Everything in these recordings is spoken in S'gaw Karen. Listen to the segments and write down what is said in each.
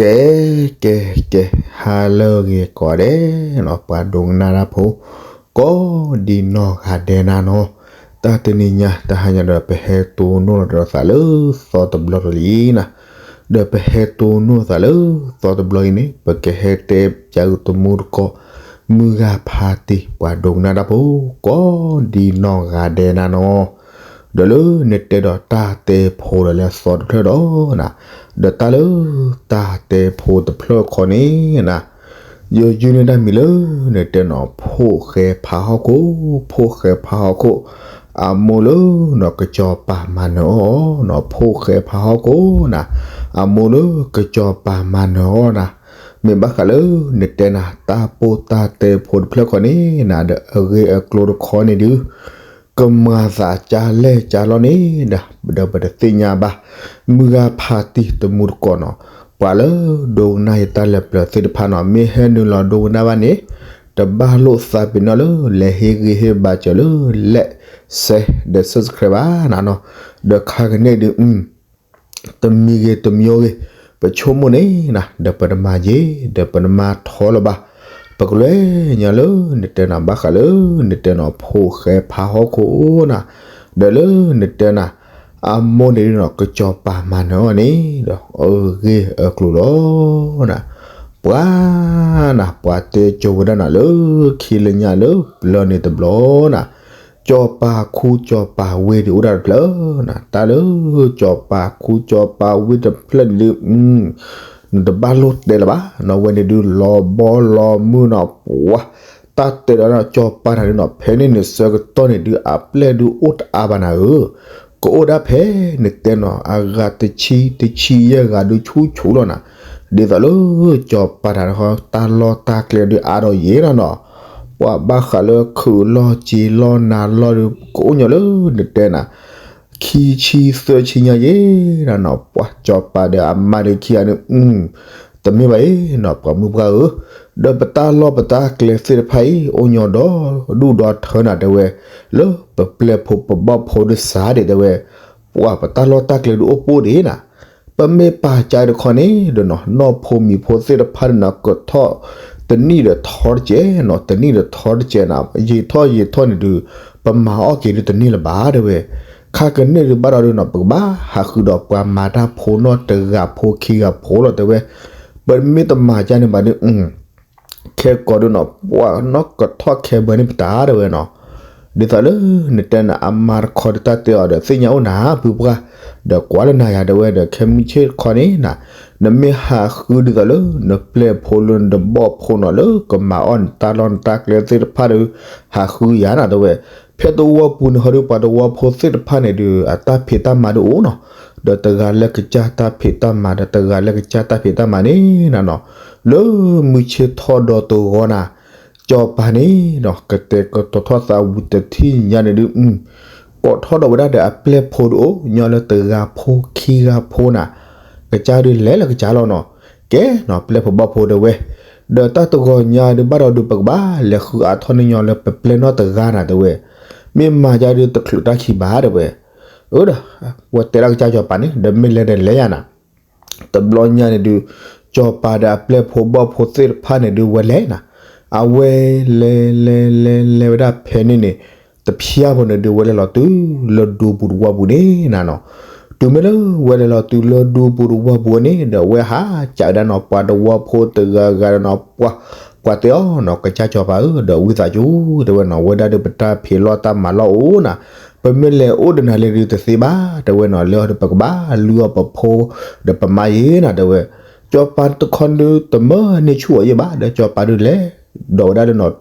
ကဲ ကဲ ကဲ ဟါလၢအဂ့ၤကိးဂၤဒဲးနီၤ ပှၤဒိကနၣ်တၢ်ဖိ ကိးဒံနီၢ်ဂၤဒဲးနၤနီၤ, တၢ်တနံၤညါတဟါညါဒီး ပဟဲတိၢ်နီၣ်လီၤဒီးသးလၢသီတဘျီလံနၤ, ဒီးပဟဲတိၢ်နီၣ်သးလၢသီတဘျီအံၤန့ၣ် ပကဟဲတဲပၠးအုးတမူတကိး မုၢ်ဂၤဖးတံၢ် ပှၤဒိကနၣ်တၢ်ဖိ ကိးဒံနီၢ်ဂၤဒဲးနၤနီၤ, ဒီးလၢနတဲဒီးတၢ်တဲဖိဒီးလၢအသီတဖျၢၣ်ဒီးနၤ, ဒီးတၢ်လၢတၢ်တဲဖိတဖျၢၣ်ခီန့ၣ်နၤ, ယယုၢ်န့ၢ်တၢ်မံၤလၢနတဲနီၤ ဖိၣ်ဃဲဖးဟီၣ်ခိၣ်, ဖိၣ်ဃဲဖးဟီၣ်ခိၣ်, အမိၢ်လၢနီၤ ကစီၤပၤမၤနၢၤအီၤနီၤ, ဖိၣ်ဃဲဖးဟီၣ်ခိၣ်နၤ, အမိၢ်လၢကစီၤပၤမၤနၢၤအီၤနၤ, မ့ၢ်ဘၣ်ဃးလၢနတဲနၤ တၢ်ပိၢ်တၢ်တဲဖိတဖျၢၣ်ခီန့ၣ်နၤ ဒီးအဂ့ၢ်အကျိၤတခီန့ၣ်ဒုး ကမၤသးကၢ်လဲၢ်ကၢ်လီၢ်န့ၣ်ဒီး ဒီးပတသ့ၣ်ညါဘၣ်, မုၢ်ဂၤဖးတံၢ်တမူတကိးနီၤ, ပှၤလၢဒိကနၣ်ယတၢ်လဲၤပျၢၤသ့ၣ်တဖၣ်နီၤ မ့ၢ်ဟဲနုာ်လီၤဒိကနၣ်ဘၣ်န့ၣ် တဘၣ်လိၣ်သးပ့ၤနီၣ်လၢ လဲၤဟ့ၣ်ဂံၢ်ဟ့ၣ်ဘါစၢၤလၢ like, share ဒီး subscribe ဘၣ်နၤနီၤ, ဒီးခါကန့ၣ်ဒုး တမံၤဂ့ၤတမံၤဂ့ၤ, ပဆိကမိၣ်န့ၣ်နၤ ဒီးပတမၤယ့ၤ ဒီးပတမၤထီလၢၤဘၣ်, ပကလဲၤညီလၢနတဲနၤ ဘၣ်ဃးလၢနတဲနၤ ဖိၣ်ဃဲဖးဟီၣ်ခိၣ်နၤ, ဒီးလၢနတဲနၤ အမိၢ်န့ၣ်ဒုးနီၤ ကစီၤပၤမၤနၢၤအီၤန့ၣ်ဒီး အဂ့ၢ်အကျိၤလီၤနၤ, ပှၤနၤ ပှၤတဲကၠိဝဲဒၣ်နၤလၢ ခံလၢညါလၢပျၢၤန့ၣ်တဘျီနၤ, စီၤပၤခူစီၤပၤဝ့ၢ်ဒုးအိၣ်ဒၣ်တဖျၢၣ်နၤ, တၢ်လၢစီၤပၤခူစီၤပၤဝ့ၢ်တဖျၢၣ်န့ၣ်ဒုး နတဘၣ်လိၣ်တဲလၢၤဘၣ်နီၤ, ဝဲန့ၣ်ဒုးလီၤဘီလီၤမုၢ်နီၤ ပှၤ တၢ်တဲဒီးနီၤ စီၤပၤတၢ်ဒုးနီၤ ဖဲန့ၣ်န့ၣ်ဆၢကတီၢ်န့ၣ်ဒုး အပျဲၢ်ဒုးအိၣ်တအါဘၣ်နၤဧၢ, ကအိၣ်ဒၣ်ဖဲနတဲနီၤ အဂၤတဆံ တဆံယဲၢ်ဂၤဒုးဆူၣ်ဆူၣ်လီၤနၤ, ဒ်သိးလၢစီၤပၤတၢ်တခီ တၢ်လီၢ်တၢ်ကျဲဒုးအါဒီးယဲၢ်နၤနီၤ, ပှၤဘၣ်ဃးလၢခုးလီၢ်စ့လီၢ်နၤလီၢ်ဒုး ကအိၣ်ညီလၢနတဲနၤ ခံဆံသၢဆံညါယဲၢ်နၤနီၤ, ပှၤစီၤပၤဒီးအမါဒုးခံဂၤန့ၣ် တမ့ၢ်ဘၣ်အံၤနီၤ ပှၤမုၢ်ပှၢ်ဧၢ, ဒီးပတၢ်လီၢ်ပတၢ်ကျဲသ့ၣ်တဖၣ်အံၤ အိၣ်ညီဒီဒူၣ်ဒီထၢနၤတဲဝဲ, လၢပပျဲၢ်ဖိပဘီၣ်ဖိဒုးစးဒံးတဲဝဲ, ပှၤပတၢ်လီၢ်တၢ်ကျဲဒုးအိၣ်ပိၢ်ဒံးနၤ, ပမ့ၢ်ပာ်ကါတခီန့ၣ်ဒီးနီၤ နီၢ်ဖိမံၤဖိသ့ၣ်တဖၣ်ဒုးနီၤ ကထီၣ်တနံၣ်ဒီးထီတကဲးနီၤ တနံၣ်ဒီးထီတကဲးနၤ ယံာ်ထီၣ်ယံာ်ထီၣ်န့ၣ်ဒုး ပမၤအီၣ်က့ၤဒုးတန့ၢ်လၢၤဘၣ်တဲဝဲ, ခါကန့ၣ်ဒုးဘၣ်ဒီးဒုးနီၤ ပကဘၣ်ဟးဃုဒီးပှၤမၤတၢ်ဖိနီၢ်တဂၤဖိခံဂၤဖိလီၤတဲဝဲ, ပမ့ၢ်တမၤကါန့ၣ်ဘၣ်ဒုး ခဲကိာ်ဒုးနီၤ ပှၤနီၢ်ကထီၣ်ခဲဘၢန့ၣ်ပတၢ်တဲဝဲနီၤ, ဒ်သိးလၢနတဲနၤအမါတခီဒုးတၢ်တဲအီၤဒီးသ့ၣ်ညါအိၣ်နၤ ပုၢ်ပှၢ်, ဒီးကွၢ်လၢနၤယၤတဲဝဲဒီး ခဲမုၢ်ဆ့ၣ်တခီန့ၣ်နၤ, နမ့ၢ်ဟးဃုဒ်သိးလၢ နပျဲၢ်ဖိလၢနတဘီၣ်ဖိနီၤ လၢကမၤအီၣ်နတၢ်လီၢ်နတၢ်ကျဲသ့ၣ်တဖၣ်ဒီး ဟးဃုယၤနၤတဲဝဲ, ဖဲသဝီပူၤန့ၣ်ဟီဒုး ပှၤသဝီဖိသ့ၣ်တဖၣ်န့ၣ်ဒုး အတၢ်ဖံးတၢ်မၤဒုးအိၣ်နီၤ, ဒီးတဂၤလၢကစၢ်တၢ်ဖံးတၢ်မၤ ဒီးတဂၤလၢကစၢ်တၢ်ဖံးတၢ်မၤန့ၣ်နၤနီၤ, လၢမုၢ်ဆ့ၣ်ထီၣ်ဒီးတဂီၤနၤ စီၤပၤန့ၣ်နီၤ ကတဲာ်ကတီၤထီၣ်သးဝံၤတထံၣ်ညါန့ၣ်ဒုး ကိးထီၣ်ဒီးဝဲဒၣ်ဒီးအပျဲၢ်ဖိဒုးအိၣ်ညီလၢတဂၤဖိခံဂၤဖိနၤ, ကစၢ်ဒုးလဲၤလၢကစၢ်လီၤနီၤ, ကဲနီၤ ပျဲၢ်ဖိဘီၣ်ဖိတဲဝဲ, ဒီးတၢ်တဂီၤညါဒုးဘၣ်ဒီးဒုး ပကဘၣ်လဲၤဃုအါထီၣ်န့ၢ်ညီလၢပပျဲၢ်နီၢ်တဂၤနၤတဲဝဲ, မ့ၢ်မၤယါဒုးတချုးတၢ်ခံဘၣ်တဲဝဲ, အၢဒီး ဝဲတဲဒၣ်ကစၢ်စီၤပၤန့ၣ် ဒီးမ့ၢ်လဲၤဒီးလဲၤယါနၤ တဘျီညါန့ၣ်ဒုး စီၤပၤဒီးအပျဲၢ်ဖိဘီၣ်ဖိသ့ၣ်တဖၣ်န့ၣ်ဒုးဝဲလဲၤနၤ, အဝဲလဲၤလဲၤလဲၤလဲၤဝဲဒၣ်ဖဲန့ၣ်န့ၣ် တဖျါဖိန့ၣ်ဒုးဝဲလဲၤလီၤတုၤလၢဒူပူၤတဝီပူၤန့ၣ်နၤနီၤ, တုၤမ့ၢ်လၢဝဲလဲၤလီၤတုၤလၢဒူပူၤတဝီပူၤန့ၣ် ဒီးဝဲဟးကးဝဲဒၣ်နီၤ ပှၤတဝီဖိတဂၤဂၤဒီးနီၤ ပှၤ ပှၤတဲအီၤနီၤ ကစၢ်စီၤပၤဧၢ ဒီးဝံသးစူၤတဲဝဲနီၤ ဝဲဒၣ်ဒီးပတၢ်ဖံးလီၢ်တၢ်မၤလီၢ်အိၣ်နၤ, ပမ့ၢ်လဲၤအိၣ်ဒီးနၤလံဒုးတသ့ဘၣ်တဲဝဲနီၤ, လၢအီၤဒီးပကဘၣ်လုၢ်အီၣ်ပဖိ ဒီးပမါယ့ၤနၤတဲဝဲ, စီၤပၤတခီဒုးတမၢန့ၢ်ဆူၣ်အီၤယ့ၢ်ဘၣ် ဒီးစီၤပၤဒုးလဲၤ ဒီးဝဲဒၣ်ဒီးနီၤ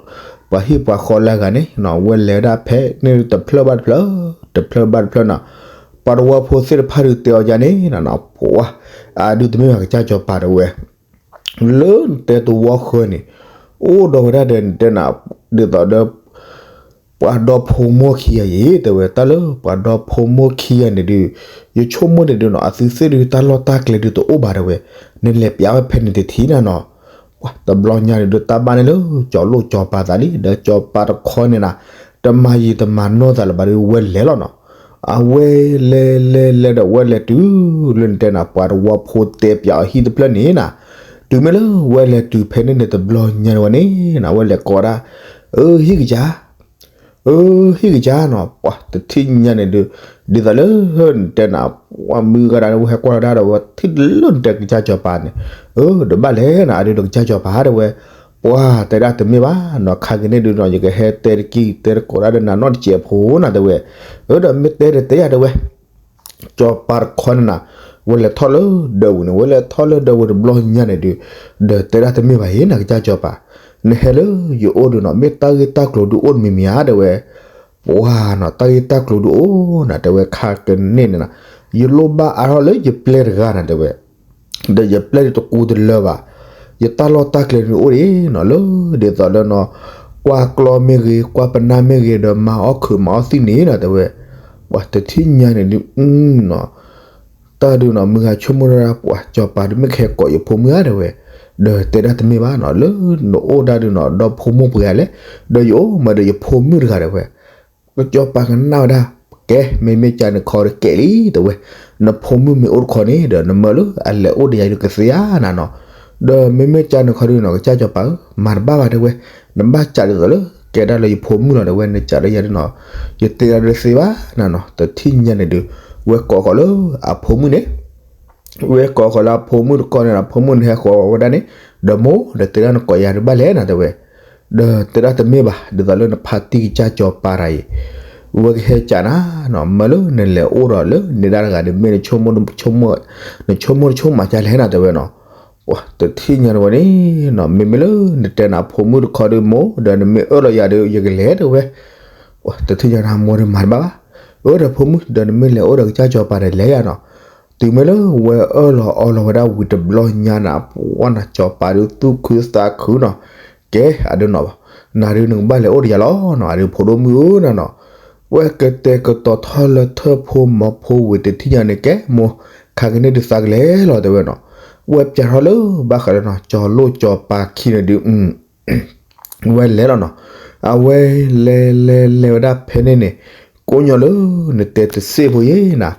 ပှၤဟံၣ်ပှၤဃီလၢအဂၤန့ၣ်နီၤ ဝဲလဲၤဝဲဒၣ်ဖဲန့ၣ်တဖျၢၣ်ဘၣ်တဖျၢၣ် တဖျၢၣ်ဘၣ်တဖျၢၣ်နီၤ, ပှၤတဝီဖိသ့ၣ်တဖၣ်ဒုးတဲအီၤယါန့ၣ်နီၤ ပှၤ အဒုးတမ့ၢ်ဘၣ်ကစၢ်စီၤပၤတဲဝဲ လၢနတဲတဝီဃၢၤန့ၣ် အိၣ်ဒီးဝဲဒၣ်ဒီးနတဲနၤ ဒ်သိးဒီး ပှၤဒီဖိမိၢ်ခံဂၤယ့ၢ်တဲဝဲ တၢ်လၢပှၤဒီဖိမိၢ်ခံဂၤန့ၣ်ဒုး ယဆိကမိၣ်န့ၣ်ဒုးနီၤ အသုသ့ၣ်ဒုးတၢ်လီၢ်တၢ်ကျဲဒုးတအိၣ်ဘၣ်တဲဝဲ, နလဲၤပျးဝဲဖဲန့ၣ်တထံၣ်နၤနီၤ, ပှၤတဘျီညါန့ၣ်ဒုးတၢ်ဘၣ်န့ၣ်လၢ ကၠီၤလိၣ်ကၠီၤပၤသးလံ ဒီးကၠီၤပၤတခီန့ၣ်နၤ တမၤယံာ်တမၤနီၢ်သးလၢၤဘၣ်ဒုးဝဲလဲၤလီၤနီၤ, အဝဲလဲၤလဲၤလဲၤဒီးဝဲလဲၤတုၤလၢနတဲနၤ ပှၤတဝီဖိတဲပျးအီၤဟံၣ်တဖျၢၣ်န့ၣ်နၤ တုၤမ့ၢ်လၢဝဲလဲၤတုၤဖဲန့ၣ်န့ၣ်တဘျီညါန့ၣ်ဝဲန့ၣ်နီၤ ဝဲလဲၤကိးဒၣ်, အၢ ဟံၣ်ကစၢ်, အၢ ဟံၣ်ကစၢ်နီၤ ပှၤတထံၣ်ညါန့ၣ်ဒုး, ဒ်သိးလၢနတဲနၤ ပှၤမုၢ်ဂၤဒၣ်ဝဲဟဲကွၢ်လီၤဒၣ်ဒီးဝဲထံၣ်လၢနတဲကစၢ်စီၤပၤန့ၣ်, အၢ ဒီးဘၣ်လဲၣ်နီၤ အဒုးဒီးကစၢ်စီၤပၤတဲဝဲ, ပှၤတဲဒၣ်တမ့ၢ်ဘၣ်နီၤ ခါက့ၤန့ၣ်ဒုးနီၤ ယကဟဲတဲတက့ၢ် တဲတကိးဒၣ်ဒီးနၤနီတစဲးဖိနီၤတဲဝဲ, အၢ ဒီးမ့ၢ်တဲဒီးတဲယၤတဲဝဲ စီၤပၤတခီန့ၣ်နၤ, ဝဲလဲၤထီၣ်လၢဒၢးဝံၤန့ၣ် ဝဲလဲၤထီၣ်လၢဒၢးဝံၤတဘျီညါန့ၣ်ဒုး, ဒီးတဲဒၣ်တမ့ၢ်ဘၣ်အံၤ နကစၢ်စီၤပၤ, နဟဲလၢယအိၣ်ဒုးနီၤ မ့ၢ်တၢ်ဂ့ၢ်တၢ်ကျိၤဒုးအိၣ်တမံၤမံၤဧါတဲဝဲ, ပှၤနီၤ တၢ်ဂ့ၢ်တၢ်ကျိၤဒုးအိၣ်နၤ တဲဝဲခါကန့ၣ်န့ၣ်နၤ, ယလိၣ်ဘၣ်အါထီၣ်လၢယပျဲၢ်တဂၤနၤတဲဝဲ ဒီးယပျဲၢ်ဒုးတကူတလၢဘၣ်, ယတၢ်လီၢ်တၢ်ကျဲဒုးအိၣ်ဒံးနီၤ လၢဒ်သိးလၢနီၤ, ကွၢ်ကျီမ့ၢ်ဂ့ၤ ကွၢ်ပနၢ်မ့ၢ်ဂ့ၤ ဒီးမၤအီၣ်ခုးမၤအီၣ်သံၣ်န့ၣ်နီၤတဲဝဲ, ပှၤတထံၣ်ညါန့ၣ်ဒုးနီၤ, တၢ်ဒုးနီၤ မုၢ်ဂၤဆိကမိၣ်ဒၣ် ပှၤစီၤပၤဒုးမ့ၢ်ကဟဲကိးယဖိမုၣ်ဧါတဲဝဲ, ဒီးတဲဒၣ်တမ့ၢ်ဘၣ်နီၤ လၢနအိၣ်ဒၣ်ဒုးနီၤ ဒီဖိမိၢ်ပှဲၤဂၤလဲၣ်, ဒီးယအိၣ်မးဒီးယဖိမုၣ်တဂၤတဲဝဲ စီၤပၤကနၣ်ဝဲဒၣ်, ကဲ မ့မ့ၢ်ကန့ၣ်ခီဒီးကဲလံတဲဝဲ, နဖိမုၣ်မ့ၢ်အိၣ်တခီန့ၣ်ဒီး နမၢလၢအလဲၤအိၣ်ဒီးယၤဒုးကသ့ဧါနၤနီၤ, ဒီးမ့မ့ၢ်ကန့ၣ်ခီဒုးနီၤ ကစၢ်စီၤပၤဧၢ မၤတဘၣ်ဘၣ်တဲဝဲ, နဘၣ်စးဒ်သိးလၢ ကဲဒၣ်လၢယဖိမုၣ်လီၤတဲဝဲ နစးဒီးယၤဒုးနီၤ, ယတဲဒၣ်ဒုးသ့ဘၣ်နၤနီၤ တထံၣ်ညါန့ၣ်ဒုး, ဝဲကိးဃီၤလၢအဖိမုၣ်န့ၣ် ဝဲကိးဃီၤလၢအဖိမုၣ်တခီန့ၣ် အဖိမုၣ်န့ၣ်ဟဲဃီၤဝဲဒၣ်န့ၣ်, ဒီးမိၢ်ဒီးတဲဒၣ်နကိးယၤဒုးဘၣ်လဲၣ်နၤတဲဝဲ ဒီးတဲဒၣ်တမ့ၢ်ဘၣ် ဒ်သိးလၢနဖါတံၢ်ကစၢ်စီၤပၤတဂၤအံၤ, ဝဲကဟဲကးနၤနီၤ မၢလၢနလဲၤအိၣ်ဒီးလၢန့ၣ်ဒၣ်တဂၤန့ၣ် မ့ၢ်နဆိကမိၣ် နဆိကမိၣ်တဆိကမိၣ်မးကလဲၣ်နၤတဲဝဲနီၤ, ပှၤတထံၣ်ညါန့ၣ်ဝဲန့ၣ်နီၤ မ့မ့ၢ်လၢနတဲနၤဖိမုၣ်တခီဒုးမိၢ် ဒီးနမ့ၢ်အၢၣ်လီၤယၤဒီး ယကလဲၤတဲဝဲ, ပှၤတထံၣ်ညါန့ၣ်မိၢ်ဒီးမၤတဘၣ်ဘၣ်, အၢ ဒီးဖိမုၣ် ဒီးနမ့ၢ်လဲၤအိၣ်ဒီးကစၢ်စီၤပၤဒီးလဲၤယၤနီၤ, တုၤမ့ၢ်လၢဝဲအၢၣ်လီၤအီလီၤဝဲဒၣ်ဝံၤတဘျီညါန့ၣ် ပှၤနၤစီၤပၤဒုးသူၣ်ခုသးခုနီၤ, ကဲ အဒုးနီၤ, နၤဒုးနကဘၣ်လဲၤအိၣ်ဒီးယၤလီၤနီၤ အဒုးဖိဒိၣ်မုၣ်ဧၢနၤနီၤ, ဝဲကတဲာ်ကတီၤထီၣ်လၢထၢၣ်ဖိမီၤဖိဝံၤတထံၣ်ညါန့ၣ် ကဲမိၢ် ခါကန့ၣ်ဒုးသးကလဲၤလီၤတဲဝဲနီၤ, ဝဲပၠးထီၣ်လၢဘၣ်ဃးလၢနီၤ စီၤလိၣ်စီၤပၤခံန့ၣ်ဒုး ဝဲလဲၤလီၤနီၤ, အဝဲလဲၤလဲၤလဲၤဝဲဒၣ်ဖဲန့ၣ်န့ၣ်, ကိးညီလၢနတဲတစ့ၢ်ဖိယဲနၤ,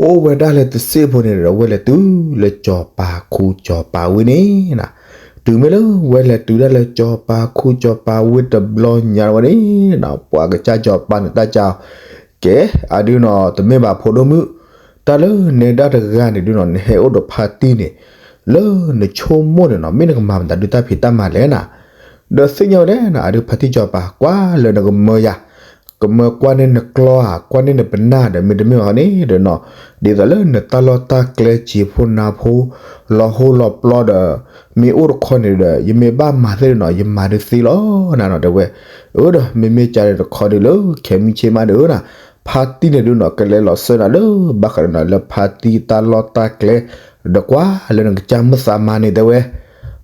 အိၣ်ဝဲဒၣ်လၢတစ့ၢ်ဖိန့ၣ်ဒီး ဝဲလဲၤတုၤလၢစီၤပၤခူစီၤပၤဝ့ၢ်န့ၣ်နၤ, တုၤမ့ၢ်လၢဝဲလဲၤတုၤဒၣ်လၢစီၤပၤခူစီၤပၤဝ့ၢ်တဘျီညါဝဲန့ၣ်နီၤ ပှၤကစၢ်စီၤပၤန့ၣ်တၢ်ကၢ် ကဲ အဒုးနီၤ တမ့ၢ်ဘၣ်ဖိဒိၣ်မုၣ်, တၢ်လၢနဲဒၣ်တဂၤန့ၣ်ဒုးနီၤ နဟဲအိၣ်ဒီးဖါတံၢ်န့ၣ်, လၢနဆိကမိၣ်န့ၣ်နီၤ မ့ၢ်နကမၤမတၤဒုးတၢ်ဖံးတၢ်မၤလဲၣ်နၤ, ဒီးသ့ၣ်ညါဝဲဒၣ်နီၤ အဒုးဖါတံၢ်စီၤပၤကွၢ်လၢနကမၢယၤ, ကမၢကွၢ်န့ၢ်နကျီဧါ ကွၢ်န့ၢ်နပနၢ်ဒီး မ့တမ့ၢ်ဘၣ်န့ၣ်ဒီးနီၤ, ဒ်သိးလၢနတၢ်လီၢ်တၢ်ကျဲစံာ်ဖိနၤဖိ လီၤဟိလီၤပျီဒီး မ့ၢ်အိၣ်တခီန့ၣ်ဒီး ယမ့ၢ်ဘၣ်မၤသ့ၣ်ဒီးနီၤ ယမၤဒုးသ့လီၤနၤနီၤ တဲဝဲ, အၢ ဒီးမ့မ့ၢ်ကန့ၣ်တခီဒုးလၢ ခဲမုၢ်ဆ့ၣ်မးဒုးနီၤ, ဖါတံၢ်န့ၣ်ဒုးနီၤ ကလဲၤလီၤစၢၤနၤလၢ ဘၣ်ဃးဒီးနီၤ လၢဖါတံၢ်တၢ်လီၢ်တၢ်ကျဲ, ဒီးကွၢ်လၢနကစၢ်မုၢ်သးမါန့ၣ်တဲဝဲ,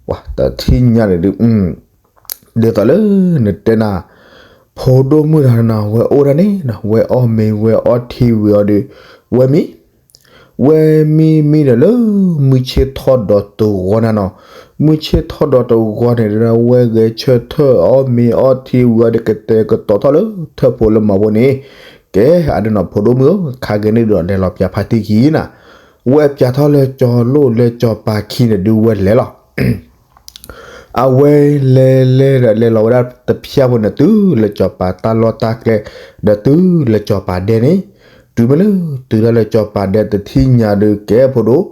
ပှၤတထံၣ်ညါန့ၣ်ဒုး ဒ်သိးလၢနတဲနၤ, ဖိဒိၣ်မုၣ်တဂၤနီၤ ဝဲအိၣ်ဒၣ်န့ၣ်နီၤ ဝဲအီၣ်မ့ၤဝဲအီထံဝံၤအီၤဒီး, ဝဲမံ, ဝဲမံမံဒီးလၢ မုၢ်ဆ့ၣ်ထီၣ်ဒီးတဂီၤနၤနီၤ, မုၢ်ဆ့ၣ်ထီၣ်ဒီးတဂီၤန့ၣ်ဒီး ဝဲဂဲၤဆၢထၢၣ်အီၣ်မ့ၤအီထံဝံၤအီၤဒီး ကတဲာ်ကတီၤထီၣ်လၢထၢၣ်ဖိလၢမီၤဖိန့ၣ်, ကဲ အဒုးနီၤ ဖိဒိၣ်မုၣ်ဧၢ ခါက့ၤန့ၣ်ဒုးနီၤ လဲၤလီၤပၠးဖါတံၢ်ခံနၤ, ဝဲပၠးထီၣ်လၢစီၤလိၣ်လၢစီၤပၤခံန့ၣ်ဒုးဝဲလဲၤလီၤ အဝဲလဲၤလဲၤဒီး လဲၤလီၤဝဲဒၣ်တဖၠၣ်ဖိန့ၣ် တုၤလၢစီၤပၤတၢ်လီၢ်တၢ်ကျဲ, ဒီးတုၤလၢစီၤပၤဒဲန့ၣ်, တုၤမ့ၢ်လၢ တုၤဒၣ်လၢစီၤပၤဒဲတထံၣ်ညါဒုး ကဲဖိဒိၣ်,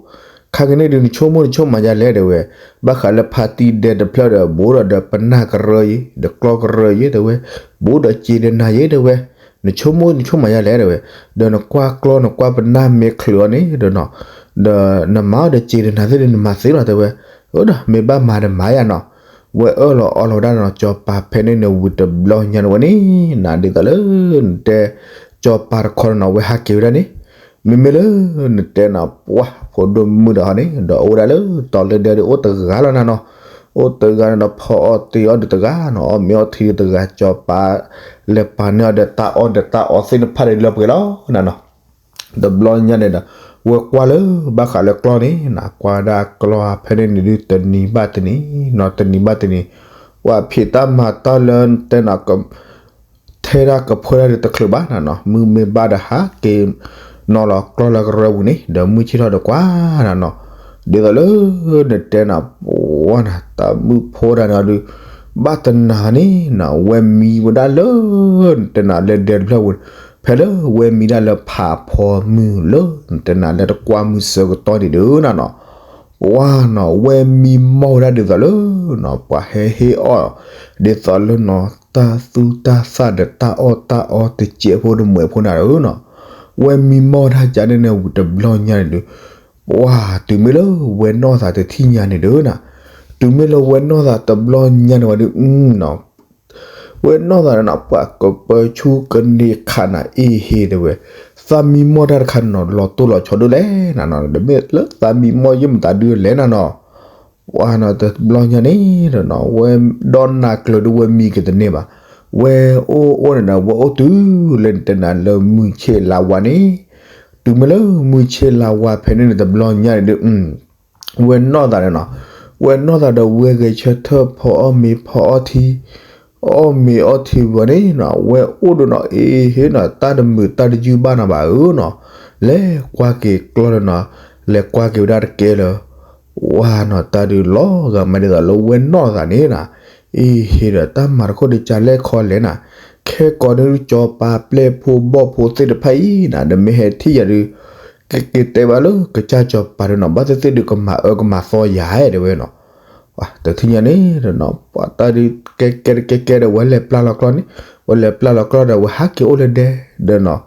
ခါက့ၤန့ၣ်ဒုး နဆိကမိၣ်နဆိကမးယၤလဲၣ်တဲဝဲ, ဘၣ်ဃးလၢဖါတံၢ်ဒဲတဖျၢၣ်ဒီး ဘူးဒီးဒီးပနၢ်ကရၢယ့ၤ ဒီးကျီကရၢယ့ၤတဲဝဲ, ဘူးဒီးစ့ဒနၤယ့ၤတဲဝဲ, နဆိကမိၣ်နဆိကမးယၤလဲၣ်တဲဝဲ, ဒီးနကွၢ်ကျီ နကွၢ်ပနၢ်မ့ၢ်ချုးအီၤန့ၣ်ဒီးနီၤ, ဒီးနမၤအီၤဒီးစ့ဒနၤသ့ၣ်ဒီး နမၤသ့လီၤတဲဝဲ, အၢ ဒီးမ့ၢ်ဘၣ်မၤဒီးမၤယၤနီၤ, ဝဲအၢၣ်လီၤအီလီၤဝဲဒၣ်နီၤ စီၤပၤဖဲန့ၣ်န့ၣ်ဝံၤတဘျီညါန့ၣ်ဝဲန့ၣ်, နဒ်သိးလၢနတဲ စီၤပၤတခီနီၤ ဝဲဟးက့ၤဝဲဒၣ်န့ၣ်, မ့မ့ၢ်လၢ နတဲနၤ ပှၤဖိဒိၣ်မုၣ်တဂၤန့ၣ် ဒီးအိၣ်ဝဲဒၣ်လၢတီၤလၢဒဲဒီးအိၣ်တဂၤလီၤနၤနီၤ, အိၣ်တဂၤန့ၣ်ဒီး ဖီအီၣ်တ့အီၣ်ဒုးတဂၤနီၤ အီၣ်မ့ၤအီထံဒုးတဂၤ စီၤပၤ လဲၤပာ်န့ၢ်အီၤဒီးတၢ်အီၣ်ဒီးတၢ်အီသ့ၣ်တဖၣ်ဒီးလၢပှဲၤလီၤနၤနီၤ, တဘျီညါန့ၣ်ဒီး ဝဲကွၢ်လၢဘၣ်ဃးလၢကျီန့ၣ်နၤ ကွၢ်ဒၣ်ကျီဖဲန့ၣ်န့ၣ်ဒုး တနံၤဘၣ်တနံၤနီၤ တနံၤဘၣ်တနံၤ, ပှၤဖံးတၢ်မၤတၢ်လၢတဲနၤ ထဲဒၣ်ကဖၢဒၣ်ဒီးတချုးဘၣ်နၤနီၤ မုၢ်မ့ၢ်ဘၣ်ဒီးဟးက့ၤနီၤလီၤကျီလၢကရၢပူၤန့ၣ် ဒီးမုၢ်ဆ့ၣ်ထီၣ်ဒီးကွၢ်နၤနီၤ, ဒ်သိးလၢ နတဲနၤ ပှၤ ပှၤနၤ တၢ်မုၣ်ဖိတဂၤန့ၣ်ဒုး ဘၣ်တနၤန့ၣ်နၤ ဝဲမံဝဲဒၣ်လၢ နတဲနၤလၢဒဲတဖျၢၣ်ပူၤန့ၣ် ဖဲလၢဝဲမံဒၣ်လၢဖးဖီမုၢ်လၢ နတဲနၤလၢတကွၢ်မုၢ်ဆၢကတီၢ်န့ၣ်ဒုးနၤနီၤ ပှၤနီၤ ဝဲမံမီၢ်ဝဲဒၣ်ဒ်သိးလၢနီၤ ပှၤဟဲဟ့ၣ်အီၣ် ဒ်သိးလၢနီၤ တၢ်သူတၢ်သၣ်ဒီးတၢ်အီၣ်တၢ်အီတစဲးဖိတမှဲးဖိနၤဒုးနီၤ ဝဲမံမီၢ်တၢ်ကါန့ၣ်န့ၣ်ဝံၤတဘျီညါန့ၣ်ဒုး ပှၤတုၤမ့ၢ်လၢဝဲနီၢ်သးတထံၣ်ညါန့ၣ်ဒုးနၤ တုၤမ့ၢ်လၢဝဲနီၢ်သးတဘျီညါန့ၣ်ဝံၤဒုး အနီၤ ဝဲနီၢ်သးန့ၣ်နီၤ ပှၤကပၢဆူကန့ၢ်ခးနၤအ့ဟ့တဲဝဲ သးမံမီၢ်တၢ်တခါန့ၣ်နီၤ လီၤတိၢ်လီၤဆီဒိၣ်လဲၣ်နၤနီၤ တမ့ၢ်လၢသးမံမီၢ်ယဲၢ်မတၤဒုးလဲၣ်နၤနီၤ ပှၤနီၤတဘျီညါန့ၣ်နီၤ ဝဲဒီးနၤကျၢၤဒုးဝဲမံက့ၤတန့ၢ်ဘၣ် ဝဲအိၣ်အိၣ်န့ၣ်ဒီး ဝဲအိၣ်တုၤလၢနတဲနၤလၢမုၢ်ဆ့ၣ်လါဝါန့ၣ် တုၤမ့ၢ်လၢမုၢ်ဆ့ၣ်လါဝါဖဲန့ၣ်န့ၣ်တဘျီညါန့ၣ်ဒုး ဝဲနီၢ်သးန့ၣ်နီၤ ဝဲနီၢ်သးဒီးဝဲဂဲၤဆၢထၢၣ်ဖီအီၣ်မ့ၤဖီအီၣ်ထံ အီၣ်မ့ၤအီထံဝံၤန့ၣ်နီၤ ဝဲအိၣ်ဒီးနီၤ အ့ဟ့နီၤ တၢ်တမုာ်တၢ်တယုၢ်ဘၣ်နၤဘၣ်ဧၢနီၤ လဲၤကွၢ်က့ၤကျီဒီးနီၤ လဲၤကွၢ်က့ၤဝဲဒၣ်တကဲလၢ ဝါနီၤ တၢ်ဒုးလီၤဂာ်မးဒ်သိးလၢဝဲနီၢ်သးန့ၣ်နၤ အ့ဟ့ဒီးတၢ်မၤတခိၣ်ဒုးကလဲၣ်ခီလဲၣ်နၤ ခဲကိးန့ၣ်ဒုး စီၤပၤပျဲၢ်ဖိဘီၣ်ဖိသ့ၣ်တဖၣ်အံၤနၤ ဒီးမ့ၢ်ဟဲထံၣ်ယၤဒုး ကက့ၤတဲဘၣ်လၢကစၢ်စီၤပၤဒုးနီၤ ဘၣ်သ့ၣ်သ့ၣ်ဒုးကမၤအၢကမၤသီယၤဧါ တဲဝဲနီၤ တထံၣ်ညါန့ၣ်ဒီးနီၤ ပှၤတၢ်ဒုးကဲကဲတကဲကဲဒီး ဝဲလဲၤပျၢ်လီၤကျီၢ်န့ၣ် ဝဲလဲၤပျၢ်လီၤကျီၢ်ဒီး ဝဲဟးက့ၤအိၣ်လၢဒဲဒီးနီၤ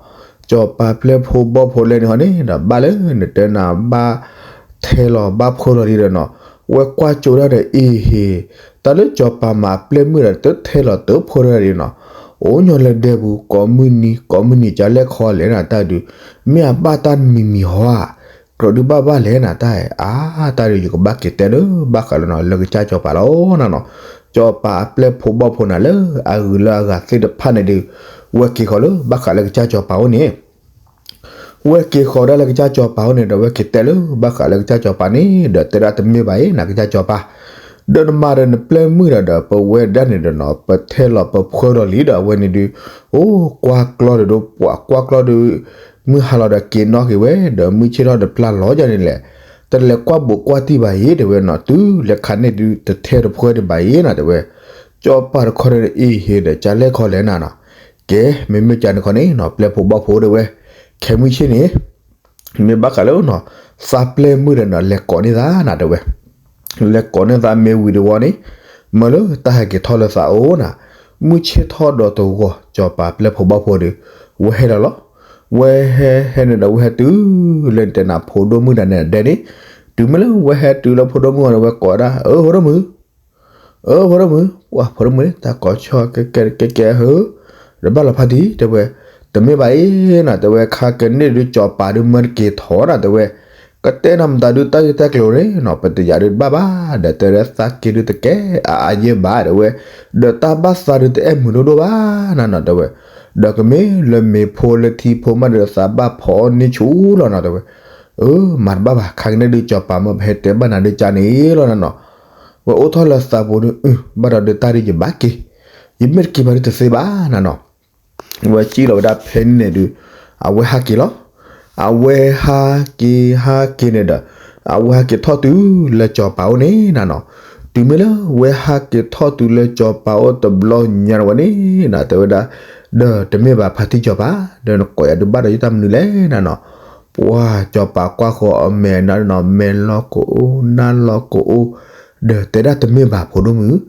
စီၤပၤပျဲၢ်ဖိဘီၣ်ဖိလဲၣ်န့ၣ်ဟီန့ၣ်ဒီး ဘၣ်လၢနတဲနၤဘၣ်ထဲလီၤဘၣ်ဖိလီၤလံဒီးနီၤ ဝဲကွၢ်ကၠိဒၣ်ဒီးအ့ဟ့ တၢ်လၢစီၤပၤမၤပျဲၢ်မုၣ်ဒီး တထဲလီၤတဖိလီၤလံနီၤ အိၣ်ညီလၢဒဲပူၤ ကိးမုၢ်နံၤ ကိးမုၢ်နံၤကလဲၣ်ခီလဲၣ်နၤ တၢ်ဒုး မ့ၢ်အဘၣ်တၢ်မံၤမံၤဟီဧါ ကြၢးဒုးဘၣ်ဘၣ်လဲၣ်နၤ တၢ်အါ တၢ်ဒုး ယကဘၣ်က့ၤတဲလၢဘၣ်ဃးလၢနီၤ လၢကစၢ်စီၤပၤလီၤနၤနီၤ စီၤပၤအပျဲၢ်ဖိဘီၣ်ဖိနၤလၢအဂုၤလၢအဂၤသ့ၣ်တဖၣ်န့ၣ်ဒုး ဝဲက့ၤဃီၤလၢဘၣ်ဃးလၢကစၢ်စီၤပၤအိၣ်န့ၣ် ဝဲက့ၤဃီၤဒၣ်လၢကစၢ်စီၤပၤအိၣ်န့ၣ်ဒီး ဝဲက့ၤတဲလၢဘၣ်ဃးလၢကစၢ်စီၤပၤန့ၣ်ဒီး တဲဒၣ်တမ့ၢ်ဘၣ်အံၤ နကစၢ်စီၤပၤ ဒီးနမၤဒီးနပျဲၢ်မုၣ်ဒီး ပဝဲဒၣ်န့ၣ်ဒီးနီၤ ပထဲလီၤပဖှၢလီၤလံဒီး အဝဲန့ၣ်ဒုး အိၣ်ကွၢ်ကျီၢ်ဒီး ပှၤကွၢ်ကျီၢ်ဒုး မုၢ်ဟါလီၤဒီးက့ၤနီၣ်က့ၤဝဲ ဒီးမုၢ်ဆ့ၣ်ထီၣ်ဒီးပျၢ်လီၤယၤန့ၣ်လဲၣ် တလဲၤကွၢ်ဘူးကွၢ်တံၢ်ဘၣ်အံၤ တဲဝဲနီၤ တုၤလဲၤခးန့ၢ်ဒုး တထဲတဖှၢဒံးဘၣ်အံၤနၤ တဲဝဲ စီၤပၤတခီန့ၣ်အ့ဟ့ဒီး ကလဲၣ်ခီလဲၣ်နၤနီၤ ကဲ မ့မ့ၢ်ကန့ၣ်ခီန့ၣ်နီၤ ပျဲၢ်ဖိဘီၣ်ဖိတဲဝဲ ခဲမုၢ်ဆ့ၣ်န့ၣ် မ့ၢ်ဘၣ်ဃးလၢနီၤ သးပျဲၢ်မုၣ်ဒီးနီၤ လဲၤကိးန့ၢ်သးနၤတဲဝဲ လဲၤကိးန့ၢ်သးမ့ၢ်ဝံၤတဝီန့ၣ် မၢလၢတၢ်ဟဲက့ၤထီၣ်လၢသးအိၣ်နၤ မုၢ်ဆ့ၣ်ထီၣ်ဒီးတဂီၤ စီၤပၤပျဲၢ်ဖိဘီၣ်ဖိဒီး ဝဲဟဲလီၤလီၤ ဝဲဟဲဟဲန့ၣ်ဒီး ဝဲဟဲတုၤလၢနတဲနၤဖိဒိၣ်မုၣ်တဂၤန့ၣ်ဒဲန့ၣ် တုၤမ့ၢ်လၢဝဲဟဲတုၤလၢဖိဒိၣ်မုၣ်အီၤန့ၣ် ဝဲကိးဝဲဒၣ် အၢ ဖိဒိၣ်မုၣ် အၢ ဖိဒိၣ်မုၣ် ပှၤဖိဒိၣ်မုၣ်န့ၣ် တၢ်ကိးဆီၣ်ကဲကဲကဲကဲဧၢ တဘၣ်လီၤဖါတံၢ် တဲဝဲ တမ့ၢ်ဘၣ်အံၤနီၤ တဲဝဲ ခါကန့ၣ်ဒုးစီၤပၤဒုးမၢတက့ၤထီၣ်နၤ တဲဝဲ ကတဲနၤမတၤဒုးတၢ်ဂ့ၢ်တၢ်ကျိၤန့ၣ်နီၤ ပတယာ်ဒုးတဘၣ်ဘၣ် ဒီးတဲဝဲဒၣ်သးက့ဒုးတကဲအါအါယဲၢ်ဘၣ် တဲဝဲ ဒီးတၢ်ဘၣ်သးဒုးတအဲၣ်မုာ်ဒိၣ်ဒိၣ်ဘၣ်နၤနီၤ တဲဝဲ ဒီးကမ့ၢ်လၢမ့ၤဖိလၢထံဖိမးဒီးသးဘၣ်ဖီအီၣ်န့ၢ်ဆူၣ်လီၤနီၤ တဲဝဲ အၢ မၤတဘၣ်ဘၣ် ခါကန့ၣ်ဒုးစီၤပၤမၢပဟဲတဲဘၣ်နၤဒုးကန့ၣ်လီၤနၤနီၤ ဝဲအိၣ်ထီၣ်လၢသးပူၤဒုး ဘၣ်ဒီးဒုးတၢ်ဒုးယဘၣ်က့ၤ ယမ့ၢ်တက့ၤဘၣ်ဒုးတသ့ဘၣ်နၤနီၤ ဝဲစံၣ်လီၤဝဲဒၣ်ဖဲန့ၣ်န့ၣ်ဒုး အဝဲဟးက့ၤလီၤ အဝဲဟးက့ၤဟးက့ၤန့ၣ်ဒီး အဝဲဟးက့ၤထီၣ်တုၤလၢစီၤပၤအိၣ်န့ၣ်နၤနီၤ တုၤမ့ၢ်လၢဝဲဟးက့ၤထီၣ်တုၤလၢစီၤပၤအိၣ်တဘျီညါန့ၣ်ဝဲန့ၣ် တဲဝဲဒၣ် ဒီးတမ့ၢ်ဘၣ်ဖါတံၢ်စီၤပၤ ဒီးနကိးယၤဒုးဘၣ်ဒီးယတၢ်မနုၤလဲၣ်နၤနီၤ ပှၤစီၤပၤကွၢ်ဃီၤအမဲာ်နၤနီၤ မဲာ်လီၤကအိၣ် နၢ်လီၤကအိၣ် ဒီးတဲဒၣ်တမ့ၢ်ဘၣ်ဖိဒိၣ်မုၣ်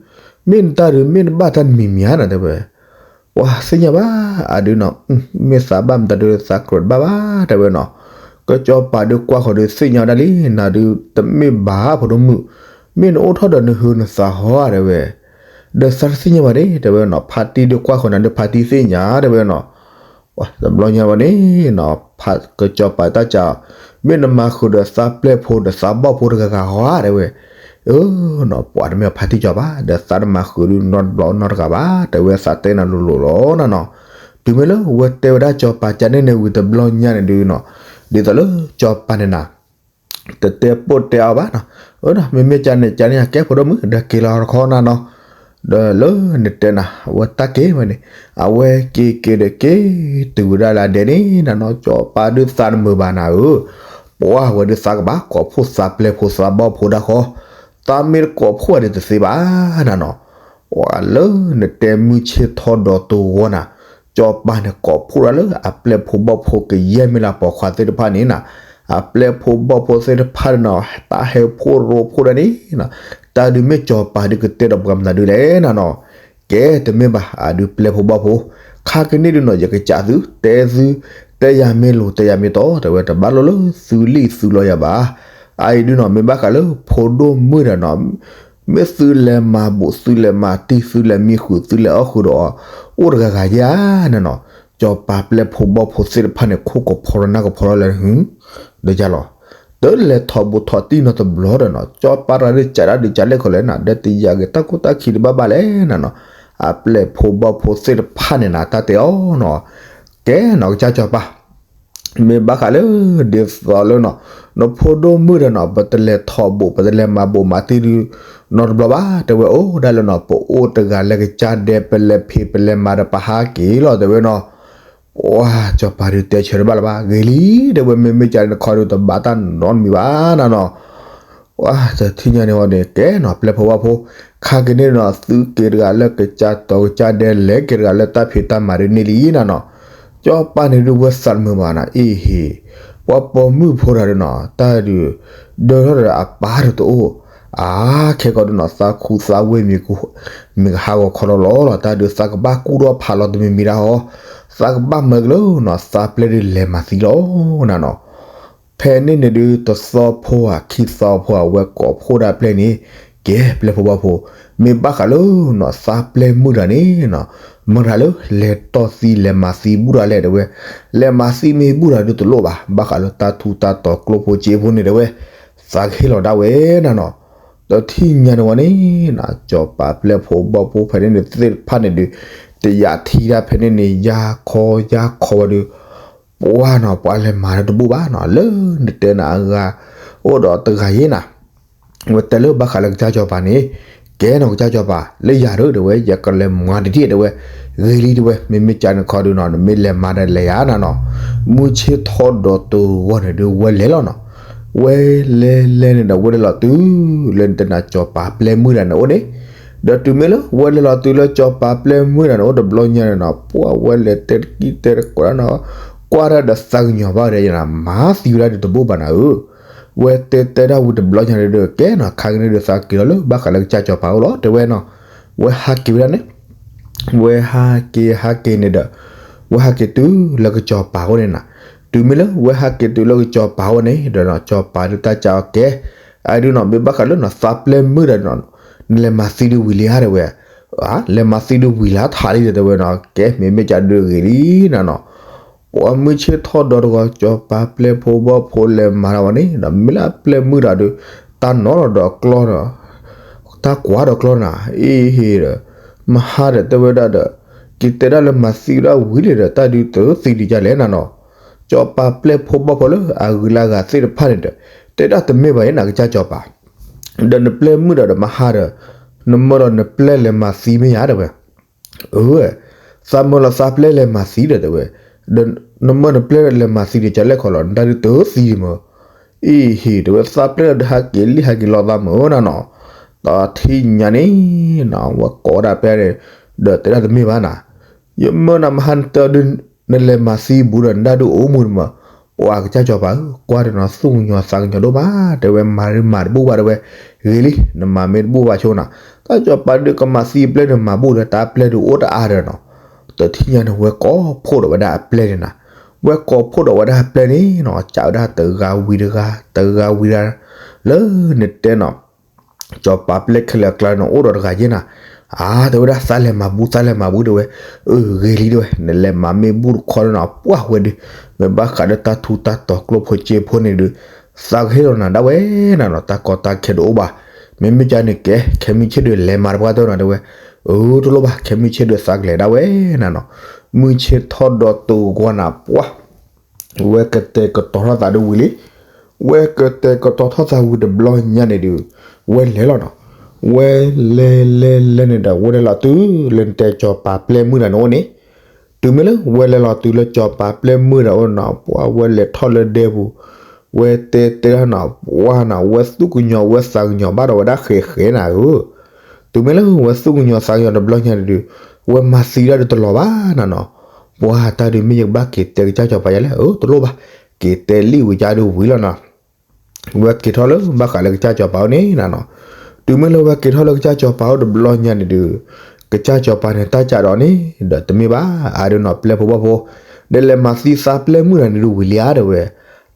မ့ၢ်နတၢ်ဒုး မ့ၢ်နဘၣ်တၢ်တမံၤမံၤဧါနၤ တဲဝဲ ပှၤသ့ၣ်ညါဘၣ် အဒုးနီၤ မ့ၢ်သးဘၣ်မတၤဒုးသးကြၢးတဘၣ်ဘၣ် တဲဝဲနီၤ ကစီၤပၤဒုးကွၢ်ဃီၤဒုးသ့ၣ်ညါဝဲဒၣ်လံ နၤဒုးတမ့ၢ်ဘၣ်ဖိဒိၣ်မုၣ် မ့ၢ်နအိၣ်ထီၣ်ဒီးနဟုးနသးဟီဧါ တဲဝဲ ဒီးသးတသ့ၣ်ညါဘၣ်န့ၣ် တဲဝဲနီၤ ဖါတံၢ်ဒုးကွၢ်ဃီၤနၤဒုးဖါတံၢ်သ့ၣ်ညါ တဲဝဲနီၤ တဘျီညါဝဲန့ၣ်နီၤ ကစီၤပၤတၢ်စံး မ့ၢ်နမၤဃုာ်ဒီးသးပျဲၢ်ဖိဒီးသးဘီၣ်ဖိတဂၤဂၤဟီဧါ တဲဝဲ အၢ နီၤ ပှၤတမ့ၢ်ဖါတံၢ်စီၤပၤ ဒီးသးတမၤဃုာ်ဒုးနီတဘျီနီတဂၤဘၣ် တဲဝဲသးတဲနၤလိၤလိၤလီၤနၤနီၤ တုၤမ့ၢ်လၢဝဲတဲဝဲဒၣ်စီၤပၤကန့ၣ်န့ၣ်ဝံၤတဘျီညါန့ၣ်ဒုးနီၤ ဒ်သိးလၢစီၤပၤန့ၣ်နၤ တတဲပိာ်တဲအီၤဘၣ်နီၤ အၢ မ့မ့ၢ်ကန့ၣ်ကန့ၣ် အကဲဖိဒိၣ်မုၣ် ဒီးက့ၤလီၤတခီနၤနီၤ ဒီးလၢနတဲနၤ အဝဲတၢ်က့ၤဝဲန့ၣ် အဝဲက့ၤက့ၤဒီးက့ၤ တုၤဝဲဒၣ်လၢဒဲန့ၣ်နၤနီၤ စီၤပၤဒုးသးတမုာ်ဘၣ်နၤဧၢ ပှၤဝဲဒုးသးကဘၣ်ကိးဖိသးပျဲၢ်ဖိသးဘီၣ်ဖိဒၣ်ဃီ သးမ့ၢ်တကိးဖှိၣ်ဒီးတသ့ဘၣ်နၤနီၤ. ပှၤလၢနတဲမုၢ်ဆ့ၣ်ထီၣ်ဒီးတဂီၤနၤ, စီၤပၤန့ၣ်ကိးဖှိၣ်ဒၣ်လၢအပျဲၢ်ဖိဘီၣ်ဖိကယဲၢ်မ့ၢ်လၢပိာ်ခွါသ့ၣ်တဖၣ်န့ၣ်နၤ, အပျဲၢ်ဖိဘီၣ်ဖိသ့ၣ်တဖၣ်န့ၣ်နီၤ, တၢ်ဟဲဖှိၣ်ရိဖှိၣ်ဒၣ်န့ၣ်နီၤ, တၢ်ဒုးမ့ၢ်စီၤပၤဒုးကတဲဒီးပှၤမနုၤဒုလဲၣ်နၤနီၤ. ကဲတမ့ၢ်ဘၣ် အဒုးပျဲၢ်ဖိဘီၣ်ဖိ, ခါကန့ၣ်ဒုနီၤ ယကစးသု တဲသု, တဲယၤမ့ၢ်လိၤ တဲယၤမ့ၢ်တီ တဲဝဲတဘၣ်လိၣ်လၢသုလံၣ်သုလီယၤဘၣ်. အအံၤဒုနီၤ မ့ၢ်ဘၣ်ဃးလၢဖိဒိၣ်မုၣ်ဒီးနီၤ, မ့ၢ်သုလဲၤမၤဘူး သုလဲၤမၤတံၢ် သုလဲၤမံဃုာ် သုလဲၤအီၣ်ဃုာ်ဒီး အိၣ်တဂၤဂၤယါနၤနီၤ, စီၤပၤပျဲၢ်ဖိဘီၣ်ဖိသ့ၣ်တဖၣ်န့ၣ် ခိၣ်ကဖီလၢနၢ်ကဖီလၢလဲၣ်, ဒီးယါလီၤ. တလဲၤထီၣ်ဘူးထီၣ်တံၢ်နီတဘျီဒီးနီၤ, စီၤပၤတဂၤဒုးကးဒၣ်ဒုးကးလဲၣ်ခီလဲၣ်နၤ, ဒီးတယာ်က့ၤတၢ်ကူတၢ်ခံတဘၣ်ဘၣ်လဲၣ်နၤနီၤ, အပျဲၢ်ဖိဘီၣ်ဖိသ့ၣ်တဖၣ်န့ၣ်နၤ တၢ်တဲအီၤနီၤ, ကဲနီၤ ကစၢ်စီၤပၤ မ့ၢ်ဘၣ်ဃးလၢ ဒ်သိးလၢနီၤ, နဖိဒိၣ်မုၣ်ဒီးနီၤ ပတလဲၤထီၣ်ဘူး ပတလဲၤမၤဘူးမၤတံၢ်ဒု နီတဘျီဘၣ် တဲဝဲအိၣ်ဒၣ်လၢနီၤ, ပအိၣ်တဂၤလၢကစၢ်ဒဲ ပလဲၤဖံးပလဲၤမၤဒီးပဟးက့ၤလီၤ တဲဝဲနီၤ. ပှၤစီၤပၤဒုးတဲဆၢတဘၣ်လၢၤဘၣ် ဂ့ၤလံ တဲဝဲ မ့မ့ၢ်ကန့ၣ်ခီဒုးတဘၣ်တၢ်နီတမံၤဘၣ်နၤနီၤ. ပှၤတထံၣ်ညါန့ၣ်ဝဲန့ၣ် ကဲနီၤ ပျဲၢ်ဖိဘီၣ်ဖိ, ခါကန့ၣ်နီၤ သုက့ၤတဂၤလၢကစၢ်တီၤကစၢ်ဒဲ လဲၤက့ၤတဂၤလၢတၢ်ဖံးတၢ်မၤဒုန့ၣ်လံနၤနီၤ. စီၤပၤန့ၣ်ဒုးဝဲသးတမုာ်ဘၣ်နၤ အ့ဟ့ၣ်, ပှၤပိာ်မုၣ်ဖိတဂၤဒုနီၤ တၢ်ဒုး ဒၢထီၣ်ဒီးအပၢ်တအိၣ်, အါခဲကီးဒုနီၤ သးခူသးဝ့ၢ်မံၤကဟးဂီၤခီလီၤလီၤလီၤ တၢ်ဒုးသးကဘၣ်ကူၣ်ထီၣ်ဖးလီၤတမံၤမံၤဒၣ်ဟီ, သးကဘၣ်မၤက့ၤလၢနီၤ သးပျဲၢ်ဒုးလဲၤမၤသံလီၤနၤနီၤ. ဖဲန့ၣ်န့ၣ်ဒုး တသီဖိဧါ ခံသီဖိဧါ ဝဲကိးဖှိၣ်ဒၣ်ပျဲၢ်န့ၣ်, ကဲပျဲၢ်ဖိဘီၣ်ဖိ, မ့ၢ်ဘၣ်ဃးလၢနီၤ သးပျဲၢ်မုၣ်တဂၤန့ၣ်နီၤ, မတၤလၢလဲၤတီၢ်သံလဲၤမၤသံဘူးတဂၤလဲၣ်တဲဝဲ, လဲၤမၤသံမ့ၢ်ဘူးတဂၤဒုးတလိၣ်ဘၣ် ဘၣ်ဃးလၢတၢ်ထူးတၢ်တီၤကျိဖိစ့ဖိန့ၣ်တဲဝဲ, သးကဟ့ၣ်လီၤဒၣ်ဝဲနၤနီၤ. တထံၣ်ညါန့ၣ်ဝဲန့ၣ်နီၤ စီၤပၤပျဲၢ်ဖိဘီၣ်ဖိဖဲန့ၣ်န့ၣ်သ့ၣ်တဖၣ်န့ၣ်ဒုး, တယာ်ထံဒၣ်ဖဲန့ၣ်န့ၣ် ယါခီယါခီဝဲဒုး ပှၤနီၤ ပှၤလဲၤမၤတၢ်တဘူးဘၣ်နီၤ လၢနတဲနၤအဂၤ အိၣ်ဒီးတဂၤယ့ၢ်နၤ, ဝဲတဲလၢဘၣ်ဃးလၢကစၢ်စီၤပၤန့ၣ်, ကဲနီၤကစၢ်စီၤပၤ လၢယၤဒုးတဲဝဲ ယကလဲၤမၤတထံၣ်တဲဝဲ, ဂ့ၤလံတဲဝဲ မ့မ့ၢ်ကန့ၣ်ခီဒုနီၤ နမ့ၢ်လဲၤမၤဒီးလဲၤယၤနၤနီၤ. မုၢ်ဆ့ၣ်ထီၣ်ဒီးတဂီၤန့ၣ်ဒုးဝဲလဲၤလီၤနီၤ, ဝဲလဲၤလဲၤန့ၣ်ဒီးဝဲလဲၤလီၤတုၤ လၢနတဲနၤစီၤပၤပျဲၢ်မုၣ်တဂၤန့ၣ်အိၣ်န့ၣ်, ဒီးတုၤမ့ၢ်လၢ ဝဲလဲၤလီၤတုၤလၢစီၤပၤပျဲၢ်မုၣ်တဂၤန့ၣ်အိၣ်တဘျီညါန့ၣ်နီၤ ပှၤဝဲလဲၤတဲတကံၢ်တဲတကိးဒၣ်နီၤ, ကွၢ်တၢ်ဒီးသးကညီၤဘၣ်ဒီးယနၤ မၤသံဝဲဒၣ်ဒုးတဘူးဘၣ်နၤဧၢ, ဝဲတဲတဲဒၣ်ဝံၤတဘျီညါန့ၣ်ဒီး ကဲနီၤ ခါကန့ၣ်ဒုးသးက့ၤလီၤလၢဘၣ်ဃးလၢကစၢ်စီၤပၤအိၣ်လီၤ တဲဝဲနီၤ, ဝဲဟးက့ၤဝဲဒၣ်န့ၣ် ဝဲဟးက့ၤဟးက့ၤန့ၣ်ဒီး, ဝဲဟးက့ၤတုၤလၢကစီၤပၤအိၣ်န့ၣ်နၤ, တုၤမ့ၢ်လၢဝဲဟးက့ၤတုၤလၢကစီၤပၤအိၣ်န့ၣ်ဒီး စီၤပၤဒုးတၢ်ကးအီၤကဲ, အဒုးနီၤ မ့ၢ်ဘၣ်ဃးလၢနီၤ သးပျဲၢ်မုၣ်ဒီးနီၤ, နလဲၤမၤသံဒုးဝံၤလံဧါတဲဝဲ, လဲၤမၤသံဒုးဝံၤလၢထးလံတဲဝဲနီၤ ကဲမ့မ့ၢ်ကဒုးဂ့ၤလံနၤနီၤ. ပှၤမုၢ်ဆ့ၣ်ထီၣ်ဒီးတဂီၤ စီၤပၤပျဲၢ်ဖိဘီၣ်ဖိလဲၤမၤတၢ်ဝဲန့ၣ်ဒီး မ့ၢ်လၢအပျဲၢ်မုၣ်တဂၤဒုး, တၢ်နီၣ်ထီၣ်ဒီးကျီဒီး, တၢ်ကွၢ်ဒီးကျီနၤ, အ့ဟ့ၣ်ဒီး, မဟါဒီးတဲဝဲဒၣ်ဒီး, က့ၤတဲဒၣ်လၢမၤသံဝဲဒၣ်ဝံၤလံဒီး တၢ်ဒုးတသံဒံးဒ်လဲၣ်နၤနီၤ. စီၤပၤပျဲၢ်ဖိဘီၣ်ဖိလၢအဂုၤလၢအဂၤသ့ၣ်တဖၣ်န့ၣ်ဒီး, တဲဒၣ်တမ့ၢ်ဘၣ်အံၤနၤကစၢ်စီၤပၤ ဒီးနပျဲၢ်မုၣ်ဒီးဒီးမဟါဒီး, နမၢလီၤနပျဲၢ်လဲၤမၤသံမ့ၢ်ဧါတဲဝဲ, အၢ, သးမၢလီၤသးပျဲၢ်လဲၤမၤသံဒီးတဲဝဲ, ဒီးနမၢနပျဲၢ်လဲၤမၤသံဒီးကလဲၣ်ခီလီၤ နတၢ်ဒုးတသံဒံးမၢ, အ့ဟ့ၣ်တဲဝဲ သးပျဲၢ်ဒီးဟးက့ၤလံဟးက့ၤလီၤသးမၢနၤနီၤ. တထံၣ်ညါန့ၣ်နီၤ ဝဲကိးဒၣ်ပျဲၢ်န့ၣ်, ဒီးတဲဒၣ်တမ့ၢ်ဘၣ်နၤ ယမၢနၤမဟါနတၢ်ဒုး, နလဲၤမၤသံဘူးဒီးနတၢ်ဒုးအိၣ်မူန့ၣ်မး, ပှၤကစၢ်စီၤပၤဧၢ, ကွၢ်ဒီးနီၤ သူၣ်ကညီၤသးကညီၤဒိၣ်မး, တဲဝဲမၤဒုးမၤတဘူးဘၣ်တဲဝဲ, ဂ့ၤလံ နမၤမ့ၢ်တဘူးဘၣ်ဆိနၤ, တၢ်စီၤပၤဒုးကမၤသံအပျဲၢ်န့ၣ်မၤဘူးဒီးတၢ်အပျဲၢ်ဒုးအိၣ်တအါဒီးနီၤ, တထံၣ်ညါန့ၣ် ဝဲကိးဖှိၣ်ဒီးဝဲဒၣ်အပျဲၢ်န့ၣ်နၤ, ဝဲကိးဖှိၣ်ဒီးဝဲဒၣ်အပျဲၢ်န့ၣ်နီၤ ကးဝဲဒၣ်တဂၤဝံၤတဂၤ တဂၤဝံၤတဂၤ, လၢနတဲနီၤ စီၤပၤပျဲၢ်ခဲလၢာ်အကျါန့ၣ် အိၣ်ဒီးတဂၤယ့ၢ်နၤ, အါ တဲဝဲဒၣ် သးလဲၤမၤဘူး သးလဲၤမၤဘူးတဲဝဲ, အၢ ဂ့ၤလံတဲဝဲ နလဲၤမၤမ့ၢ်ဘူးတခီန့ၣ်နီၤ ပှၢ်ဝဲဒုး, မ့ၢ်ဘၣ်ဃးဒီးတၢ်ထူးတၢ်တီၤကျိဖိစ့ဖိန့ၣ်ဒုး, သးကဟ့ၣ်လီၤနၤဒၣ်ဝဲနၤနီၤ တၢ်ကီတၢ်ခဲတအိၣ်ဘၣ်, မ့မ့ၢ်ကန့ၣ်ကဲ ခဲမုၢ်ဆ့ၣ်ဒုးလဲၤမၤတပှၢ်တဲနီၤတဲဝဲ, အၢ တလိၣ်ဘၣ် ခဲမုၢ်ဆ့ၣ်ဒုးသးကလဲၤဒၣ်ဝဲနၤနီၤ, မုၢ်ဆ့ၣ်ထီၣ်ဒီးတဂီၤနၤပှၢ် ဝဲကတဲာ်ကတီၤထီၣ်သးဒုးဝံၤလံ, ဝဲကတဲာ်ကတီၤထီၣ်သးဝံၤတဘျီညါန့ၣ်ဒုး, ဝဲလဲၤလီၤနီၤ, ဝဲလဲၤလဲၤလဲၤန့ၣ်ဒီး ဝဲလဲၤလီၤတုၤလၢနတဲစီၤပၤပျဲၢ်မုၣ်တဂၤန့ၣ်အိၣ်န့ၣ်, တုၤမ့ၢ်လၢဝဲလဲၤလီၤတုၤလၢစီၤပၤပျဲၢ်မုၣ်တဂၤအိၣ်နီၤ ပှၢ်ဝဲလဲၤထီၣ်လၢဒဲပူၤ, ဝဲတဲတဲဒၣ်နီၤ ပှၢ်နီၤ ဝဲသူၣ်ကညီၤဝဲသးကညီၤဘၣ်ဒီးဝဲဒၣ်ဃဲးဃဲးနၤဧၢ, တုၤမ့ၢ်လၢဝဲသူၣ်ကညီၤသးကညီၤတဘျီညါန့ၣ်ဒုး ဝဲမၤသံဒၣ်ဒုးတလီၤဘၣ်နၤနီၤ, ပှၢ်တၢ်ဒုးမ့ၢ်ယကဘၣ်က့ၤတဲကစၢ်စီၤပၤယါလဲၣ် အၢ တလိၣ်ဘၣ်, က့ၤတဲလံဝံၤကါဒုးဝံၤလီၤနီၤ ဝဲက့ၤထီၣ်လၢဘၣ်ဃးလၢကစၢ်စီၤပၤအိၣ်န့ၣ်နၤနီၤ, တုၤမ့ၢ်လၢဝဲက့ၤထီၣ်လၢကစၢ်စီၤပၤအိၣ်တဘျီညါန့ၣ်ဒုး ကစၢ်စီၤပၤန့ၣ်တၢ်ကးဒီးန့ၣ် ဒီးတမ့ၢ်ဘၣ် အါဒုးနီၤ ပျဲၢ်ဖိဘီၣ်ဖိ ဒီးလဲၤမၤသံသးပျဲၢ်မုၣ်တဂၤန့ၣ်ဒုးဝံၤလံဧါတဲဝဲ,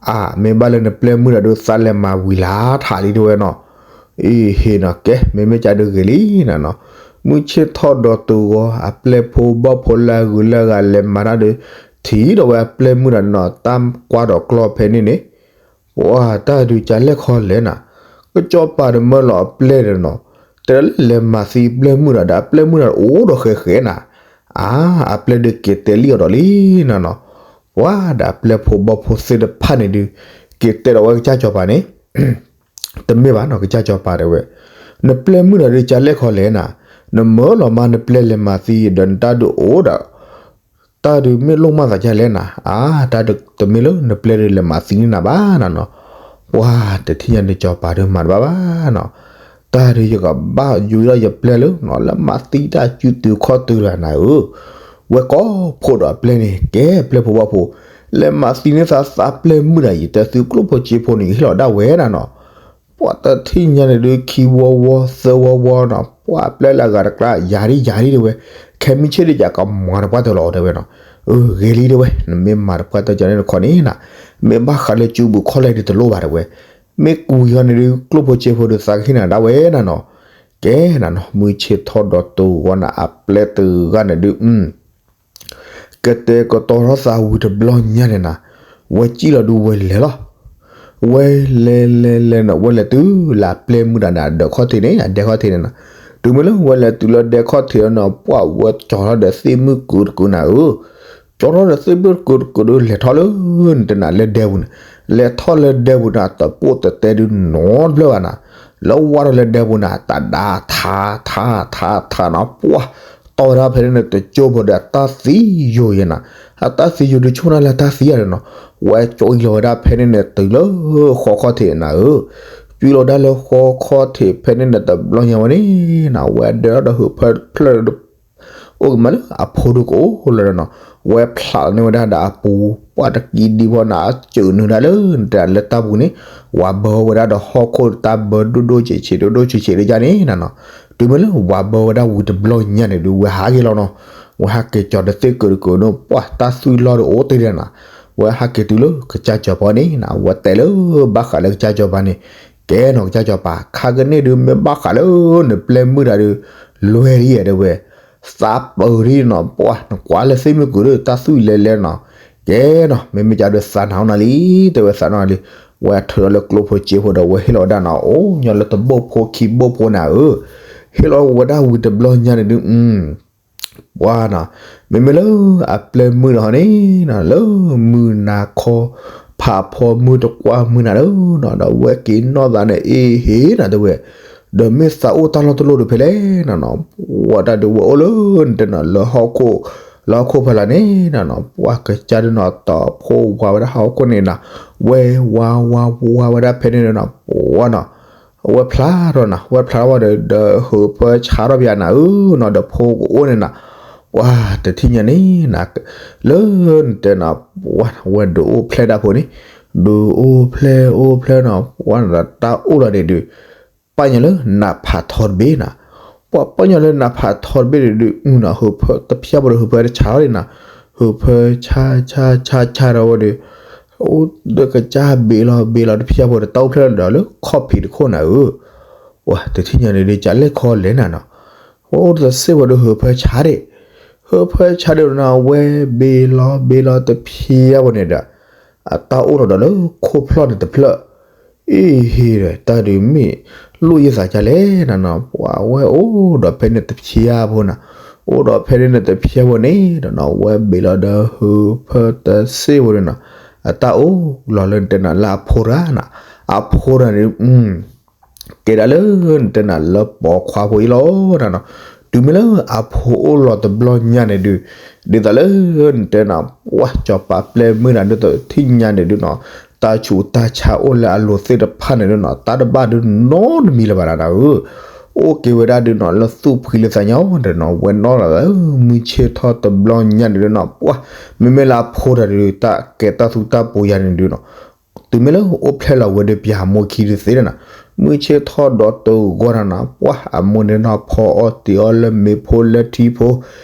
အါ မ့ၢ်ဘၣ်လၢနပျဲၢ်မုၣ်တဂၤဒုးသးလဲၤမၤဝံၤလၢထးလံတဲဝဲနီၤ, အ့ဟ့နီၤ ကဲ မ့မ့ၢ်ကါဒုးဂ့ၤလံနၤနီၤ, မုၢ်ဆ့ၣ်ထီၣ်ဒီးတုၤဂီၤ အပျဲၢ်ဖိဘီၣ်ဖိလၢအဂုၤလၢအဂၤလဲၤမၤတၢ်ဒုး ထံၣ်ဒီးဝဲအပျဲၢ်မုၣ်တဂၤန့ၣ်နီၤ တၢ်ကွၢ်ဒီးကျီၢ်ဖဲန့ၣ်န့ၣ် ပှၢ်တၢ်ဒုးကလဲၣ်ခီလဲၣ်နၤ, ကစၢ်စီၤပၤတမၢလီၤအပျဲၢ်ဒီးနီၤ, တဲဒၣ်လၢလဲၤမၤသံပျဲၢ်မုၣ်ဒီး ဒီးအပျဲၢ်မုၣ်ဒီးအိၣ်ဒီးဃဲးဃဲးနၤ, အါ အပျဲၢ်ဒုးက့ၤတဲလံအီၤဒီးလံနၤနီၤ, ပှၢ်ဒီးအပျဲၢ်ဖိဘီၣ်ဖိသ့ၣ်တဖၣ်န့ၣ်ဒုး က့ၤတဲဒီးဝဲကစၢ်စီၤပၤန့ၣ် တမ့ၢ်ဘၣ်နီၤ ကစၢ်စီၤပၤတဲဝဲ, နပျဲၢ်မုၣ်တဂၤဒုးကလဲၣ်ခီလဲၣ်နၤ, နမၢလီၤမါနပျဲၢ်လဲၤမၤသံဒီးနတၢ်ဒုးအိၣ်ဒီး တၢ်ဒုးမ့ၢ်လိၣ်မၢ်သးဒ်လဲၣ်နၤ, အါ တၢ်ဒုးတမ့ၢ်လၢနပျဲၢ်ဒုးလဲၤမၤသံန့ၢ်နၤဘၣ်နၤနီၤ, ပှၢ်တထံၣ်ညါဒုးစီၤပၤဒုးမၤတဘၣ်ဘၣ်နီၤ, တၢ်ဒုးယကဘၣ်ယူၤဒီးယပျဲၢ်လၢ လၢမၤသံတၢ်စုတုၤခီၣ်တုၤလၢနၤဧၢ, ဝဲကိးဖှိၣ်ဒီးအပျဲၢ်န့ၣ် ကဲပျဲၢ်ဖိဘီၣ်ဖိ, လဲၤမၤသံန့ၢ်သးသးပျဲၢ်မုၣ်တဂၤအံၤ တဲသုကျိၣ်ဖိစ့ဖိန့ၣ် ယဟ့ၣ်လီၤဒၣ်ဝဲနၤနီၤ, ပှၢ်တထံၣ်ညါန့ၣ်ဒုး ခံဝီဝီသၢဝီဝီနီၤ, ပှၢ်ပျဲၢ်လၢအဂၤတကျါ ယၤဒ်ယၤဒ်တဲဝဲ, ခဲမုၢ်ဆ့ၣ်ဒုးယကမၤတပှၢ်တၢၢ်လီၤတဲဝဲနီၤ, အၢ ဂ့ၤလံတဲဝဲ, နမ့ၢ်မၤတပှၢ်တၢၢ်ကန့ၣ်တခီန့ၣ်နၤ, မ့ၢ်ဘၣ်ဃးလၢစုပူၤခီၣ်လဲၢ်ဒုးတလိၣ်ဘၣ်တဲဝဲ, မ့ၢ်ကွံာ်ဃီန့ၣ်ဒုး ကျိၣ်ဖိစ့ဖိဒုးသးကဟ့ၣ်နၤဒၣ်ဝဲနၤနီၤ, ကဲနၤနီၤ မုၢ်ဆ့ၣ်ထီၣ်ဒီးတုၤဂီၤနၤ အပျဲၢ်တဂၤန့ၣ်ဒုး ကတဲာ်ကတီၤထီၣ်သးဝံၤတဘျီညါန့ၣ်နၤ, ဝဲစံၣ်လီၤဒုးဝဲလဲၤလီၤ, ဝဲလဲၤလဲၤလဲၤနီၤ ဝဲလဲၤတုၤလၢအပျဲၢ်မုၣ်တဂၤန့ၣ် အဒဲခီၣ်ထံးန့ၣ် အဒဲခီၣ်ထံးန့ၣ်နၤ, တုၤမ့ၢ်လၢဝဲလဲၤတုၤလၢဒဲခီၣ်ထံးလီၤနီၤ ပှၢ်ဝဲကၠီထီၣ်ဒီးသ့ၣ်မုၢ်ကုာ်တကုာ်နၤဧၢ, ကၠီထီၣ်ဒီးသ့ၣ်မုၢ်ကုာ်တကုာ်ဒုး လဲၤထီၣ်လၢနတဲနၤလၢဒဲပူၤန့ၣ်, လဲၤထီၣ်လၢဒဲပူၤန့ၣ် တပိၢ်တတဲဒုးနီတဘျၢဘၣ်နၤ, လၢဝါထီၣ်လၢဒဲပူၤန့ၣ် တၢ်ဒၣ်ထါထါထါထါနီၤ ပှၢ် တီၢ်ဝဲဒၣ်ဖဲန့ၣ်န့ၣ် တကၠိဖိဒီးအတၢ်သံယိာ်ယဲနၤ, အတၢ်သံယိာ်ဒုးဆိၣ်နၤလၢအတၢ်သံယိာ်ဒီးနီၤ, ဝဲကၠီလီၤဝဲဒၣ်ဖဲန့ၣ်န့ၣ် တုၤလၢဃီခီၣ်ထံးနၤဧၢ, ကၠီလီၤဝဲဒၣ်လၢဃီခီၣ်ထံးဖဲန့ၣ်န့ၣ် တဘျီညါဝဲန့ၣ်နၤ ဝဲဒၢထီၣ်ဒီးဟုးဖၢဖျၢၣ်ဒီး အိၣ်ကမးလၢအဖိဒုးကအိၣ်လၢၤဒီးနီၤ, ဝဲဖျးန့ၢ်ဝဲဒၣ်ဒီးအပူၤ ပှၢ်တကံဒံဖိနၤ အစၢၤနုာ်ဒၣ်လၢနတဲလၢတၢ်ပူၤန့ၣ်, ဝၤဘၢဝဲဒၣ်ဒီးဟီၣ်ခိၣ်တၢ်ဘၢဒိၣ်ဒိၣ်ဆံးဆံးဒိၣ်ဒိၣ်ဆံးဆံးဒ်န့ၣ်နၤနီၤ, တုၤမ့ၢ်လၢဝၤဘၢဝဲဒၣ်ဝံၤတဘျီညါန့ၣ်ဒုး ဝဲဟးက့ၤလီၤနီၤ, ဝဲဟးက့ၤကၠီတသ့ၣ်ကုာ်တကုာ်န့ၣ် ပှၢ်တၢ်သွံၣ်လီၢ်ဒီးအိၣ်တ့ၢ်ဒီးနၤ, ဝဲဟးက့ၤတုၤလၢကစၢ်စီၤပၤန့ၣ်နၤ ဝဲတဲလၢ ဘၣ်ဃးလၢကစၢ်စီၤပၤန့ၣ်, ကဲနီၤ ကစၢ်စီၤပၤ ခါကန့ၣ်ဒုး မ့ၢ်ဘၣ်ဃးလၢနပျဲၢ်မုၣ်တဂၤဒုး လွဲၤဒ်ယဲတဲဝဲ သးပၢၤဒ်နီၤ ပှၢ်နကွၢ်လၢသ့ၣ်မုၢ်ကုာ်ဒီး တၢ်သွံၣ်လဲၤလဲၤနီၤ, ကဲနီၤ မ့မ့ၢ်ကဒီးသးနာ်နၤလံ တဲဝဲသးနာ်နၤလံ, ဝဲထုးထီၣ်လၢကျိၣ်ဖိစ့ဖိဒီး ဝဲဟ့ၣ်လီၤဝဲဒၣ်နၤ အိၣ်ညီလၢတဘိၣ်ဖိခံဘိၣ်ဖိနၤဧၢ, ဟ့ၣ်လီၤဝဲဒၣ်ဝံၤတဘျီညါန့ၣ်ဒုး ပှၢ်နီၤ, မ့မ့ၢ်လၢအပျဲၢ်မုၣ်တဂၤန့ၣ်နီၤ လၢမုၢ်နၤခီ ဖးဖီမုၢ်တကွၢ်မုၢ်နၤလၢနီၤ ဒီးဝဲက့ၤနီၢ်သးန့ၣ် အ့ဟ့ၣ်နၤတဲဝဲ, ဒီးမ့ၢ်သးအိၣ်တၢ်လီၢ်တလီၢ်ဒုးဖဲလဲၣ်နီၤနီၤ, ပှၢ်တၢ်ဒုးဝဲအိၣ်လၢနတဲနၤ လၢဟီၣ်ခိၣ် လၢဟီၣ်ခိၣ်ဖဲလၢ်န့ၣ်နီၤနီၤ ပှၢ်ကစၢ်ဒုးနီၤ တဖိဝၤဝဲဒၣ်ဟီၣ်ခိၣ်န့ၣ်နၤ, ဝဲဝါဝါဝါဝဲဒၣ်ဖဲန့ၣ်နီၤ ပှၢ်နီၤ ဝဲဖျါထီၣ်နၤ ဝဲဖျါထီၣ်ဝဲဒီး ဒီးဟုးဖၢဆါထီၣ်ပယါနၤဧၢနီၤ ဒီးဖိကအိၣ်န့ၣ်နၤ, ပှၢ်တထံၣ်ညါန့ၣ်နၤ, လၢနတဲနၤ ပှၢ်ဝဲဒုးအိၣ်ဖျဲၣ်ဒၣ်ဖိန့ၣ်, ဒုးအိၣ်ဖျဲၣ်အိၣ်ဖျဲၣ်နီၤ ပှၢ်နၤတၢ်အိၣ်လီၤန့ၣ်ဒုး ပာ်ညီလၢနးဖးထီတဘ့ၣ်နၤ, ပှၢ်ပာ်ညီလၢနးဖးထီတဘ့ၣ်န့ၣ်ဒုး အုနီၤ ဟုးဖၢတဖျါဖိဒီး ဟုးဖၢတဆါထီၣ်န့ၣ်နၤ, ဟုးဖၢဆါဆါဆါဆါထီၣ်ဝဲဒီး အိၣ်ဒီးကစၢ်ဘ့ၣ်လီၤဘ့ၣ်လီၤတဖျါဖိဒီး တၢ်အိၣ်ဖျဲၣ်လီၤဒီးလၢခီၣ်ဖံးတခိၣ်နၤဧၢ, ပှၢ်တထံၣ်ညါန့ၣ်ဒုး ကလဲၣ်ခီလဲၣ်နၤနီၤ, အိၣ်တသ့ဝဲဒီးဟုးဖၢဆါဒၣ်, ဟုးဖၢဆါဒၣ်နၤ ဝဲဘ့ၣ်လီၤဘ့ၣ်လီၤတဖျါဖိန့ၣ်ဒီး အတၢ်အိၣ်လီၤဒီးလၢခိၣ်ဖျီၣ်န့ၣ်တဖျၢၣ်, အ့ဟ့ဒီး တၢ်ဒုးမ့ၢ်လိၣ်ယသးဒ်လဲၣ်နၤနီၤ, ပှၢ်ဝဲအိၣ်ဒီးဖဲန့ၣ်တဖျါဖိနၤ, အိၣ်ဒီးဖဲန့ၣ်တဖျါဖိန့ၣ်ဒီးနီၤ ဝဲဘ့ၣ်လီၤဒီးဟုးဖၢတသ့ဖိန့ၣ်နီၤ, အတၢ်အိၣ်လီၤလၢနတဲနၤလၢအဖိတဂၤနၤ, အဖိတဂၤန့ၣ် ကဲဒၣ်လၢနတဲနၤလၢပိာ်ခွါဖိအံၤလီၤနၤနီၤ, တုၤမ့ၢ်လၢအဖိအိၣ်လီၤတဘျီညါန့ၣ်ဒုး, ဒ်သိးလၢနတဲနၤ ပှၢ်စီၤပၤပျဲၢ်မုၣ်နၤဒ်သိးထံၣ်ညါန့ၣ်ဒုးနီၤ, တ တၢ်ဆူးတၢ်ဆါအိၣ်လၢအလိၤသ့ၣ်တဖၣ်န့ၣ်ဒုးနီၤ တၢ်တဘၣ်ဒုးနီတမံၤလၢၤဘၣ်နီၤ အၢ အိၣ်က့ၤဝဲဒၣ်ဒုးနီၤ လၢသူၣ်ဖှံလၢသးညီဒီးနီၤ ဝဲနီၣ်လီၤလၢ မုၢ်ဆ့ၣ်ထီၣ်တဘျီညါန့ၣ်ဒုးနီၤ ပှၤ မ့မ့ၢ်လၢအဖိတဂၤဒုး တၢ်ကဲတၢ်သူတၢ်ပီၤယၤန့ၣ်ဒုးနီၤ တုၤမ့ၢ်လၢအိၣ်ဖျဲၣ်လီၤဝဲဒီးပၠးမိၢ်ခံဒုးသ့ဒီးနီၤ မုၢ်ဆ့ၣ်ထီၣ်ဒီးတဂီၤနီၤနီၤ ပှၤအမိၢ်န့ၣ်နီၤ ဖီအီၣ်တ့ၤအီၣ်လၢမ့ၤဖိလၢထံဖိ တ့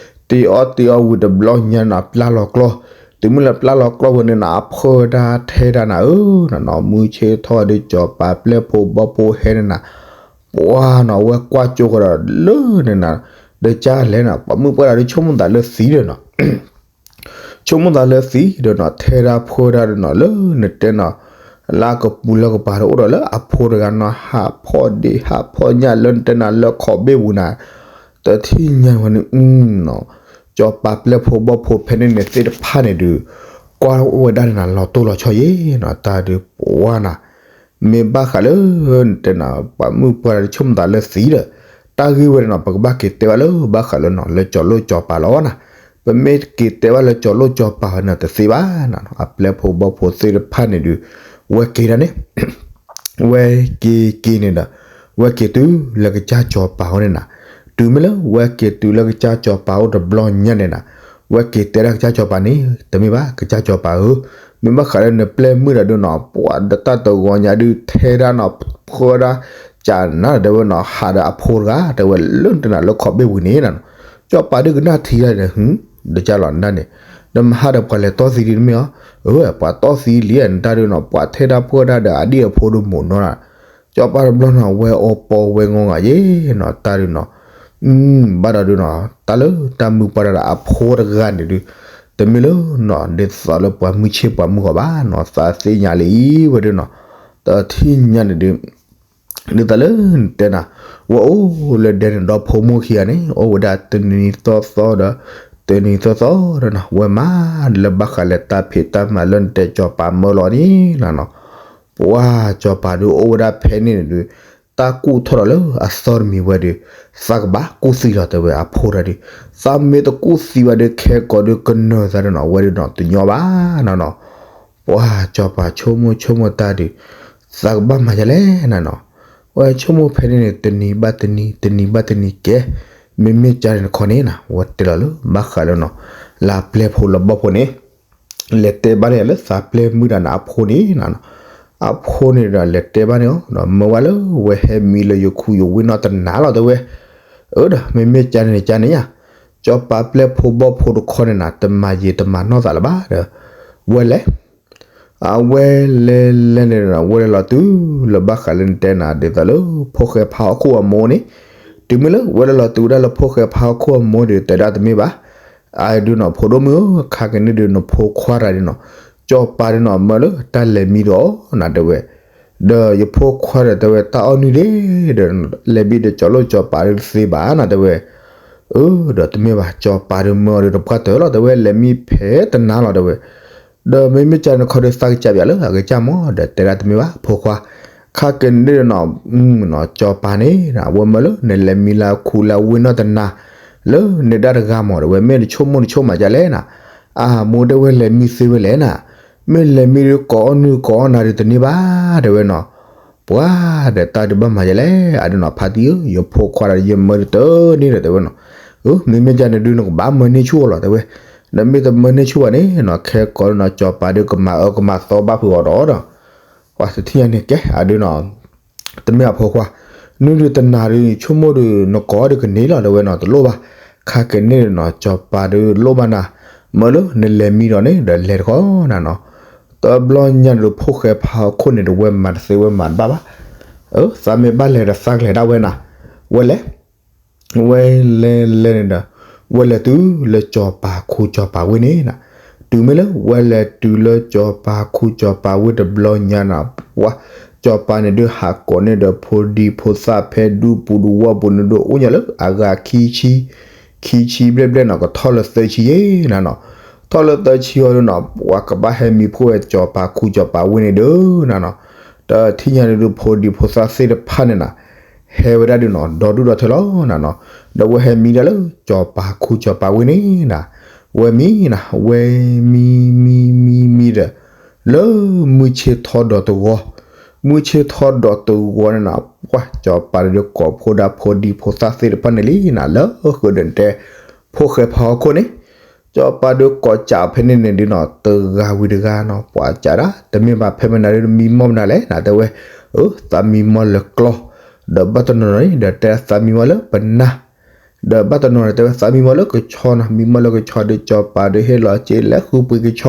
ၤအီၣ်တ့ၤအီၣ်ဝံၤတဘျီညါနီၤ ပျၢ်လီၤကျီၢ် တုၤမ့ၢ်လၢပျၢ်လီၤကျီၢ်ဝဲန့ၣ်နီၤ အဖီဝဲဒၣ်ထဲဒၣ်နၤဧၢ နီၤနီၤ မုၢ်ဆ့ၣ်ထီၣ်ဒုး စီၤပၤပျဲၢ်ဖိဘီၣ်ဖိဟဲန့ၣ်နီၤ ပှၤနီၤ ဝဲကွၢ်ကၠိဃီဒီးလၢန့ၣ်နီၤ ဒီးကၢ်လဲၣ်နီၤ ပှၤမုၣ်ပှၢ်တဂၤဒုးဆိကမိၣ်သးလၢသံဒီးနီၤ ဆိကမိၣ်သးလၢသံဒီးနီၤ ထဲဒၣ်ဖီဝဲဒၣ်ဒီးနီၤ လၢနတဲနီၤ လၢအကပူၤလၢကပၤဒီးအိၣ်ဒီးလၢအဖိတဂၤနီၤ ဟးဖီၣ်ဒ့ဟးဖီၣ်ညၣ်လၢနတဲနီၤ လၢခီၣ်ဘ့ၣ်ပူၤနၤ တထံၣ်ညါဝဲန့ၣ် နီၤ စီၤပၤပျဲၢ်ဖိဘီၣ်ဖိဖဲန့ၣ်န့ၣ်သ့ၣ်တဖၣ်န့ၣ်ဒုး ကွၢ်ဝဲဒၣ်န့ၣ်နီၤလီၤတိၢ်လီၤဆီယ့ၣ်နီၤ တၢ်ဒုးပှၤနီၤ မ့ၢ်ဘၣ်ဃးလၢ နတဲနီၤ ပှၤမုၣ်ပှၢ်တဂၤဒုးဆိကမိၣ်သးလၢသံဒီး တၢ်ဂ့ၢ်ဝဲန့ၣ်နီၤ ပကဘၣ်က့ၤတဲဘၣ်လၢဘၣ်ဃးလၢနီၤ လၢကၠီၤလိၣ်ကၠီၤပၤလီၤနီၤ ပမ့ၢ်က့ၤတဲဘၣ်လၢကၠီၤလိၣ်ကၠီၤပၤဝဲန့ၣ်တသ့ဘၣ်နီၤ အပျဲၢ်ဖိဘီၣ်ဖိသ့ၣ်တဖၣ်န့ၣ်ဒုး ဝဲက့ၤဒၣ်န့ၣ် ဝဲက့ၤက့ၤန့ၣ်ဒီး ဝဲက့ၤတုၤလၢကစၢ်စီၤပၤအိၣ်န့ၣ်နီၤ တုၤမ့ၢ်လၢဝဲက့ၤတုၤလၢကစၢ်စီၤပၤအိၣ်တဘျီညါန့ၣ်နီၤ ဝဲက့ၤတဲဒၣ်ကစၢ်စီၤပၤန့ၣ် တမ့ၢ်ဘၣ် ကစၢ်စီၤပၤဧၢ မ့ၢ်ဘၣ်ဃးလၢနပျဲၢ်မုၣ်တဂၤဒုးနီၤ ပှၤဒီးတၢ်တဂီၤညါဒုးထဲဒၣ်နီၤ ဖီဝဲဒၣ် ကနၤဒီးတဲဝဲနီၤ ဟးဒီးအဖိတဂၤ တဲဝဲလၢနတဲနီၤ လၢခီၣ်ဘ့ၣ်ပူၤန့ၣ်နီၤ စီၤပၤဒုးကနၣ်ထံလီၤဒီး ဒီးကၢ်လီၤနတၢ်န့ၣ် နမၤဟးဒီးပှၤလဲၤတီၢ်သံဒ်တမ့ၢ်အီၤ အၢ ပှၤတီၢ်သံလံနတၢ်ဒုးနီၤ ပှၤထဲဒၣ်ဖီဝဲဒၣ်ဒီးအဒံၣ်အဖိဒုးမိၢ်နီၤနီၤ စီၤပၤတဘျီနီၤ ဝဲအီၣ်ပီဝဲငီၢ်ဂၤယ့ၣ်နီၤ တၢ်ဒုးနီၤ ဘၣ်ဒီးဒုးနီၤ တၢ်လၢတၢ်မုၢ်ပှၢ်တၢ်ဒီးအဖိတဂၤန့ၣ်ဒုး တမ့ၢ်လၢနီၤ ဒ်သိးလၢပှၤမုၢ်ဆ့ၣ်ပှၤမုၢ်ဂီၤဘၣ်နီၤ သးသ့ၣ်ညါလံဝဲဒုးနီၤ တထံၣ်ညါန့ၣ်ဒုး ဒ်သိးလၢနတဲနၤ ဝဲအိၣ်လၢဒဲန့ၣ်ဒီးဖိမုၣ်ခံဂၤန့ၣ် အိၣ်ဝဲဒၣ်တနံၤသီသီဒီး တနံၤသီသီဒီးနီၤ ဝဲမၤလၢဘၣ်ဃးလၢတၢ်ဖံးတၢ်မၤလၢနတဲစီၤပၤမၢလီၤန့ၣ်နီၤနီၤ ပှၤစီၤပၤဒုးအိၣ်ဝဲဒၣ်ဖဲန့ၣ်န့ၣ်ဒုး တၢ်ကူၣ်ထီၣ်ဒီးလၢအသီတမံၤဝဲဒုး သးကဘၣ်ကူၣ်သံလီၤတဲဝဲအဖိတဂၤဒုး သးမ့ၢ်တကူၣ်သံဘၣ်ဒုး ခဲကိာ်ဒုးကနၢၤသးဒုးနီၤ ဝဲဒုးနီၤ တညီဘၣ်နီၤနီၤ ပှၤစီၤပၤဆိကမိၣ်ဆိကမိၣ်တၢ်ဒုး သးကဘၣ်မၤဒ်လဲၣ်နီၤနီၤ ဝဲဆိကမိၣ်ဖဲန့ၣ်န့ၣ် တနံၤဘၣ်တနံၤ တနံၤဘၣ်တနံၤကဲ မ့မ့ၢ်ကၢ်န့ၣ်တခီန့ၣ်နီၤ ဝဲတဲလီၤလၢဘၣ်ဃးလၢနီၤ လၢအပျဲၢ်ဖိလၢဘီၣ်ဖိန့ၣ် လဲၤတဲဘၣ်န့ၣ်လၢသးပျဲၢ်မုၣ်တဂၤန့ၣ်အဖိန့ၣ်နီၤနီၤ အဖိန့ၣ်ဒီးလဲၤတဲဘၣ်န့ၣ်အီၤ မၢဝဲလၢဝဲဟဲမံလၢယခူယဝ့ၢ်နီၢ်တနၤလီၤတဲဝဲ အၢဒီး မ့မ့ၢ်ကၢ်န့ၣ်န့ၣ်ကၢ်န့ၣ်ယါ စီၤပၤပျဲၢ်ဖိဘီၣ်ဖိတခီန့ၣ်နီၤ တမၤယံာ်တမၤနီၢ်သးလၢၤဘၣ်ဒီး ဝဲလဲၤ အဝဲလဲၤလဲၤန့ၣ်ဒီး ဝဲလဲၤလီၤတုၤလၢဘၣ်ဃးလၢနတဲနၤ ဒ်သိးလၢဖိၣ်ဃဲဖါဟီၣ်ခိၣ်အမိၢ်န့ၣ် တုၤမ့ၢ်လၢဝဲလဲၤလီၤတုၤဝဲဒၣ်လၢဖိၣ်ဃဲဖါဟီၣ်ခိၣ်အမိၢ်ဒီး တဲဒၣ်တမ့ၢ်ဘၣ် အဒုးနီၤ ဖိဒိၣ်မုၣ်ဧၢ ခါက့ၤန့ၣ်ဒုး နဖိခွါတဂၤဒုးနီၤ စီၤပၤဒုးနီၤ မၢလၢတၢ်လဲၤမံဒီးအီၤနၤတဲဝဲ ဒီးယဖိခွါဒီးတဲဝဲ တၢ်အီၣ်နုၢ်ဒ့ဒီး လဲၤဘံဒီးကၠီၤလိၣ်ကၠီၤပၤဒုးတသ့ဘၣ်နၤတဲဝဲ အၢ ဒီးတမ့ၢ်ဘၣ် စီၤပၤဒုးမၢအီၤဒုးတပှၢ်တၢၢ်လီၤတဲဝဲ လဲၤမံဖဲတနၤလီၤတဲဝဲ ဒီးမ့မ့ၢ်ကၢ်န့ၣ်တခီဒုးသးကစၢ်ပၠးလၢ အကစၢ်မၢ် ဒီးတဲဒၣ်တမ့ၢ်ဘၣ် ဖိခွါ ခါက့ၤန့ၣ်ဒုးနီၤ နီၤ စီၤပၤန့ၣ် အဝဲမၢလၢနလဲၤမံလၢခူလၢဝ့ၢ်နီၢ်တနၤ လၢနဒၣ်တဂၤမၢ်တဲဝဲ မ့ၢ်နဆိကမိၣ်နဆိကမးဒ်လဲၣ်နၤ အမိၢ်တဲဝဲလဲၤမံသ့ဝဲလဲၣ်နၤ မ့ၢ်လဲၤမံဒုးကိးအီၣ်နုၢ်ကိးအီၣ်နၤဒုးတန့ၢ်ဘၣ်တဲဝဲနီၤ ပှၤဒီးတၢ်ဒုးဘၣ်မၤဒ်လဲၣ် အဒုးနီၤ ဖါတံၢ်ဧၢ ယဖိခွါဒီးယမၢဒုးတန့ၢ်ဒီးတဲဝဲနီၤ အၢ မ့မ့ၢ်ကၢ်န့ၣ်ဒုးနကဘၣ်မၢန့ၢ်ဆူၣ်အီၤလီၤတဲဝဲ ဒီးမ့ၢ်တမၢန့ၢ်ဆူၣ်ဘၣ်န့ၣ်နီၤ ခဲကိာ်နီၤ စီၤပၤဒုးကမၤအၢကမၤသီဘၣ်ဖုးအီၤဒီး ပှၤတထံၣ်ညါန့ၣ်ကဲ အဒုးနီၤ တမ့ၢ်အဖိခွါ နုၢ်ဒုးတနၤဒုး ဆိကမိၣ်ဒုး နကိးအီၣ်ဒုးကန့ၢ်လီၤတဲဝဲနီၤ တလိၣ်ဘၣ် ခါက့ၤန့ၣ်နီၤ စီၤပၤဒုးလိၣ်ဘၣ်နၤ မၢလၢနလဲၤမံဒီးန့ၣ် ဒီးလဲၤတခီနၤနီၤ တဘျီညါန့ၣ်ဒုး ဖိၣ်ဃဲဖါဟီၣ်ခိၣ်န့ၣ်ဒီး ဝဲမၤတသ့ဝဲမၤတဘၣ်ဘၣ် အၢ သးမ့ၢ်ဘၣ်လဲၤဒီးသးကလဲၤဒၣ်ဝဲနၤ ဝဲလဲၤ ဝဲလဲၤလဲၤန့ၣ်ဒီး ဝဲလဲၤတုၤလၢစီၤပၤခူစီၤပၤဝ့ၢ်န့ၣ်နီၤ တုၤမ့ၢ်လၢ ဝဲလဲၤတုၤလၢစီၤပၤခူစီၤပၤဝ့ၢ်တဘျီညါနီၤ ပှၤ စီၤပၤန့ၣ်ဒုးဟးကိးန့ၢ်ဒီးဖိဒံဖိသၣ်ဖဲဒူပူၤဒူဝီပူၤန့ၣ်ဒုး အိၣ်ညါလၢအဂၤခံဆံ ခံဆံဘျဲၣ်ဘျဲၣ်နီၤ ကထီၣ်လၢသၢဆံယဲၢ်နၤနီၤ ထီၣ်လၢသၢဆံအီၤဒုးနီၤ ပှၤကဘၣ်ဟဲမံဖှိၣ်ဝဲစီၤပၤခူစီၤပၤဝ့ၢ်န့ၣ်ဒုးနၤနီၤ တထံၣ်ညါန့ၣ်ဒုး ဖိဒံဖိသၣ်သ့ၣ်တဖၣ်န့ၣ်နီၤ ဟဲဝဲဒၣ်ဒုးနီၤ ဒီဒူၣ်ဒီထၢလီၤနၤနီၤ ဒီးဝဲဟဲမံဒၣ်လၢစီၤပၤခူစီၤပၤဝ့ၢ်န့ၣ်နီၤ ဝဲမံနၤ ဝဲမံမံမံမံဒီး လၢမုၢ်ဆ့ၣ်ထီၣ်ဒီးတဂီၤ, မုၢ်ဆ့ၣ်ထီၣ်ဒီးတဂီၤန့ၣ်နီၤ ပှၤစီၤပၤဒီးကိးဖိဒါဖိဒံဖိသၣ်သ့ၣ်တဖၣ်န့ၣ်လံနီၤ လၢဃုာ်ဒီးတဲ ဖိၣ်ဃဲဖးဟီၣ်ခိၣ်န့ၣ်, စီၤပၤဒီးကိးစးဖဲန့ၣ်န့ၣ်ဒုးနီၤ တဂၤဝံၤတဂၤနီၤ ပှၤစးဒၣ် တမ့ၢ်ဘၣ်ဖဲမနၤဒုး နမံမီၢ်မနုၤလဲၣ်နၤ တဲဝဲ, အၢ သးမံမီၢ်လၢကျီၢ်, ဒီးဘၣ်တနီၤနီၤန့ၣ် ဒီးတဲသးမံမီၢ်လၢပနၢ် ဒီးဘၣ်တနီၤန့ၣ် တဲဝဲသးမံမီၢ်လၢကဆီနီၤ မံမီၢ်လၢကဆီဒီးစီၤပၤဒီးဟ့ၣ်လီၤစ့လဲၤဃုပှ့ၤကဆ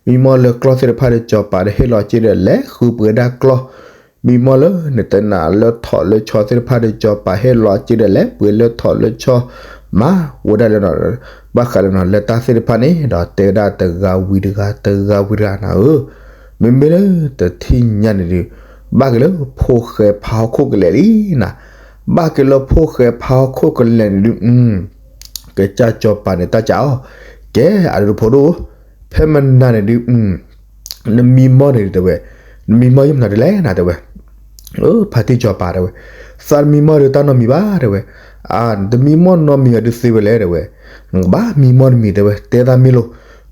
ီ, မံမီၢ်လၢကျီၢ်သ့ၣ်တဖၣ်ဒီးစီၤပၤဒီးဟ့ၣ်လီၤစ့ဒီးလဲၤဃုပှ့ၤဒၣ်ကျီၢ်, မံမီၢ်လၢနတဲနၤလၢထိးလၢဆီသ့ၣ်တဖၣ်ဒီးစီၤပၤဟ့ၣ်လီၤစ့ဒီးလဲၤပှ့ၤလၢထိးလၢဆီ, မၤဝဲဒၣ်လၢနီၤ, ဘၣ်ဃးလၢနီၤ လၢတၢ်သ့ၣ်တဖၣ်န့ၣ် ဒီးတဲဒၣ်တဂၤဝံၤတဂၤ တဂၤဝံၤတဂၤနၤဧၢ, မ့မ့ၢ်လၢတထံၣ်ညါန့ၣ်ဒုး ဘၣ်က့ၤလၢဖိၣ်ဃဲဖးဟီၣ်ခိၣ်ကလဲာ်လံနၤ, ဘၣ်က့ၤလၢဖိၣ်ဃဲဖးဟီၣ်ခိၣ်ကလဲာ်န့ၣ်ဒုး ကစၢ်စီၤပၤန့ၣ်တၢ်စးအီၤ, ကဲအဒုးဖိဒိၣ်, ဖဲမနၤန့ၣ်ဒုး နမံမီၢ်န့ၣ်ဒုးတဲဝဲ, နမံမီၢ်ယမနုၤဒ်လဲၣ်နၤတဲဝဲ, အၢ ဖါတံၢ်စီၤပၤတဲဝဲ, သးတမံမီၢ်ဒုးတၢ်နီတမံၤဘၣ်တဲဝဲ, အၢ နတမံမီၢ်နီတမံၤဘၣ်ဒုးသ့ဝဲလဲၣ်တဲဝဲ, နကဘၣ်မံမီၢ်တမံၤတဲဝဲ တဲသးမ့ၢ်လိၤ,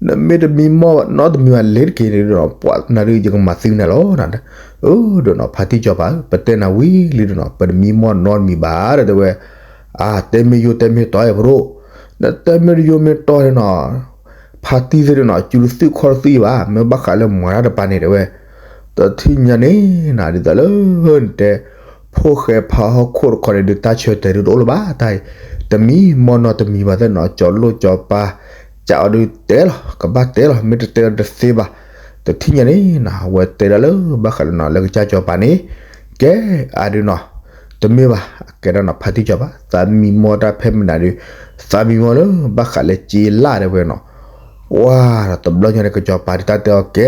နမ့ၢ်တမံမီၢ်နီတမံၤဘၣ်လဲၤတက့ၢ်န့ၣ်ဒုးနီၤ ပှၤနၤဒုးယကမၤသံနၤလီၤနၤ, အၢ ဒီးနီၤ ဖါတံၢ်စီၤပၤဧၢ ပတဲနၤဝံၤလံဒုးနီၤ ပတမံမီၢ်နီတမံၤဘၣ်ဒီးတဲဝဲ, အၢ တဲမ့ၢ်ယိၤတဲမ့ၢ်တီယဲဖိဒိၣ်, နတဲမ့ၢ်တယိၤမ့ၢ်တီဒုးနီၤ ဖါတံၢ်သ့ၣ်ဒုးနီၤ စူၤတသုခီၣ်တသုဘၣ် မ့ၢ်ဘၣ်ဃးလၢမၤတၢ်တပၤန့ၣ်တဲဝဲ, တထံၣ်ညါန့ၣ်နၤ ဒ်သိးလၢနတဲ ဖိၣ်ဃဲဖးဟီၣ်ခိၣ်တခီန့ၣ်ဒုး တၢ်ဆၢတဲာ်ဒုးတအိၣ်လၢၤဘၣ်တၢ်အံၤ, တမံမီၢ်နီတမံၤဘၣ်သ့ၣ်နီၤ စီၤလိၣ်စီၤပၤ စးအီၤဒုးတဲလီၤ ကဘၣ်တဲလီၤ မ့ၢ်တတဲဒီးတသ့ဘၣ်, တထံၣ်ညါန့ၣ်နၤ အဝဲတဲဒၣ်လၢဘၣ်ဃးလၢနီၤ လၢကစၢ်စီၤပၤန့ၣ်, ကဲအဒုးနီၤ တမ့ၢ်ဘၣ် ကဲဒၣ်နီၤ ဖါတံၢ်စီၤပၤ သးမံမီၢ်တၢ်ဖဲမနၤဒုး, သးမံမီၢ်လၢဘၣ်ဃးလၢစ့လၢ်တဲဝဲနီၤ, ပှၤဒီးတဘျီညါန့ၣ် ကစီၤပၤဒုးတၢ်တဲအီၤကဲ,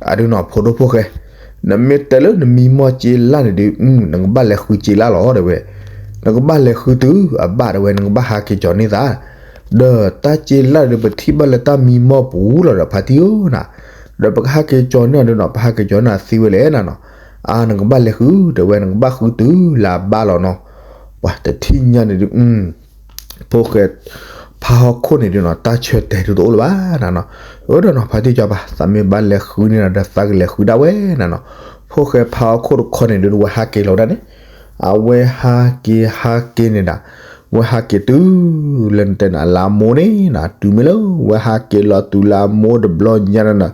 အဒုးနီၤ ဖိဒိၣ်ဖိၣ်ဃဲ, နမ့ၢ်တဲလၢနမံမီၢ်စ့လၢ်န့ၣ်ဒုး နကဘၣ်လဲၤဃုစ့လၢ်လီၤတဲဝဲ, နကဘၣ်လဲၤဃုတုၤအဘၣ်တဲဝဲ နကဘၣ်ဟးက့ၤကၠီၤန့ၢ်သး, ဒီးတၢ်စ့လၢ်ဒုး ပထံၣ်ဘၣ်လၢတၢ်မံမီၢ်ပူၤလီၤဒီးဖါတံၢ်ဧၢနၤ, ဒီးပကဟးက့ၤကၠီၤန့ၢ်အီၤဒုးနီၤ ပဟးက့ၤကၠီၤန့ၢ်အီၤသ့ဝဲလဲၣ်နၤနီၤ, အါ နကဘၣ်လဲၤဃုတဲဝဲ နကဘၣ်ဃုတုၤလၢအဘၣ်လီၤနီၤ, ပှၤတထံၣ်ညါန့ၣ်ဒုး ဖိၣ်ဃဲ ဖးဟီၣ်ခိၣ်န့ၣ်ဒုးနီၤ တၢ်ဆၢတဲာ်ဒုးတအိၣ်လၢၤဘၣ်နၤနီၤ, အၢ ဒီးနီၤ ဖါတံၢ်စီၤပၤ သးမ့ၢ်ဘၣ်လဲၤဃုန့ၣ်ဒီး သးကလဲၤဃုဒၣ်ဝဲနၤနီၤ, ဖိၣ်ဃဲဖးဟီၣ်ခိၣ်တခီန့ၣ်ဒုး ဝဲဟးက့ၤလီၤဝဲဒၣ်န့ၣ်, အဝဲဟးက့ၤဟးက့ၤန့ၣ်ဒၣ်, ဝဲဟးက့ၤတုၤ လၢနတဲနၤလၢအမိၢ်န့ၣ်နၤ တုၤမ့ၢ်လၢ ဝဲဟးက့ၤလီၤတုၤလၢအမိၢ်တဘျီညါန့ၣ်နၤ,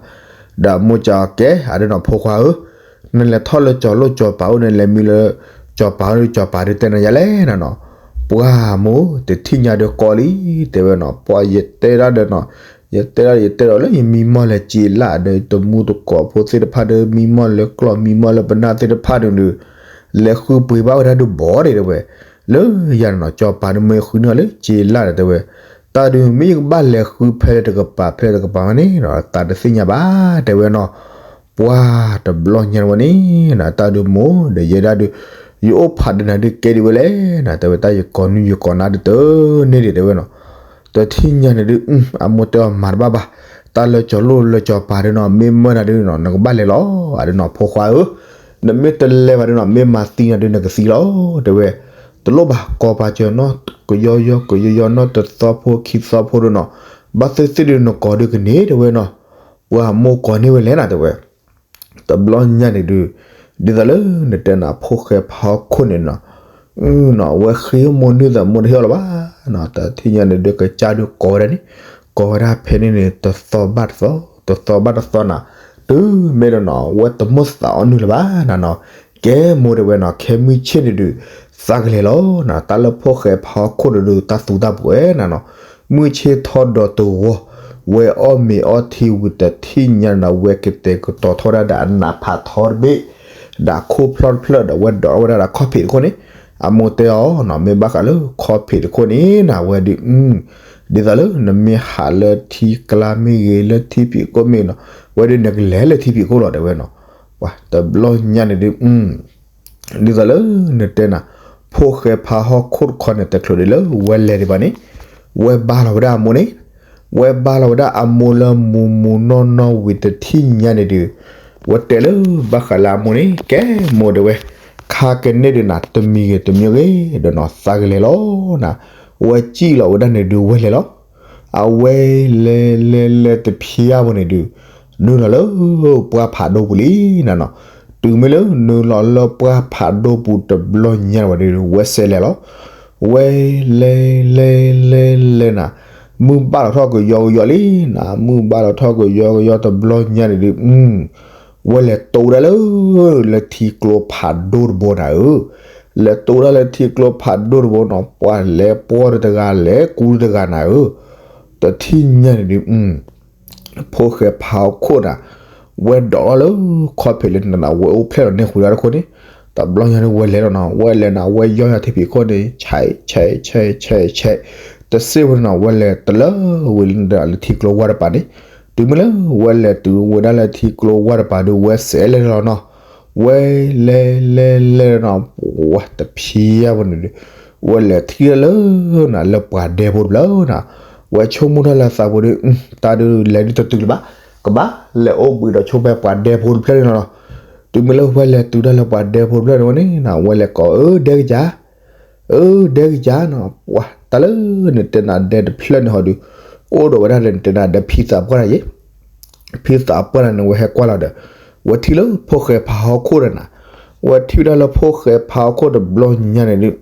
ဒီးအမိၢ်စံးအီၤကဲ အဒုးနီၤ ဖိခွါဧၢ, နလဲၤထီၣ်လၢကၠီၤလိၣ်ကၠီၤပၤအိၣ် နလဲၤမံလၢ ကၠီၤပၤအိၣ်ဒီး ကၠီၤပၤဒုးတဲနၤယၤလဲၣ်နၤနီၤ, ပှၤမိၢ် တထံၣ်ညါဒီးကီလံ တဲဝဲနီၤ, ပှၤယတဲဒၣ်ဒီးနီၤ, ယတဲဒၣ် ယတဲဒၣ်လၢယမံမီၢ်လဲၤစ့လၢ်ဒီး ယတမူတကိးဖိသ့ၣ်တဖၣ်ဒီး မံမီၢ်လၢကျီၢ် မံမီၢ်လၢပနၢ်သ့ၣ်တဖၣ်န့ၣ်ဒုး လဲၤဃုပှ့ၤဘၣ်ဝဲဒၣ်ဒုးဘီၣ်ဒံးတဲဝဲ, လၢယၤန့ၣ်နီၤ ကၠီၤပၤဒုးမ့ၢ်ဃုန့ၢ်အီၤလၢစ့လၢ်ဒီးတဲဝဲ, တၢ်ဒုးမ့ၢ်ယကဘၣ်လဲၤဃုဖဲလဲၣ်တကပၤ ဖဲလဲၣ်တကပၤမးန့ၣ်နီၤ သးတသ့ၣ်ညါဘၣ် တဲဝဲနီၤ, ပှၤတဘျီညါဝဲန့ၣ်နၤ တၢ်ဒုးမိၢ်ဒီးယဲဒၣ်ဒုး, ယအိၣ်ဖးဒိၣ်နၤဒုးကဲဒံးဝဲလဲၣ်နၤ တဲဝဲ တၢ်ယကိးနုၢ်ယကိးနၤဒုးတန့ၢ်ဒံးတဲဝဲနီၤ, တထံၣ်ညါန့ၣ်ဒုး အမိၢ်တဲအီၤမၤတဘၣ်ဘၣ်, တၢ်လၢကၠီၤလိၣ်လၢကၠီၤပၤဒုးနီၤ မ့ၢ်မၢနၤဒုးနီၤ နကဘၣ်လဲၤလီၤ အဒုးနီၤ ဖိခွါဧၢ, နမ့ၢ်တလဲၤဘၣ်ဒုးနီၤ မ့ၢ်မၤသံနၤဒုးနကသံလီၤ တဲဝဲ, တလိၣ်ဘၣ် ကိးပာ်စၢၤနီၢ်ကယီယီ ကယီယီ နီၢ်တသီဖိခံသီဖိဒုးနီၤ, ဘၣ်သ့ၣ်သ့ၣ်ဒုးနကိးဒုးကန့ၢ်တဲဝဲနီၤ, ပှၤမိၢ်ကိးန့ၢ်ဝဲလဲၣ်နၤတဲဝဲ တဘျီညါန့ၣ်ဒုး, ဒ်သိးလၢနတဲနၤ ဖိၣ်ဃဲဖးဟီၣ်ခိၣ်န့ၣ်နီၤ, အဝဲဃ့မိၢ်နုာ်သးမိၢ်တဟ့ၣ်အီၤလၢၤဘၣ်, တထံၣ်ညါန့ၣ်ဒုး ကစၢ်ဒုးကိးဝဲဒၣ်န့ၣ်, ကိးဝဲဒၣ်ဖဲန့ၣ်န့ၣ် တသီဘၣ်တသီ, တသီဘၣ်တသီနၤ, တုၤမ့ၢ်ဒီးနီၤ ဝဲတမိၣ်သးအီၣ်နုၢ်လၢၤဘၣ်နၤနီၤ, ကဲမိၢ်တဲဝဲနီၤ ခဲမုၢ်ဆ့ၣ်န့ၣ်ဒုး, သးကလဲၤလီၤနၤ တၢ်လၢဖိၣ်ဃဲဖးဟီၣ်ခိၣ်န့ၣ်ဒုး တၢ်သူတၢ်ပှဲၤနၤနီၤ, မုၢ်ဆ့ၣ်ထီၣ်ဒီးတဂီၤ, ဝဲအီၣ်မ့ၤအီထံဝံၤတထံၣ်ညါန့ၣ်နီၤ ဝဲကတဲာ်ကတီၤထီၣ်ဝဲဒၣ်ဒီးအနးဖးထီတဘ့ၣ်, ဒီးခိၣ်ဖျီၣ်တဖျၢၣ်ဒီး ဝဲဒိးထီၣ်ဝဲဒၣ်ဒီးခီၣ်ဖံးတခိၣ်န့ၣ်, အမိၢ်တဲအီၤနီၤ မ့ၢ်ဘၣ်ဃးလၢခီၣ်ဖံးတခိၣ်န့ၣ်နၤ ဝဲဒုး, ဒ်သိးလၢနမ့ၢ်ဟးလၢထံကျါမ့ၢ်ဂ့ၤ လၢထံဖံးခိၣ်မ့ၢ်နီၤ, ဝဲဒုးနကလဲၤလၢထံဖံးခိၣ်လီၤတဲဝဲနီၤ, ပှၤတဘျီညါန့ၣ်ဒုး ဒ်သိးလၢနတဲနၤ, ဖိၣ်ဃဲဖးဟီၣ်ခိၣ်တခီန့ၣ် တချုးဒံးလၢဝဲလဲၤဒံးဘၣ်န့ၣ်, ဝဲဘါလီၤဝဲဒၣ်အမိၢ်န့ၣ်, ဝဲဘါလီၤဝဲဒၣ်အမိၢ်လၢမူၤမူၤနီၢ်နီၢ်ဝံၤတထံၣ်ညါန့ၣ်ဒုး, ဝဲတဲလၢဘၣ်ဃးလၢအမိၢ်န့ၣ် ကဲမိၢ်တဲဝဲ, ခါကန့ၣ်ဒုးနၤ တမံၤဂ့ၤတမံၤဂ့ၤ ဒီးနီၤသးကလဲၤလီၤနၤ, ဝဲစံၣ်လီၤဝဲဒၣ်န့ၣ်ဒုးဝဲလဲၤလီၤ အဝဲလဲၤလဲၤလဲၤတဖျါဝဲန့ၣ်ဒုး, နုာ်လီၤလၢပှၢ်ဖးဒိၣ်ပူၤလံနၤနီၤ. တုၤမ့ၢ်လၢနုာ်လီၤလၢပှၢ်ဖးဒိၣ်ပူၤတဘျီညါဝဲဒီး ဝဲစဲးလဲၤလီၤ. ဝဲလဲၤလဲၤလဲၤလဲၤနၤ, မုၢ်ဘၣ်လီၤထီၣ်ကယီကယီလံနၤ, မုၢ်ဘၣ်လီၤထီၣ်ကယီကယီတဘျီညါန့ၣ်ဒုး ဝဲလဲၤတိၢ်ဒၣ်လၢ လၢထံကျိဖးဒိၣ်တဘိနၤဧၢ, လဲၤတိၢ်ဒၣ်လၢထံကျိဖးဒိၣ်တဘိနီၤ, ပှၤလဲၤပှီၢ်တဂၤ လဲၤကူတဂၤနၤဧၢ, တထံၣ်ညါန့ၣ်ဒုး ဖိၣ်ဃဲဖးဟီၣ်ခိၣ်နၤ, ဝဲဒိးထီၣ်လၢခီၣ်ဖံးလၢနၤ ဝဲအိၣ်ဖျဲၣ်လီၤန့ၢ်ဃုာ်တၢ်တခိၣ်န့ၣ်, တဘျီညါန့ၣ်ဝဲလဲၤလီၤနီၤ, ဝဲလဲၤနၤ ဝဲယီၢ်ညါထံဖံးခိၣ်န့ၣ် ဆဲးဆဲးဆဲးဆဲးဆဲး, တစ့ၢ်ဝဲနီၤ ဝဲလဲၤတလၢဝံၤလၢထံကျိဝါတပၤန့ၣ်, တုၤမ့ၢ်လၢဝဲလဲၤတုၤဝဲဒၣ်လၢထံကျိဝါတပၤဒုး ဝဲစဲးလဲၤလီၤနီၤ, ဝဲလဲၤလဲၤလဲၤနီၤ, ဝဲတဖံးဝဲန့ၣ်ဒုး ဝဲလဲၤထံၣ်ဒၣ်လၢနၤ လၢပှၤဒဲဖိတဖျၢၣ်နၤ, ဝဲဆိကမိၣ်တၢ်လၢသးပူၤဒုး တၢ်ဒုးလဲၤဒုးတတုၤလၢၤဘၣ်, ကဘၣ်လဲၤအိၣ်ဘှံးဒီးဆိဖဲပှၤဒဲဖိတဖျၢၣ်န့ၣ်လီၤ. တုၤမ့ၢ်လၢဝဲလဲၤတုၤတၢ်လၢပှၤဒဲဖိတဖျၢၣ်န့ၣ်ဝဲန့ၣ်နၤ ဝဲလဲၤကိး အၢ ဒဲကစၢ်, အၢ ဒဲကစၢ်နီၤ, ပှၤတၢ်လၢနတဲနၤဒဲတဖျၢၣ်န့ၣ်ဟီဒုး အိၣ်ဒီးဝဲဒၣ်လၢနတဲနၤဒဲဖံသးပှၢ်တၢ်ယဲ ဖံသးပှၢ်တၢ်န့ၣ် ဝဲဟဲကွၢ်လီၤဒီး ဝဲထံၣ်လၢဖိၣ်ဃဲဖးဟီၣ်ခိၣ်ဒီးနၤ, ဝဲထံၣ်ဝဲဒၣ်လၢဖိၣ်ဃဲဖးဟီၣ်ခိၣ်တဘျီညါန့ၣ်ဒုး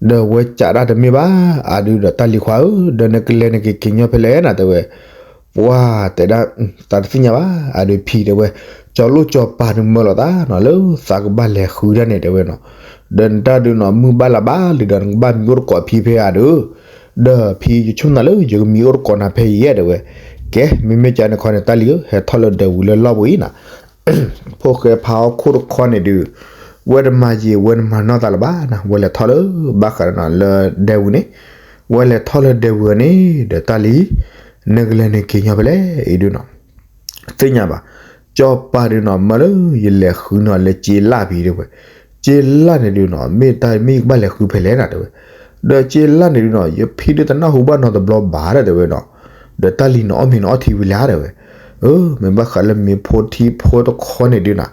ဒီးဝဲကးဒၣ်တမ့ၢ်ဘၣ်, အဒုးဒီးတၢ်လံၤခွါဧၢ, ဒီးနကလဲၤနကက့ၤညီဖဲလဲၣ်နၤတဲဝဲ, ပှၤတဲဒၣ် သးတသ့ၣ်ညါဘၣ်, အဒုးဖံတဲဝဲ, ကၠီၤလိၣ်ကၠီၤပၤဒုးမၢလီၤသးနီၤ လၢသးကဘၣ်လဲၤဃုတၢ်န့ၣ်တဲဝဲနီၤ, ဒီးနတၢ်ဒုးနီၤ မုၢ်ဘၣ်လါဘၣ်လံဒီး နကဘၣ်မံအိၣ်တကိးဖံဖဲအဒုး ဒီးဖံယဆိကမိၣ်လၢယကမံအိၣ်တကိးနၤဖဲယဲၢ်တဲဝဲ, ကဲ မ့မ့ၢ်ကန့ၣ်ခီန့ၣ် တၢ်လံၤဧၢ ဟဲထီၣ်လၢဒဲးဝံၤလၢလီၢ်ပူၤအံၤနၤ, ဖိၣ်ဃဲဖးဟီၣ်ခိၣ်တခီန့ၣ်ဒုး ဝဲတမၤယံာ်ဝဲတမၤနီၢ်သးလၢၤဘၣ်နၤ, ဝဲလဲၤထီၣ်လၢဘၣ်ဃးဒီးနီၤ လၢဒဲးဝံၤန့ၣ်, ဝဲလဲၤထီၣ်လၢဒဲးဝံၤန့ၣ် ဒီးတၢ်လံၤ, နကလဲၤနက့ၤညီဖဲလဲၣ်အံၤဒုးနီၤ သ့ၣ်ညါဘၣ်, ကၠီၤပၤဒုးနီၤ မၢလၢယလဲၤဃုနီၤလၢက့လၢ်ဖံတဲဝဲ, က့လၢ်န့ၣ်ဒုးနီၤ မ့ၢ်တၢ်မ့ၢ်ယကဘၣ်လဲၤဃုဖဲလဲၣ်နၤတဲဝဲ, ဒီးက့လၢ်န့ၣ်ဒုးနီၤ ယဖံဒုးတနၢ်ဟူဘၣ်နီတဘျီဘၣ်ဒီးတဲဝဲနီၤ, ဒီးတၢ်လံၤနအီၣ်မ့ၤနအီထံဝံၤလၢ်တဲဝဲ, အၢ မ့ၢ်ဘၣ်ဃးလၢမ့ၤဖိထံဖိတခီန့ၣ်ဒုးနၤ,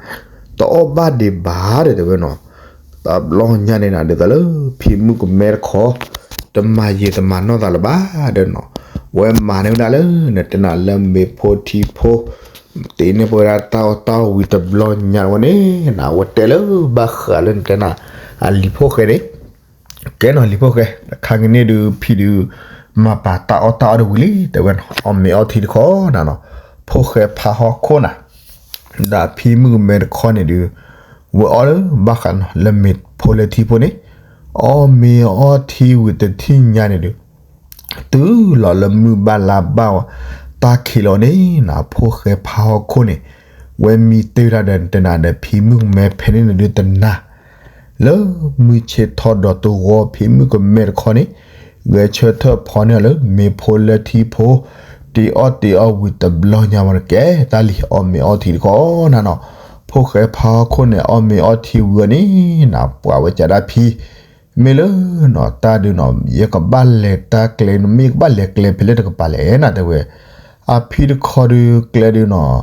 တအီၣ်ဘၣ်ဒံးဘၣ်ဒီးတဲဝဲနီၤ, တဘျီညါန့ၣ်နၤဒ်သိးလၢဖံမုၣ်ကမဲတခီ တမၤယံာ်တမၤနီၢ်သးလၢၤဘၣ်ဒီးနီၤ, ဝဲမၤန့ၢ်ဝဲဒၣ်လၢ နတဲနၤလၢမ့ၤဖိထံဖိ တ့န့ၢ်ပဝဲဒၣ်တၢ်အီၣ်တၢ်အီဝံၤတဘျီညါဝဲန့ၣ်နၤ ဝဲတဲလၢဘၣ်ဃးလၢနတဲနၤ အလံၤဖိၣ်ဃဲန့ၣ်, ကဲနီၤလံၤဖိၣ်ဃဲ ခါကန့ၣ်ဒုးဖံဒုး မၤပာ်တၢ်အီၣ်တၢ်အီဒီးဝံၤလံ တဲဝဲနီၤ အီၣ်မ့ၤအီထံတခီနၤနီၤ, ဖိၣ်ဃဲဖးဟီၣ်ခိၣ်နၤ ဒီးဖံမုၣ်ကမဲတခီန့ၣ်ဒုး ဝဲအီၣ်လၢဘၣ်ဃးနီၤ လၢမ့ၤဖိလၢထံဖိန့ၣ်, အီၣ်မ့ၤအီထံဝံၤတထံၣ်ညါန့ၣ်ဒုး တုၤလီၤလၢမုၢ်ဘၣ်လါဘၣ်ဝဲ တၢ်ခံးလီၤန့ၣ်နၤ ဖိၣ်ဃဲဖးဟီၣ်ခိၣ်န့ၣ် ဝဲမံတ့ၢ်ဝဲဒၣ်ဒီးနတဲနၤဒီးဖံမုၣ်ကမဲဖဲန့ၣ်န့ၣ်ဒုးတနၤ လၢမုၢ်ဆ့ၣ်ထီၣ်ဒီးတဂီၤ ဖံမုၣ်ကမဲတခီန့ၣ် ဂဲၤဆၢထၢၣ်ဖီန့ၢ်အီၤလၢမ့ၤဖိလၢထံဖိ တ့အီၣ်တ့အီဝံၤတဘျီညါဝဲန့ၣ် ကဲတၢ်လံၤအီၣ်မ့ၤအီထံတခီနၤနီၤ, ဖိၣ်ဃဲဖးဟီၣ်ခိၣ်န့ၣ် အီၣ်မ့ၤအီထံဝံၤအီၤန့ၣ်နၤ ပှၤဝဲကးဒၣ်ဖံ မ့ၢ်လၢနီၤ တၢ်ဒုးနီၤ ယကဘၣ်လဲၤတၢ်ကျဲ မ့ၢ်ယကဘၣ်လဲၤကျဲဖဲလဲၣ်တကပၤလဲၣ်နၤတဲဝဲ, အဖံတခီဒုးကျဲဒုးနီၤ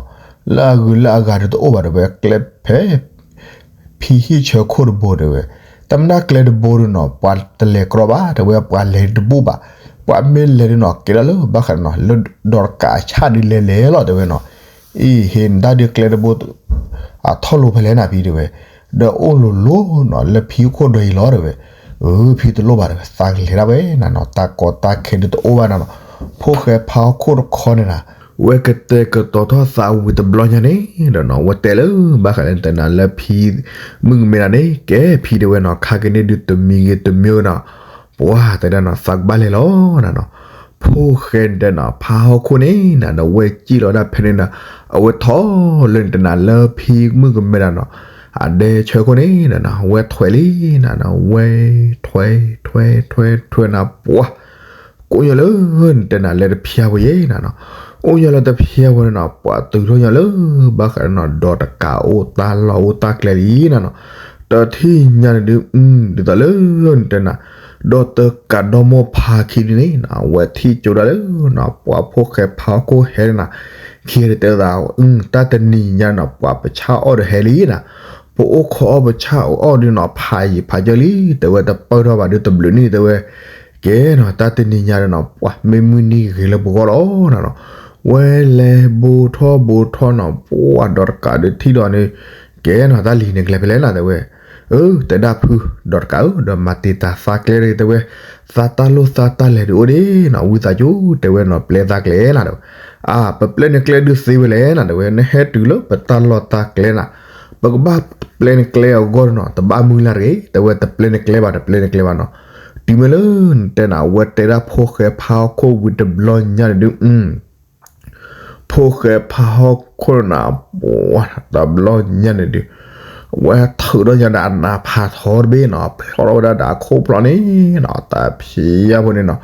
လၢအဂုၤလၢအဂၤဒုးတအိၣ်ဘၣ်တဲဝဲ ကျဲဖဲ ဖံဟံၣ်ဆၢခိၣ်တဘိတဲဝဲ, တမ့ၢ်ဒၣ်ကျဲတဘိဒုးနီၤ ပှၤတလဲၤကြီဘၣ်တဲဝဲ ပှၤလဲၤတဘူၣ်ဘၣ်, ပှၤမ့ၢ်လဲၤဒုးနီၤ ကဲထီၣ်လၢဘၣ်ဃးနီၤ လၢဒီးတကးအဆၣ်ဒုးလဲၤလဲၤလီၤတဲဝဲနီၤ, အံၤ ဟ့ၣ်နတၢ်ဒုးကျဲတဘိ အထီၣ်လိၤဖဲလဲၣ်နၤဖံတဲဝဲ, ဒီးအိၣ်လိၤလိၤနီၤ လၢဖံဟီၣ်ခိၣ်ဒီးအံၤလီၤတဲဝဲ, အၢ ဖံတလိၣ်ဘၣ်တဲဝဲ သးကလဲၤဒၣ်ဝဲနၤနီၤ တၢ်ကီတၢ်ခဲဒုးတအိၣ်ဘၣ်နၤနီၤ, ဖိၣ်ဃဲဖးဟီၣ်ခိၣ်တခီန့ၣ်နၤ ဝဲကတဲာ်ကတီၤထီၣ်သးဝံၤတဘျီညါန့ၣ်ဒီးနီၤ ဝဲတဲလၢဘၣ်ဃးလၢနတဲနၤလၢဖံ မုၣ်ကမဲနၤန့ၣ် ကဲဖံတဲဝဲနီၤ ခါက့ၤန့ၢ်ဒုးတမံၤဂ့ၤတမံၤဂ့ၤနီၤ, ပှၤတဲဒၣ်နီၤ သးကဘၣ်လဲၤလီၤနၤနီၤ, ဖိၣ်ဃဲနတဲနၤ ဖးဟီၣ်ခိၣ်န့ၣ်နၤ ဒီးဝဲစံၣ်လီၤဒၣ်ဖဲန့ၣ်နၤ, အဝဲထီၣ်လၢနတဲနၤလၢဖံမုၣ်ကမဲနၤနီၤ အဒဲဆၢခိၣ်န့ၣ်နၤ ဝဲထွဲလံနၤနီၤ ဝဲထွဲထွဲထွဲထွဲနၤ ပှၤ ကိးညီလၢ နတဲနၤလၢတဖျါဝဲယဲနၤနီၤ, အိၣ်ညီလၢတဖျါဝဲန့ၣ်နီၤ ပှၤတုၤထီၣ်ညီလၢ ဘၣ်ဃးနီၤ ဒီးတကးအိၣ်တၢ်လီၢ်အိၣ်တၢ်ကျဲလံနၤနီၤ, တထံၣ်ညါန့ၣ်ဒုး ဒ်သိးလၢ နတဲနၤ ဒီးတကးဒီမါဖးခံဒုးန့ၣ် အဝဲထံၣ်ကၠိဒၣ်လၢ ပှၤဖိၣ်ဃဲဖးဟီၣ်ခိၣ်ဟဲန့ၣ်နၤ, ခံဂၤတဲသး တၢ်တနံၤညါနီၤ ပှၤပဆၣ်အီၣ်ဒီးဟဲလံနၤ, ပအိၣ်ခိးအီၣ်ပဆၣ်အီၣ်ဒုးနီၤ ဖးယံာ်ဖးယၢၢ်လံ တဲဝဲ တပၢၢ်ထီၣ်ဘၣ်ဒုးတဘျုးနံၣ်တဲဝဲ, ကဲနီၤ တၢ်တနံၤညါဒီးနီၤ ပှၤမ့ၢ်မုၢ်နံၤဂ့ၤလၢပဂီၢ်လီၤနၤနီၤ, ဝဲလဲၤဘိးထီၣ်ဘိးထီၣ်နီၤ ပှၢ်ဒီးတကးဒုးထံၣ်ဒီးန့ၣ် ကဲနီၤ တၢ်လံၤန့ၣ်ကျဲဖဲလဲၣ်နီၤ တဲဝဲ, အၢ တဲဒၣ်ဖု ဒီးတကးဧၢ ဒီးမၤတ့ၢ်တၢ်သးကျဲတဂ့ၤ တဲဝဲ, သးတၢ်လိၣ်သးတၢ်လဲၤဒုးအိၣ်ဒံးနီၤ ဝံသးစူၤ တဲဝဲနီၤ ပျဲသးကျဲနၤ တဲဝဲ, အါ ပပျဲန့ၣ်ကျဲဒုးသ့ဝဲလဲၣ်နၤ တဲဝဲ နဟဲတုၤလၢပတၢ်လီၢ်တၢ်ကျဲနၤ ပကဘၣ်ပျဲန့ၣ်ကျဲအဂီၢ်နီၤ တဘၣ်မုၢ်လၢ်တဂ့ၤ တဲဝဲ တပျဲန့ၣ်ကျဲဘၣ် တပျဲန့ၣ်ကျဲဘၣ်နီၤ, တုၤမ့ၢ်လၢ နတဲနၤ အဝဲတဲဒၣ်ဖိၣ်ဃဲဖးဟီၣ်ခိၣ်ဝံၤတဘျီညါန့ၣ်ဒုး ဖိၣ်ဃဲဖးဟီၣ်ခိၣ်နၤ ပှၢ်တဘျီညါန့ၣ်ဒုး အဝဲထုးထီၣ်ညါဒီးအနးဖးထီတဘ့ၣ်နီၤ ဖျီထီၣ်ဝဲဒၣ်ဒီးအခိၣ်ဖျီၣ်န့ၣ် တဖျါဖိန့ၣ်နီၤ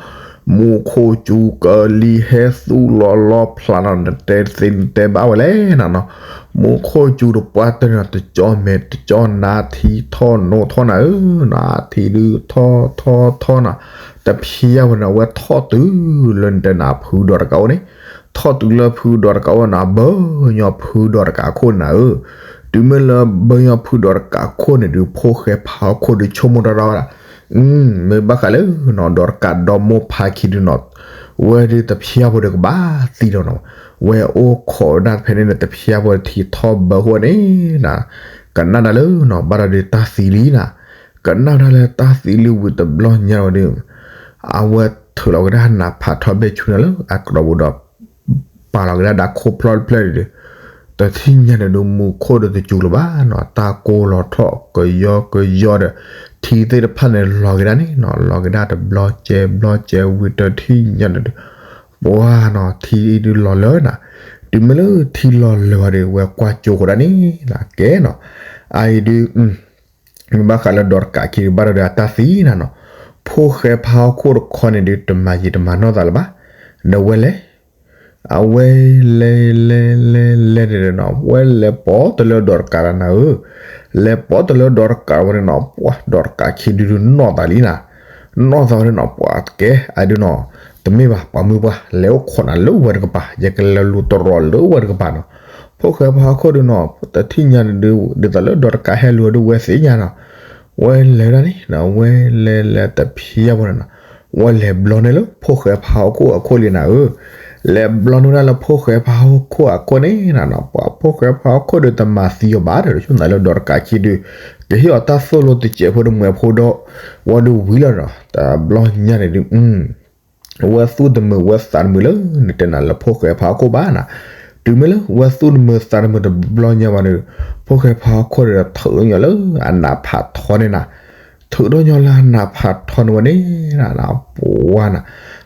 မူခိၣ်စူၤကလံၤဟဲသူၣ်လီၤလီၤဖျးနီၤ နတဲသ့နတဲဘၣ်ဝဲလဲၣ်နၤနီၤ, မူခိၣ်စူၤတပှၢ်တၢၢ်န့ၣ်နီၤ တကၠီမဲာ်တကၠီနါထံထီၣ်နိထီၣ်နၤဧၢ, နါထံဒုးထီၣ်ထီၣ်ထီၣ်နၤ, တဖျါဖိန့ၣ် အဝဲထီၣ်တုၤလၢနတဲနၤဖုဒီးတကးအိၣ်န့ၣ် ထီၣ်တုၤလၢဖုဒီးတကးအိၣ်နၤ ဘၢညီဖုဒီးတကးအခိၣ်နၤဧၢ, တုၤမ့ၢ်လၢဘၢညီဖုဒီးတကးအခိၣ်န့ၣ်ဒုး ဖိၣ်ဃဲဖးဟီၣ်ခိၣ်ဒုးဆိကမိၣ်တၢ်ထီၣ်ဝဲဒၣ်, မ့ၢ်ဘၣ်ဃးလၢနီၤ ဒီးတကးဒီမိၢ်ဖးခံဒုးနီၤ, ဝဲဒုးတဖျါဖိဒီးကဘၣ်သံဒီးနီၤ, ဝဲအိၣ်ခိးဝဲဒၣ်ဖဲန့ၣ်န့ၣ် တဖျါဖိထံထီၣ်ဘၢဃိန့ၣ်နၤ, ကနၣ်ဒၣ်လၢနီၤ ဘၣ်ဒီးဒုးတၢ်သံလံနၤ, ကနၣ်ဒၣ်လၢတၢ်သံလံဝံၤတဘျီညါဝဲဒုး အဝဲထုးလီၤကဒါနးဖးထီဘဲၣ်ဆူနၤလၢအကျိၤပူၤဒီး ပာ်လီၤကဒါဒီးခိၣ်ဖျီၣ်တဖျၢၣ်န့ၣ်ဒီး တထံၣ်ညါန့ၣ်ဒုး မူခိၣ်ဒီးတစူၤလၢၤဘၣ်နီၤ, တၢ်ကိၢ်လီၤထီၣ်ကယီကယီဒီး ထံသ့ၣ်တဖၣ်န့ၣ်လီၤကဒါန့ၣ်နီၤ, လီၤကဒါတဘျီကဲဘျီကဲဝံၤတထံၣ်ညါန့ၣ်ဒီး ပှၢ်နီၤ ထံဒုးလီၤလၢၤနၤ, တုၤမ့ၢ်လၢထံလီၤလၢၤဝဲဒီး ဝဲကွၢ်ကၠိဃိးဒၣ်န့ၣ်နၤ ကဲနီၤ, အအံၤဒုး မ့ၢ်ဘၣ်ဃးလၢဒီးတကးခံဒုး ဘၣ်ဒီးဒုးအတၢ်သံနၤနီၤ, ဖိၣ်ဃဲဖးဟီၣ်ခိၣ်တခီန့ၣ်ဒုး တမၤယံာ်တမၤနီၢ်သးလၢၤဘၣ်, ဒီးဝဲလဲၤ အဝဲလဲၤလဲၤလဲၤလဲၤန့ၣ်ဒီးနီၤ ဝဲလဲၤပိာ်တလၢဒီးတကးလီၤနၤဧၢ, လဲၤပိာ်တလၢဒီးတကးဝဲန့ၣ်နီၤ ပှၢ်ဒီးတကးခံဒုးဒုးနီၢ်သးလံနၤ, နီၢ်သးဝဲန့ၣ်နီၤ ပှၢ်ကဲ အဒုးနီၤ, တမ့ၢ်ဘၣ် ပှၤမုၢ်ပှၢ် လဲၤအိၣ်ခိးနၤလၢဝဲတကပၤ ယကလဲၤလူၤတရီၤလၢဝဲတကပၤနီၤ, ဖိၣ်ဃဲဖးဟီၣ်ခိၣ်ဒုးနီၤ တထံၣ်ညါန့ၣ်ဒုး ဒ်သိးလၢဒီးတကးဟဲလူၤဒုးဝဲသ့ၣ်ညါနီၤ, ဝဲလဲၤဒၣ်န့ၣ် ဝဲလဲၤလဲၤတဖျါဖိန့ၣ်နီၤ, ဝဲလဲၤဘျီန့ၢ်လၢဖိၣ်ဃဲဖးဟီၣ်ခိၣ်အခိၣ်လံနၤဧၢ, လဲၤဘျီန့ၢ်ဝဲဒၣ်လၢဖိၣ်ဃဲဖးဟီၣ်ခိၣ်အခိၣ်န့ၣ်နၤနီၤ, ပှၤဖိၣ်ဃဲဖးဟီၣ်ခိၣ်ဒုးတမၤသံအီၤဘၣ်ဒီး ဆိၣ်သးလၢဒီးတကးခံဒုး ကဟ့ၣ်အီၤတၢ်သိၣ်လိတစဲးဖိတမှဲးဖိဒီး ဝံၤဒုးဝံၤလီၤနီၤ, တဘျီညါန့ၣ်ဒုး ဝဲသူၣ်တမုာ်ဝဲသးတမုာ်လၢ နတဲနၤလၢဖိၣ်ဃဲဖးဟီၣ်ခိၣ်ဘၣ်နၤ, တုၤမ့ၢ်လၢဝဲသူၣ်တမုာ်သးတမုာ်တဘျီညါဘၣ်န့ၣ်, ဖိၣ်ဃဲဖးဟီၣ်ခိၣ်ဒီးထုးထီၣ်ညီလၢအနးဖးထီန့ၣ်နၤ, ထုးထီၣ်ညီလၢအနးဖးထီန့ၣ်ဝဲန့ၣ်နၤ ပှၢ်နၤ,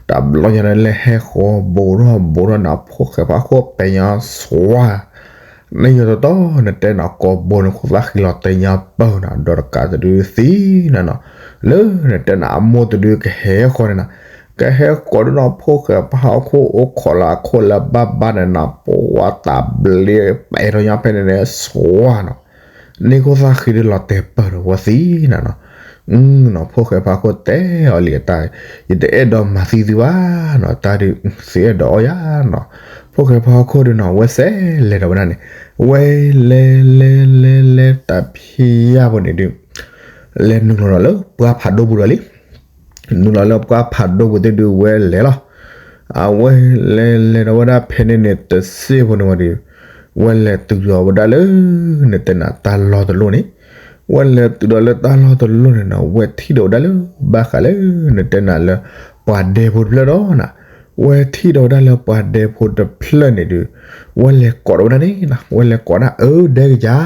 တဘျီညါန့ၣ်လဲၤဟဲဃီၤဘိးထီၣ်ဘိးထီၣ်နၤ ဖိၣ်ဃဲဖးဟီၣ်ခိၣ်ပဲညါစွါ နယီၤတတီၤ နတဲနၤကိာ်ဘိန့ၣ် ခိၣ်သၣ်ဃံလီၤတဲညါပၢၢ်နၤ ဒီးတကးတဒုးသံနၤနီၤ, လၢနတဲနၤအမိၢ်တဒုးကဟဲဃီၤန့ၣ်နၤ, ကဟဲဃီၤဒုးနီၤ ဖိၣ်ဃဲဖးဟီၣ်ခိၣ်အိၣ်ခိးလၢအခိၣ်လၢဘၣ်ဘၣ်န့ၣ်နၤ ပှၢ်တၢ်ဘျ့ပဲာ်ထီၣ်ညါဖဲန့ၣ်န့ၣ် စွါနီၤ, န့ၢ်ခိၣ်သၣ်ဃံဒုးလီၤတဲာ်ပၢၢ်ဒီးဝဲသံနၤနီၤ, နီၤ ဖိၣ်ဃဲဖးဟီၣ်ခိၣ်တဲအီၤလံအတၢ်, ယတအဲၣ်ဒိးမၤသံသုဘၣ်နီၤ တၢ်ဒုး သုအဲၣ်ဒိးအီၣ်ယၤနီၤ, ဖိၣ်ဃဲဖးဟီၣ်ခိၣ်ဒုးနီၤ ဝဲစဲးလဲၤဒီးဝဲဒၣ်န့ၣ်, ဝဲလဲၤလဲၤလဲၤလဲၤတဖျါဖိန့ၣ်ဒုး လဲၤနုာ်လီၤဒီးလၢပှၢ်ဖးဒိၣ်ပူၤဒီးလံ နုာ်လီၤလၢပှၢ်ဖးဒိၣ်ပူၤသ့ၣ်ဒုးဝဲလဲၤလီၤ, အဝဲလဲၤလဲၤဒီးဝဲဒၣ်ဖဲန့ၣ်န့ၣ် တစ့ၢ်ဖိန့ၣ်ဝဲဒီး, ဝဲလဲၤတုၤဒီးဝဲဒၣ်လၢ နတဲနၤတၢ်လီၢ်တလီၢ်န့ၣ်, ဝဲလဲၤတုၤဒီးလၢတၢ်လီၢ်တလီၢ်န့ၣ်နီၤ ဝဲထံၣ်ဒီးဝဲဒၣ်လၢ ဘၣ်ဃးလၢ နတဲနၤလၢ ပှၤဒဲဖိတဖျၢၣ်ဒီးနၤ, ဝဲထံၣ်ဒီးဝဲဒၣ်လၢပှၤဒဲဖိတဖျၢၣ်န့ၣ်ဒုး, ဝဲလဲၤကိးဒီးဝဲဒၣ်န့ၣ်နီၤ ဝဲလဲၤကိးဒၣ် အၢ ဒဲကစၢ်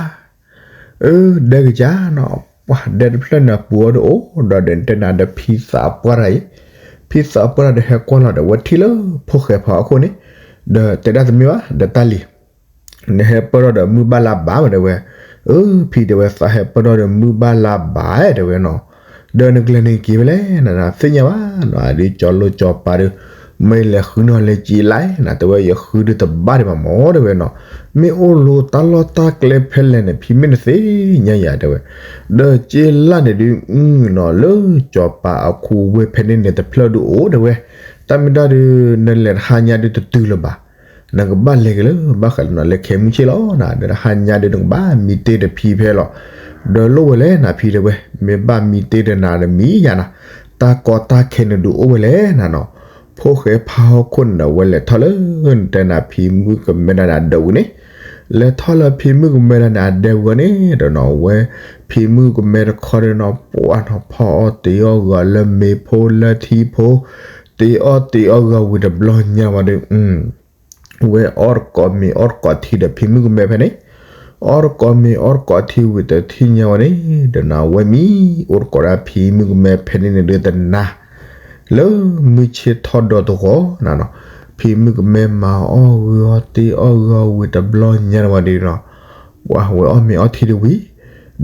အၢ ဒဲကစၢ်နီၤ, ပှၤဒဲတဖျၢၣ်န့ၣ် ပူၤအီၤဒီးအိၣ်ဒီး နတဲနၤဒီးဖံသးပှၢ်တဂၤအံၤ, ဖံသးပှၢ်တဂၤဒီးဟဲကွၢ်လီၤဒီး ဝဲထံၣ်လၢဖိၣ်ဃဲဖးဟီၣ်ခိၣ်န့ၣ်, ဒီးတဲဒၣ်တမ့ၢ်ဘၣ် ဒီးတၢ်လံၤ, နဟဲပၢၢ်ထီၣ်ဒီးမုၢ်ဘၣ်လါဘၣ်မး တဲဝဲ, အၢ ဖံတဲဝဲ သးဟဲပၢၢ်ထီၣ်ဒီးမုၢ်ဘၣ်လါဘၣ် တဲဝဲနီၤ, ဒီးနကလဲၤနက့ၤဖဲလဲၣ်နၤ သ့ၣ်ညါဘၣ်နီၤ ဒ်ကၠီၤလိကၠီၤပၤဒီး မ့ၢ်လဲၤဃုနီၤလဲၤက့ၤလၢ်နၤ တဲဝဲ ယဃုဒုးတဘၣ်ဒံးဘၣ်မး တဲဝဲနီၤ, မ့ၢ်အိၣ်လိၤတၢ်လီၢ်တၢ်ကျဲဖဲလဲၣ်န့ၣ် ဖံမ့ၢ်တသ့ၣ်ညါယၤ တဲဝဲ, ဒီးက့ၤလၢ်န့ၣ်ဒုး နီၤ လၢကၠီၤပၤအခိၣ်ဝ့ၢ်ဖဲန့ၣ်န့ၣ် တဖျၢၣ်ဒုးအိၣ် တဲဝဲ, တၢ်မ့ၢ်တၢ်ဒုး နလဲၤတဟါညါဒုးတတုၤလၢၤဘၣ် နကဘၣ်လဲၤက့ၤလၢ ဘၣ်ဃးလၢနီၤ လၢခဲမုၢ်ဆ့ၣ်လီၤနၤ ဒီးတဟါညါဒုးနကဘၣ်မံတ့ၢ်တဖံဖဲလီၤ, ဒီးလိၣ်ဝဲလဲၣ်နၤဖံတဲဝဲ မ့ၢ်ဘၣ်မံတ့ၢ်ဒီးနၤဒီးမံယၤနၤ, တၢ်ကီတၢ်ခဲန့ၣ်ဒုးအိၣ်ဝဲလဲၣ်နၤနီၤ, ဖိ ဖိၣ်ဃဲဖးဟီၣ်ခိၣ်န့ၣ်ဒီး ဝဲလဲၤထီၣ်လၢ နတဲနၤ ဖံမုၣ်ကမဲဒၣ်န့ၣ်အဒဲဝံၤန့ၣ်, လဲၤထီၣ်လၢဖံမုၣ်ကမဲဒၣ်န့ၣ်အဒဲဝံၤန့ၣ်ဒီးနီၤ ဝဲ ဖံမုၣ်ကမဲတခီဒီးနီၤ ပှၤနီၤ ဖီအီၣ်တ့ၤအီၣ်ဂီၤလၢမ့ၤဖိလၢထံဖိ, တ့ၤအီၣ်တ့ၤအီၣ်ဂီၤဝံၤတဘျီညါဝံၤဒီး ဝဲအီၣ်တကိးမ့ၤအီၣ်တကိးထံဒီးဖံမုၣ်ကမဲဖဲန့ၣ်, အီၣ်တကိးမ့ၤအီၣ်တကိးထံဝံၤတထံၣ်ညါဝဲန့ၣ် ဒီးနီၤ ဝဲမံအိၣ်တကိးဒၣ်ဖံမုၣ်ကမဲဖဲန့ၣ်န့ၣ်ဒုးတနၤ လၢမုၢ်ဆ့ၣ်ထီၣ်ဒီးတဂီၤနီၤနီၤ, ဖံမုၣ်ကမဲမၤအီၣ်ဂီၤတ့ၤအီၣ်ဂီၤဝံၤတဘျီညါဝံၤဒီးနီၤ ပှၤဝဲအီၣ်မ့ၤအီၣ်ထံတဝံၤ,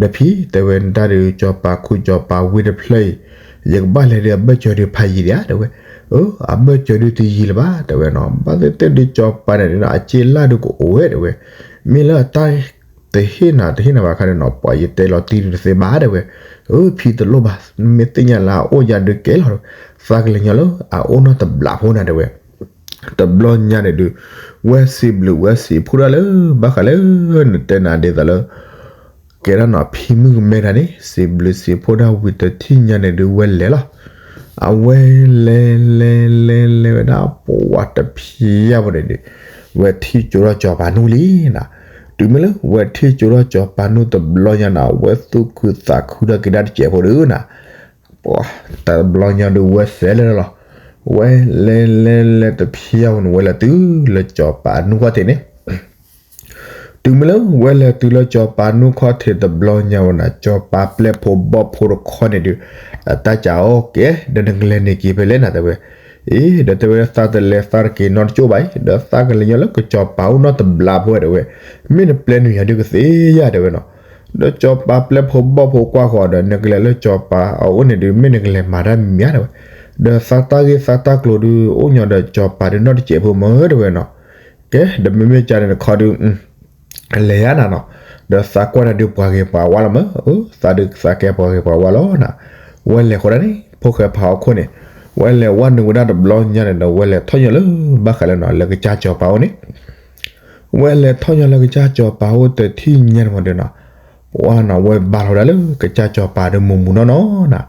ဒီးဖံတဲဝဲ နတၢ်ဒီး ကၠီၤပၤခူကၠီၤပၤဝံၤတဖျၢၣ်အံၤ, ယကဘၣ်လဲၤဒီးအဘၢၣ်စၢၤဒုးဖးယံၤဒံးဧါ တဲဝဲ, အၢ အဘၢၣ်စၢၤဒုးတယံၤလၢၤဘၣ် တဲဝဲနီၤ, ဘၣ်သ့ၣ်သ့ၣ်ဒုးကၠီၤပၤန့ၣ်ဒုးနီၤ အစ့လၢ်ဒုးကအိၣ်ဝဲ တဲဝဲ, မ့ၢ်လၢအတၢ် တဟ့ၣ်နၤတဟ့ၣ်နၤဘၣ်ခါန့ၣ်နီၤ ပှၤယတဲလီၤတံၢ်ဒုးတသ့ဘၣ် တဲဝဲ, အၢ ဖံတလိၣ်ဘၣ်, မ့ၢ်သ့ၣ်ညါလၢအအိၣ်ယၤဒုးကဲလီၤ, သးကလဲၤညီလၢအအိၣ်နီတဘျီဖိနၤ တဲဝဲ တဘျီညါန့ၣ်ဒုး ဝဲစံးဘျုးဝဲစံးဖှိၣ်ဒၣ်လၢ ဘၣ်ဃးလၢ နတဲနၤဒ်သိးလၢ ကဲဒၣ်နီၤ ဖံမုၣ်ကမဲတၢ်န့ၣ် စံးဘျုးစံးဖှိၣ်ဒၣ်ဝံၤတထံၣ်ညါန့ၣ်ဒုး ဝဲလဲၤလီၤ. အဝဲလဲၤလဲၤလဲၤလဲၤဝဲဒၣ် ပှၤတဖျၢၣ်ဖိန့ၣ်ဒုး ဝဲထံၣ်ကၠိထီၣ်ကၠီၤပၤနူၢ်လံနီၤ. တုၤမ့ၢ်လၢဝဲထံၣ်ကၠိထီၣ်ကၠီၤပၤနူၢ်တဘျီညါနီၤ ဝဲသူၣ်ခုသးခုထီၣ်က့ၤဒၣ်တစဲးဖိဒုးနီၤ ပှၤတဘျီညါဒုးဝဲစဲးလၢာ်လီၤ. ဝဲလဲၤလဲၤလဲၤတဖျၢၣ်ဖိန့ၣ် ဝဲလဲၤတုၤလၢကၠီၤပၤနူၢ်ခီၣ်ထံးန့ၣ် တုၤမ့ၢ်လၢဝဲလဲၤတုၤလၢကၠီၤပၤနူၢ်ခီၣ်ထံးတဘျီညါဝဲနီၤ ကၠီၤပၤပျဲၢ်ဖိဘီၣ်ဖိတခီန့ၣ်ဒုး အတၢ်စံးအီၤကဲ ဒီးနကလဲၤန့ၢ်က့ၤဖဲလဲၣ်နၤ တဲဝဲ. အ့ ဒီးတဲဝဲ သးတလဲၤသးတက့ၤနီတကၠိၢ်ဘၣ်အံၤ ဒီးသးကလဲၤညီလၢကၠီၤပၤအိၣ်နီတဘျီဖိ တဲဝဲ. မ့ၢ်နပျဲနုာ်ယၤဒုးကသ့ယၤ တဲဝဲနီၤ. ဒီးကၠီၤပၤပျဲၢ်ဖိဘီၣ်ဖိကွၢ်ဃီၤဒီး နကလဲၤလၢကၠီၤပၤအအိၣ်န့ၣ်ဒုး မ့ၢ်နကလဲၤမၤတၢ်မံၤဧါ တဲဝဲ. ဒီးသးတၢ်ဂ့ၢ်သးတၢ်ကျိၤဒုး အိၣ်ညီဒီးကၠီၤပၤဒုးနီတစဲးဖိမ့ၢ် တဲဝဲနီၤ. ကဲ ဒီးမ့မ့ၢ်ကန့ၣ်တခီဒုး လဲၤယါနၤနီၤ. ဒီးသးကွၢ်နၤဒုးပှၤဂ့ၤပှၤဝါလီၤမ့ၢ်, သးဒုးသးကဲပှၤဂ့ၤပှၤဝါလီၤနၤ. ဝဲလဲၤဃီဒၣ်န့ၣ် ဖိၣ်ဃဲဖးဟီၣ်ခိၣ်န့ၣ် ဝဲလဲၤဝဲနုာ်ဝဲဒၣ်တဘျီညါန့ၣ်ဒီး ဝဲလဲၤထီၣ်ညီလၢ ဘၣ်ဃးလၢနီၤ လၢကစၢ်ကၠီၤပၤအိၣ်န့ၣ် ဝဲလဲၤထီၣ်ညီလၢကစၢ်ကၠီၤပၤအိၣ်တထံၣ်ညါန့ၣ်မ့ၢ်ဒုးနီၤ, ပှၤနီၤ ဝဲဘါလီၤဝဲဒၣ်လၢကစၢ်ကၠီၤပၤဒုးမူးမူးနီၢ်နီၢ်နၤ.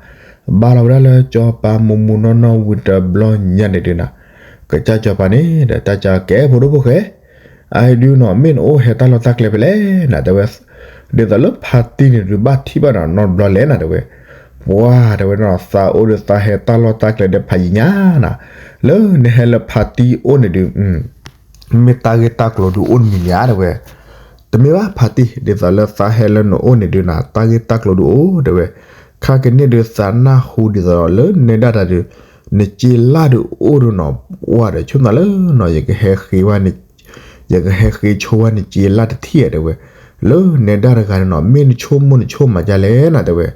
ဘါလီၤဝဲဒၣ်လၢကၠီၤပၤမူးမူးနီၢ်နီၢ်ဝံၤတဘျီညါန့ၣ်ဒုးနီၤ, ကစၢ်ကၠီၤပၤန့ၣ်ဒီး တၢ်ကဲဖိဒိၣ်ဖိၣ်ဃဲ အအံၤဒုးနီၤ မ့ၢ်နအိၣ်ဟဲတၢ်လီၢ်တၢ်ကျဲဖဲလဲၣ်နၤ တဲဝဲ. ဒ်သိးလၢဖါတံၢ်န့ၣ်ဒုး ဘၣ်ထံၣ်ဘၣ်နၤနီတဘျီလဲၣ်နၤ တဲဝဲ. ပှၤတဲဝဲနီၤ သးအိၣ်ဒီးသးဟဲတၢ်လီၢ်တၢ်ကျဲဒီးဖးယံၤညါနၤ, လၢနဟဲလၢဖါတံၢ်အိၣ်န့ၣ်ဒုး မ့ၢ်တၢ်ဂ့ၢ်တၢ်ကျိၤဒုးအိၣ်တမံၤမံၤဧါ တဲဝဲ. တမ့ၢ်ဘၣ်ဖါတံၢ် ဒ်သိးလၢသးဟဲလၢနအိၣ်န့ၣ်ဒုးနၤ တၢ်ဂ့ၢ်တၢ်ကျိၤဒုးအိၣ် တဲဝဲ. ခါကန့ၣ်ဒုးသးနၢ်ဟူဒ်သိးလၢနဲဒၣ်တၢ်ဒုး နစ့လၢ်ဒုးအိၣ်ဒုးနီၤ ပှၤဒီးဆိၣ်နၤလၢနီၤ ယကဟဲဃ့ဝဲ ယကဟဲဃ့ဆိဝဲနစ့လၢ်တထံၣ်ဧါ တဲဝဲ. လၢနဲဒၣ်တဂၤန့ၣ်နီၤ မ့ၢ်နဆိကမိၣ်နဆိကမးဒ်လဲၣ်နၤ တဲဝဲ.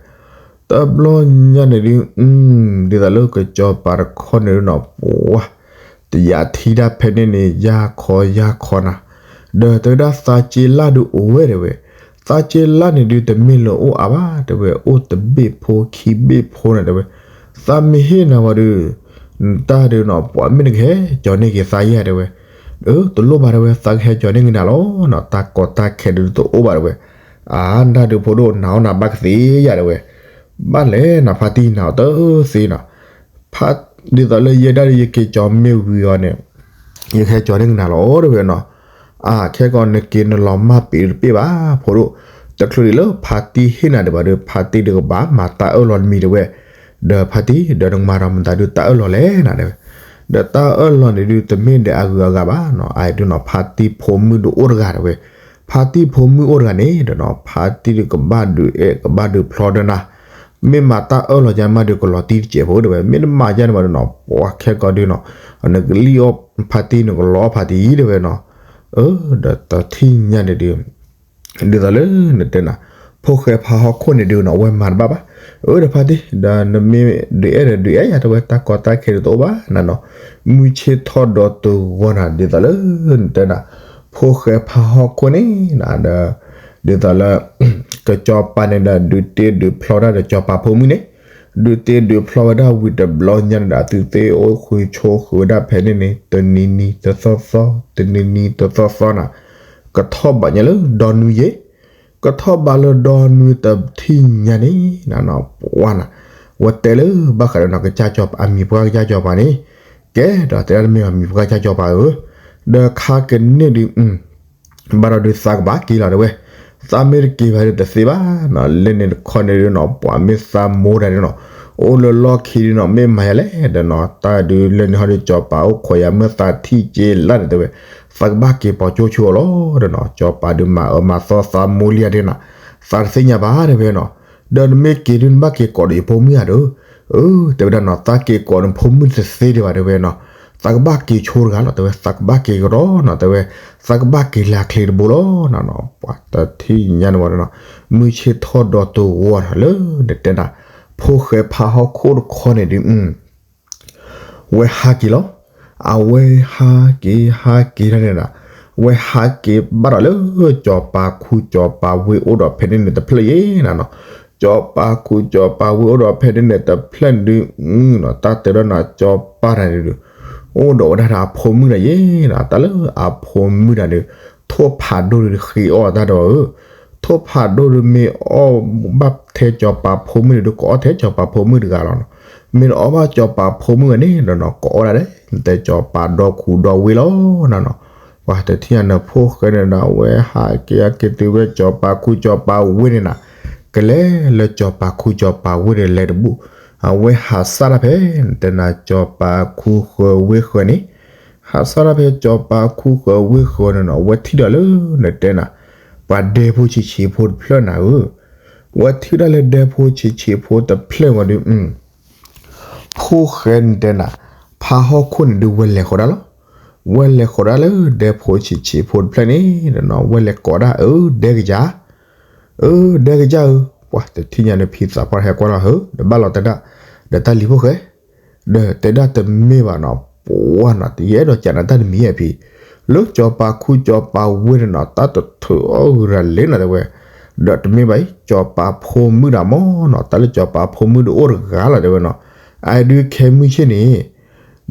တဘျီညါန့ၣ်ဒုး ဒ်သိးလၢကစၢ်ကၠီၤပၤတခီန့ၣ်ဒုးနီၤ ပှၤ တယာ်ထံတၢ်ဖဲန့ၣ်န့ၣ် ယါခီယါခီနၤ, ဒီးတဲဝဲဒၣ်သးစ့လၢ်ဒုးအိၣ်ဝဲ တဲဝဲ. သးစ့လၢ်န့ၣ်ဒုးတမ့ၢ်လၢအိၣ်အါဘၣ် တဲဝဲ, အိၣ်တဘ့ၣ်ဖိခံဘ့ၣ်ဖိနၤ တဲဝဲ. သးမ့ၢ်ဟ့ၣ်နၤဝဲဒုး နတၢ်ဒုးနီၤ ပှၤမ့ၢ်နကဟဲကၠီၤန့ၢ်က့ၤသးယါ တဲဝဲ. အၢ တလိၣ်ဘၣ် တဲဝဲ, သးကဟဲကၠီၤန့ၢ်က့ၤနၤလီၤနီၤ, တၢ်ကီတၢ်ခဲဒုးတအိၣ်ဘၣ် တဲဝဲ. အါ နတၢ်ဒုးဖိဒိၣ် နၤအီၣ်နၤဘၣ်ကသ့ယါ တဲဝဲ. ဘၣ်လဲၣ်နၤ ဖါတံၢ် နၤအီၣ်တသ့နီၤ. ဖါ ဒ်သိးလၢယဲဒၣ်ဒုးယက့ၤကၠီၤမ့ၢ်ဝံၤအီၤန့ၣ် ယကဟဲကၠီၤန့ၢ်က့ၤနၤလီၤ တဲဝဲနီၤ. အါ ခဲကီးနက့ၤနလီၤမၢ်ပ့ၤတပ့ၢ်ဘၣ် ဖိဒိၣ်, တချုးဒံးလၢဖါတံၢ်ဟ့ၣ်နၤဒံးဘၣ်ဒီး ဖါတံၢ်ဒုးကဘၣ်မၤတၢ်အၢၣ်လီၤတမံၤ တဲဝဲ. ဒီးဖါတံၢ် ဒီးနကမၤဒီးမတၤဒုးတၢ်အၢၣ်လီၤလဲၣ်နၤ တဲဝဲ. ဒီးတၢ်အၢၣ်လီၤန့ၣ်ဒုးတမ့ၢ်ဒီးအဂုၤအဂၤဘၣ်နီၤ, အအံၤဒုးနီၤ ဖါတံၢ်ဖိမုၣ်ဒုးအိၣ်တဂၤ တဲဝဲ. ဖါတံၢ်ဖိမုၣ်အိၣ်တဂၤန့ၣ်ဒီးနီၤ ဖါတံၢ်ဒုးကဘၣ်ဒုးအဲၣ်ကဘၣ်ဒုးဖျီဒီးနၤ မ့ၢ်မၤတၢ်အၢၣ်လီၤယါမးဒုးကလီၤတံၢ်တစဲးဖိ တဲဝဲ, မ့ၢ်တမၤယါန့ၣ်ဘၣ်ဒီးနီၤ ပှၤခဲကီးဒုးနီၤ နကလံၣ်အီၣ်ဖါတံၢ် နကလီအီၣ်ဖါတံၢ် တဲဝဲနီၤ. အၢ ဒီးတထံၣ်ညါန့ၣ်ဒုး ဒ်သိးလၢနတဲနၤ ဖိၣ်ဃဲဖးဟီၣ်ခိၣ်န့ၣ်ဒုးနီၤ အဝဲမၤတဘၣ်ဘၣ်. အၢ ဒီးဖါတံၢ် ဒီးနမ့ၢ်ဒုးအဲၣ်ဒီးဒုးအဲၣ်ယၤ တဲဝဲ, တၢ်ကီတၢ်ခဲဒုးတအိၣ်ဘၣ်နၤနီၤ. မုၢ်ဆ့ၣ်ထီၣ်ဒီးတဂီၤနၤ ဒ်သိးလၢနတဲနၤ ဖိၣ်ဃဲဖးဟီၣ်ခိၣ်န့ၣ်နၤဒီး ဒ်သိးလၢ ကစၢ်ကၠီၤပၤန့ၣ်ဒီး ဒုးတ့ဒုးဖျီဒၣ်ဒီးကစၢ်ကၠီၤပၤဖိမုၣ်န့ၣ်, ဒုးတ့ဒုးဖျီဝဲဒၣ်ဝံၤတဘျီညါန့ၣ်ဒီး အသုသ့ၣ်အိၣ်ဃုာ်ဆိးဃုာ်ဝဲဒၣ်ဖဲန့ၣ်န့ၣ် တနံၤနံၤတသီသီ တနံၤနံၤတသီသီနၤ, ကထီၣ်ဘးညါလၢဒီနွံယဲၢ်, ကထီၣ်ဘးလၢဒီနွံတထံၣ်ညါန့ၣ်နၤနီၤ ပှၤနၤ, ဝဲတဲလၢဘၣ်ဃးဒီးနီၤ ကစၢ်ကၠီၤပၤ အမံၤပှၢ်ကစၢ်ကၠီၤပၤန့ၣ် ကဲဒီးတဲဒၣ်တမ့ၢ်ဘၣ်မံၤပှၢ်ကၢ်ကၠီၤပၤဧၢ, ဒီးခါကန့ၢ်ဒုး ဘၣ်ဒီးဒုးသးကဘၣ်က့ၤလီၤတဲဝဲ, သးမ့ၢ်တက့ၤဘၣ်ဒုးတသ့ဘၣ်နီၤ, လၢန့ၣ်တခီန့ၣ်ဒုးနီၤ ပှၤမ့ၢ်သးမိၢ်တၢ်ဒုးနီၤ, အိၣ်လၢလီၢ်ခံဒုးနီၤ မ့ၢ်မၤယၤလဲၣ်ဒီးနီၤ, တၢ်ဒုးလၢန့ၣ်ဟီဒုး ကၠီၤပၤအိၣ်ခိးယၤ မ့ၢ်သးထံၣ်က့ၤလၢ်န့ၣ်တဲဝဲ, သးကဘၣ်က့ၤပိာ်ကၠိဆိအီၤလီၤဒီးနီၤ, ကၠီၤပၤဒုးမၤအၢမၤသီသးမိၢ်လံယၤဒုးနီၤ, သးတသ့ၣ်ညါဘၣ်တဲဝဲနီၤ, ဒီးနမ့ၢ်က့ၤဒုးနဘၣ်က့ၤကိးဒီးယဖိမုၣ်ဧါဒီး, အၢ တဲဝဲဒၣ်နီၤ, သးက့ၤကိးနဖိမုၣ်တသ့ဒံးဘၣ်တဲဝဲနီၤ, သးကဘၣ်က့ၤဆိတဂၤလီၤတဲဝဲ, သးကဘၣ်က့ၤကဒီးနီၤတဲဝဲ, သးကဘၣ်က့ၤလၢအချ့တဘိလီၤနီၤနီၤ, ပှၤတထံၣ်ညါန့ၣ်ဝဲနီၤ, မုၢ်ဆ့ၣ်ထီၣ်ဒီးတဂီၤနီၤလၢ နတဲနၤ, ဖိၣ်ဃဲဖးဟီၣ်ခိၣ်တခီန့ၣ်ဒုး ဝဲဟးက့ၤလီၤ. အဝဲဟးက့ၤဟးက့ၤတၢ်န့ၣ်ဒၣ်, ဝဲဟးက့ၤဘၣ်ဒီးလၢ ကၠီၤပၤခူကၠီၤပၤဝ့ၢ်အိၣ်ဒီးဖဲန့ၣ်န့ၣ်တဖျၢၣ်ယဲနီၤနီၤ, ကၠီၤပၤခူကၠီၤပၤဝ့ၢ်အိၣ်ဒီးဖဲန့ၣ်န့ၣ်တဖျၢၣ်ဒုးနီၤ, တၢ်တဲဒၣ်နီၤကၠီၤပၤတၢ်န့ၣ်ဒုး အိၣ်ဒီးဝဲဒၣ်ဒီးအဖိမုၣ်တၢ်ယဲနီၤ, တၢ်လၢအဖိမုၣ်တၢ်န့ၣ် ထိၣ်ဖးဒိၣ်ဒုးဃ့အီၣ်တၢ်ဒီးဧၢ ထိၣ်ဖးဒိၣ်ဒုးမ့ၢ်အီၣ်ဘၣ်ထဲကၠီၤပၤဖိမုၣ်န့ၣ်ဒုး ကအီၣ်ထဲကၠီၤပၤဖိမုၣ်တဂၤလီၤနီၤ, မ့ၢ်နအီၣ်ဘၣ်ကၠီၤပၤဖိမုၣ်ဝဲန့ၣ်ဒီးနီၤ ကအီၣ်ဒၣ်ဒဲး နတဲကၠီၤပၤဒီခူဒီဝ့ၢ်လီၤနီၤနီၤ, ပှၤတထံၣ်ညါန့ၣ်ဖိၣ်ဃဲန့ၣ်ဒီး အဝဲဟးက့ၤဟးက့ၤတုၤဝဲကၠီၤပၤခူကၠီၤပၤဝ့ၢ်န့ၣ်နီၤ, ကလဲၤလၢကၠီၤပၤခူကၠီၤပၤဝ့ၢ်ဒီးလဲၤတဘူၣ်, အဝဲဟးစၢ်ဒၣ်ဖဲ နတဲနၤကၠီၤပၤခူဃၢၤဝ့ၢ်ဃၢၤန့ၣ် ဟးစၢ်ဒၣ်ဖဲကၠီၤပၤခူဃၢၤဝ့ၢ်ဃၢၤန့ၣ်နီၤ, အဝဲထံၣ်ဒီးလၢနတဲနၤ ပှၤဒဲဖိဆံးဆံးဖိတဖျၢၣ်နၤဧၢ, ဝဲထံၣ်ဒၣ်လၢဒဲဖိဆံးဆံးဖိတဖျၢၣ်ဝံၤဒီး ဖိၣ်ဃဲနတဲနၤ ဖးဟီၣ်ခိၣ်န့ၣ်ဒုးဝဲလဲၤဃီၤဒၣ်လီၤ, ဝဲလဲၤဃီၤဒၣ်လၢဒဲဖိဆံးဆံးဖိတဖျၢၣ်န့ၣ်ဒီးနီၤ ဝဲလဲၤကိးဒၣ်အၢ ဒဲကယၤ အၢ ဒဲကယၤဧၢ, ပှၤတထံၣ်ညါန့ၣ်ဖံသးပှၢ်ဟဲကွၢ်လီၤဧၢ ဒီးဘၣ်လီၤတဲဒၣ် ဒီးတၢ်လံၤဖိၣ်ဃဲ ဒီးတဲဒၣ်တမ့ၢ်ဘၣ်နီၤ ပှၤနီၤ တယအဲၣ်ဒိးကးနၤတၢ်တမံၤယဲၢ်ဖံ, လၢကၠီၤပၤခူကၠီၤပၤဝ့ၢ်န့ၣ်နီၤ တၢ်တထုးအီၣ်ဂုၤရၤလ့နီၤတဲဝဲ, ဒီးတမ့ၢ်ဘၣ်အံၤ ကၠီၤပၤဖိမုၣ်ဒၣ်မ့ၢ်နီၤ တၢ်လၢကၠီၤပၤဖိမုၣ်ဒုးအိၣ်တဂၤလီၤတဲဝဲနီၤ, အဒုးခဲမုၢ်ဆ့ၣ်န့ၣ်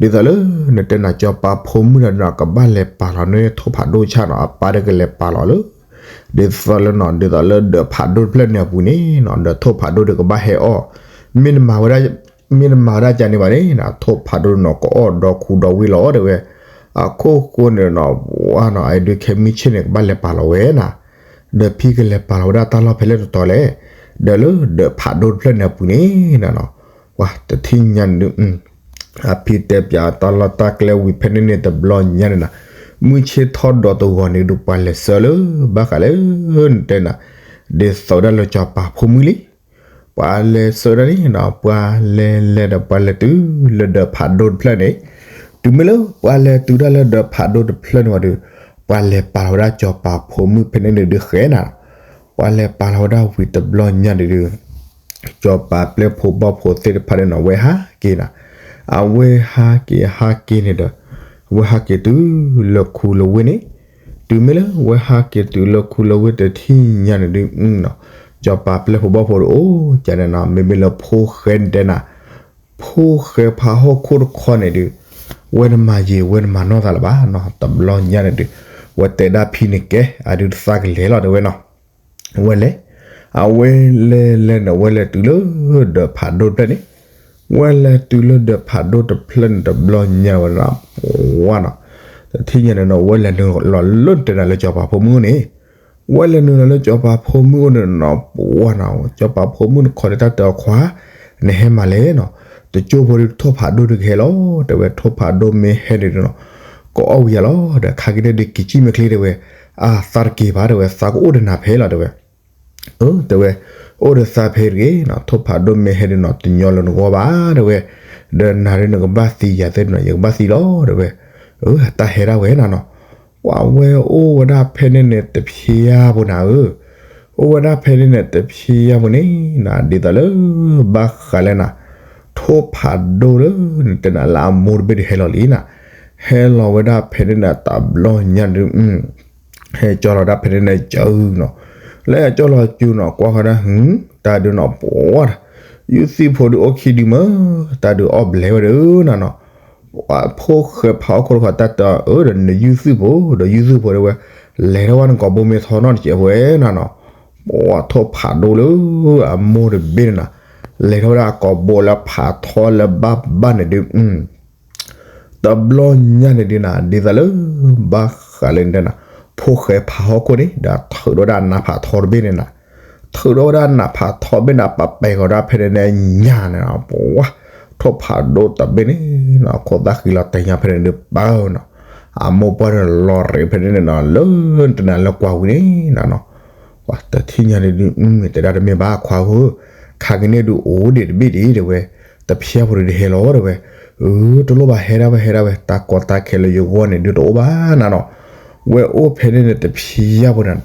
ဒ်သိးလၢ နတဲနၤကၠီၤပၤဖိမုၣ်ဒီးနီၤ ကဘၣ်လဲၤပာ်လီၤန့ၢ်ထိၣ်ဖးဒိၣ်ဆၣ်နီၤ အပၢ်ဒီးကလဲၤပာ်လီၤလၢ ဒ်သိးလၢနီၤ ဒ်သိးလၢဒၢးဖးဒိၣ်တဖျၢၣ်န့ၣ်အပူၤန့ၣ်နီၤ ဒီးထိၣ်ဖးဒိၣ်ဒီးကဘၣ်ဟဲအီၣ်, မ့ၢ်နမၤဝဲဒၣ် မ့ၢ်နမၤဝဲဒၣ်ကန့ၣ်ဘၣ်န့ၣ်နီၤ ထိၣ်ဖးဒိၣ်နီၤ ကအီၣ်ဒီခူဒီဝ့ၢ်လီၤတဲဝဲ, အခိၣ်ဃိန့ၣ်နီၤ ပှၤနီၤ အဒုးခဲမုၢ်ဆ့ၣ်န့ၣ် ကဘၣ်လဲၤပာ်လီၤဝဲနီၤ, ဒီးဖံကလဲၤပာ်လီၤဝဲဒၣ်တၢ်လီၢ်ဖဲလဲၣ်တတီၤလဲၣ်, ဒီးလၢဒၢးဖးဒိၣ်တဖျၢၣ်န့ၣ်အပူၤန့ၣ်နီၤနီၤ, ပှၤတထံၣ်ညါန့ၣ် အဖံတဲပၠးတၢ်လီၢ်တၢ်ကျဲဝံၤဖဲန့ၣ်န့ၣ်တဘျီညါန့ၣ်နီၤ, မုၢ်ဆ့ၣ်ထီၣ်ဒီးတဂီၤန့ၣ်ဒီး ပှၤလဲၤဆှၢလၢ ဘၣ်ဃးလၢ နတဲနၤ ဒ်သိးဝဲဒၣ်လၢကၠီၤပၤဖိမုၣ်လံ, ပှၤလဲၤဆှၢဒၣ်န့ၣ်နီၤ ပှၤလဲၤလဲၤဒီးပှၤလဲၤတုၤလၢဒၢးဖးဒိၣ်တဖျၢၣ်န့ၣ်, တုၤမ့ၢ်လၢပှၤလဲၤတုၤဒၣ်လၢဒၢးဖးဒိၣ်တဖျၢၣ်န့ၣ်ဝံၤဒီး ပှၤလဲၤပာ်လီၤဝဲဒၣ်ကၠီၤပၤဖိမုၣ်ဖဲန့ၣ်န့ၣ်ဒုးဃဲနၤ, ပှၤလဲၤပာ်လီၤဝဲဒၣ်ဝံၤတဘျီညါန့ၣ်ဒုး ကၠီၤပၤပျဲၢ်ဖိဘီၣ်ဖိသ့ၣ်တဖၣ်န့ၣ်နီၤ ဝဲဟးက့ၤနၤ, အဝဲဟးက့ၤဟးက့ၤန့ၣ်ဒီး အဝဲဟးက့ၤတုၤလၢခူလၢဝ့ၢ်န့ၣ်, တုၤမ့ၢ်လၢဝဲဟးက့ၤတုၤလၢခူလၢဝ့ၢ်တထံၣ်ညါန့ၣ်ဒုး ကၠီၤပၤပျဲၢ်ဖိဘီၣ်ဖိဒီးအိၣ်ကန့ၣ်နီၤ မ့မ့ၢ်လၢဖိၣ်ဃဲနတဲနၤ, ဖိၣ်ဃဲဖးဟီၣ်ခိၣ်တခီန့ၣ်ဒုး ဝဲတမၤယံာ်ဝဲတမၤနီၢ်သးလၢၤဘၣ်နီၤ တဘျီညါန့ၣ်ဒုး ဝဲတဲဒၣ်ဖံန့ၣ်ကဲ အဒုးတသးကလဲၤလီၤတဲဝဲနီၤ ဝဲလဲၤ, အဝဲလဲၤလဲၤန့ၣ် ဝဲလဲၤတုၤလၢဒၢးဖးဒိၣ်တဖျၢၣ်န့ၣ်, ဝဲလဲၤတုၤလၢဒၢးဖးဒိၣ်တဖျၢၣ်န့ၣ်တဘျီညါဝဲဒၣ် ပှၤနီၤ, တထံၣ်ညါန့ၣ်နီၤ ဝဲလဲၤနုာ်လီၤလၢနတဲနၤလၢကၠီၤပၤဖိမုၣ်န့ၣ်, ဝဲလဲၤနုာ်လီၤလၢကၠီၤပၤဖိမုၣ်အိၣ်န့ၣ်နီၤ ပှၤနီၤ ကၠီၤပၤဖိမုၣ်တခီန့ၣ် တၢ်တဲအီၤခွါ နဟဲမၤလဲၣ်နီၤ, တကၠိဖိဒီးထိၣ်ဖးဒိၣ်ဒုးကဟဲလီၤ တဲဝဲ ထိၣ်ဖးဒိၣ်မ့ၢ်ဟဲန့ၣ်ဒုးနီၤ ကအီၣ်ဝံၤယၤလီၤ ဒီးခါက့ၤန့ၣ်ဒုးက့ၤကံၣ်မ့ၢ်ချ့တဲဝဲ, အါ သးတက့ၤဘၣ်တဲဝဲ သးကအိၣ်ဒီးနၤဖဲလီၤတဲဝဲ အၢ တဲဝဲ, အိၣ်ဒီးသးဖဲတဂ့ၤနီၤ ထိၣ်ဖးဒိၣ်မ့ၢ်ဟဲဒုးနီၤ တညီလၢနဂီၢ်ဘၣ်တဲဝဲ, ဒီးနၤဒုးနကဘၣ်သံယၤသ့ၣ်နီၤ ယကဘၣ်သံလီၤတဲဝဲ, အၢ တၢ်ဟဲဒၣ်ဝဲနၤနီၤ, ပှၤဝဲအိၣ်ဝဲဒၣ်ဖဲန့ၣ်န့ၣ်တဖျဲယါဖိနၤဧၢ, အိၣ်ဝဲဒၣ်ဖဲန့ၣ်န့ၣ်တဖျဲယါဖိန့ၣ်နၤ ဒ်သိးလၢ ဘၣ်ဃးလဲၣ်နၤ, ထိၣ်ဖးဒိၣ်လၢနတဲနၤလၢအမိၢ်တဘ့ၣ်ဒုးဟဲလီၤလံနၤ, ဟဲလီၤဝဲဒၣ်ဖဲန့ၣ်န့ၣ်တဘျီညါဒုး ဟဲကၠီလီၤဝဲဒၣ်ဖဲန့ၣ်န့ၣ် ကၠီနီၤ, လၢကၠီလီၤကၠီနီၤ ကွၢ်ဃီဒၣ် တၢ်ဒုးနီၤ ပှၤ ယုၢ်သံၣ်ဖိဒုးအိၣ်ခံဒုးမး, တၢ်ဒုးအီၣ်ဘျဲးဝဲဒၣ်နၤနီၤ, ပှၤဖိၣ်ဃဲဖးဟီၣ်ခိၣ်တခီ တၢ်တဲအီၤ အၢ ဒီးနယုၢ်သံၣ်ဖိ ဒီးယုၢ်သံၣ်ဖိတဲဝဲ, လဲၤထီၣ်ဝဲနကိာ်ဘိမ့ၢ်ထီနီတစဲးဖိနၤနီၤ, ပှၤထိၣ်ဖးဒိၣ်လၢ အမိၢ်တဘ့ၣ်န့ၣ်နၤ, လဲၤထီၣ်ဝဲဒၣ်အကိာ်ဘိလၢဖးထီလၢဘၣ်ဘၣ်န့ၣ်ဒုး တဘျီညါန့ၣ်ဒုးနၤ ဒ်သိးလၢ ဘၣ်ဃးလၢနတဲနၤ ဖိၣ်ဃဲဖးဟီၣ်ခိၣ်န့ၣ် ဒီးထုးထီၣ်ဝဲဒၣ်နးဖးထီတဘ့ၣ်န့ၣ်နၤ, ထုးထီၣ်ဝဲဒၣ်နးဖးထီတဘ့ၣ်န့ၣ် ပပဲာ်ဃီၤဒၣ်ဖဲန့ၣ်ညါန့ၣ်နၤ ပှၤ ထိၣ်ဖးဒိၣ်တဘ့ၣ်န့ၣ်နၤ ခိၣ်သၣ်ဃံလီၤတဲာ်ညါဖဲန့ၣ်ဒုးပၢ်နၤ, အမိၢ်ပှၢ်န့ၣ်လီၤရ့ဖဲန့ၣ်နၤ လၢတနၤလၢကွၢ်ဝံၤန့ၣ်နၤနီၤ ပှၤတထံၣ်ညါန့ၣ်ဒုး မ့ၢ်တဲဒၣ်တမ့ၢ်ဘၣ်ခွါဧၢ, ခါက့ၤန့ၣ်ဒုးအိၣ်ဒံးတဘ့ၣ်ဒံးတဲဝဲ, တဖျါဖိဒုးဟဲလီၤတဲဝဲ, အၢ တလိၣ်ဘၣ်ဟဲဒၣ်ဝဲဟဲဒၣ်ဝဲ တၢ်ကီတၢ်ခဲလၢယဂီၢ်န့ၣ်ဒုးတအိၣ်ဘၣ်နၤနီၤ, ဝဲအိၣ်ဖဲန့ၣ်န့ၣ်တဖျါဖိန့ၣ်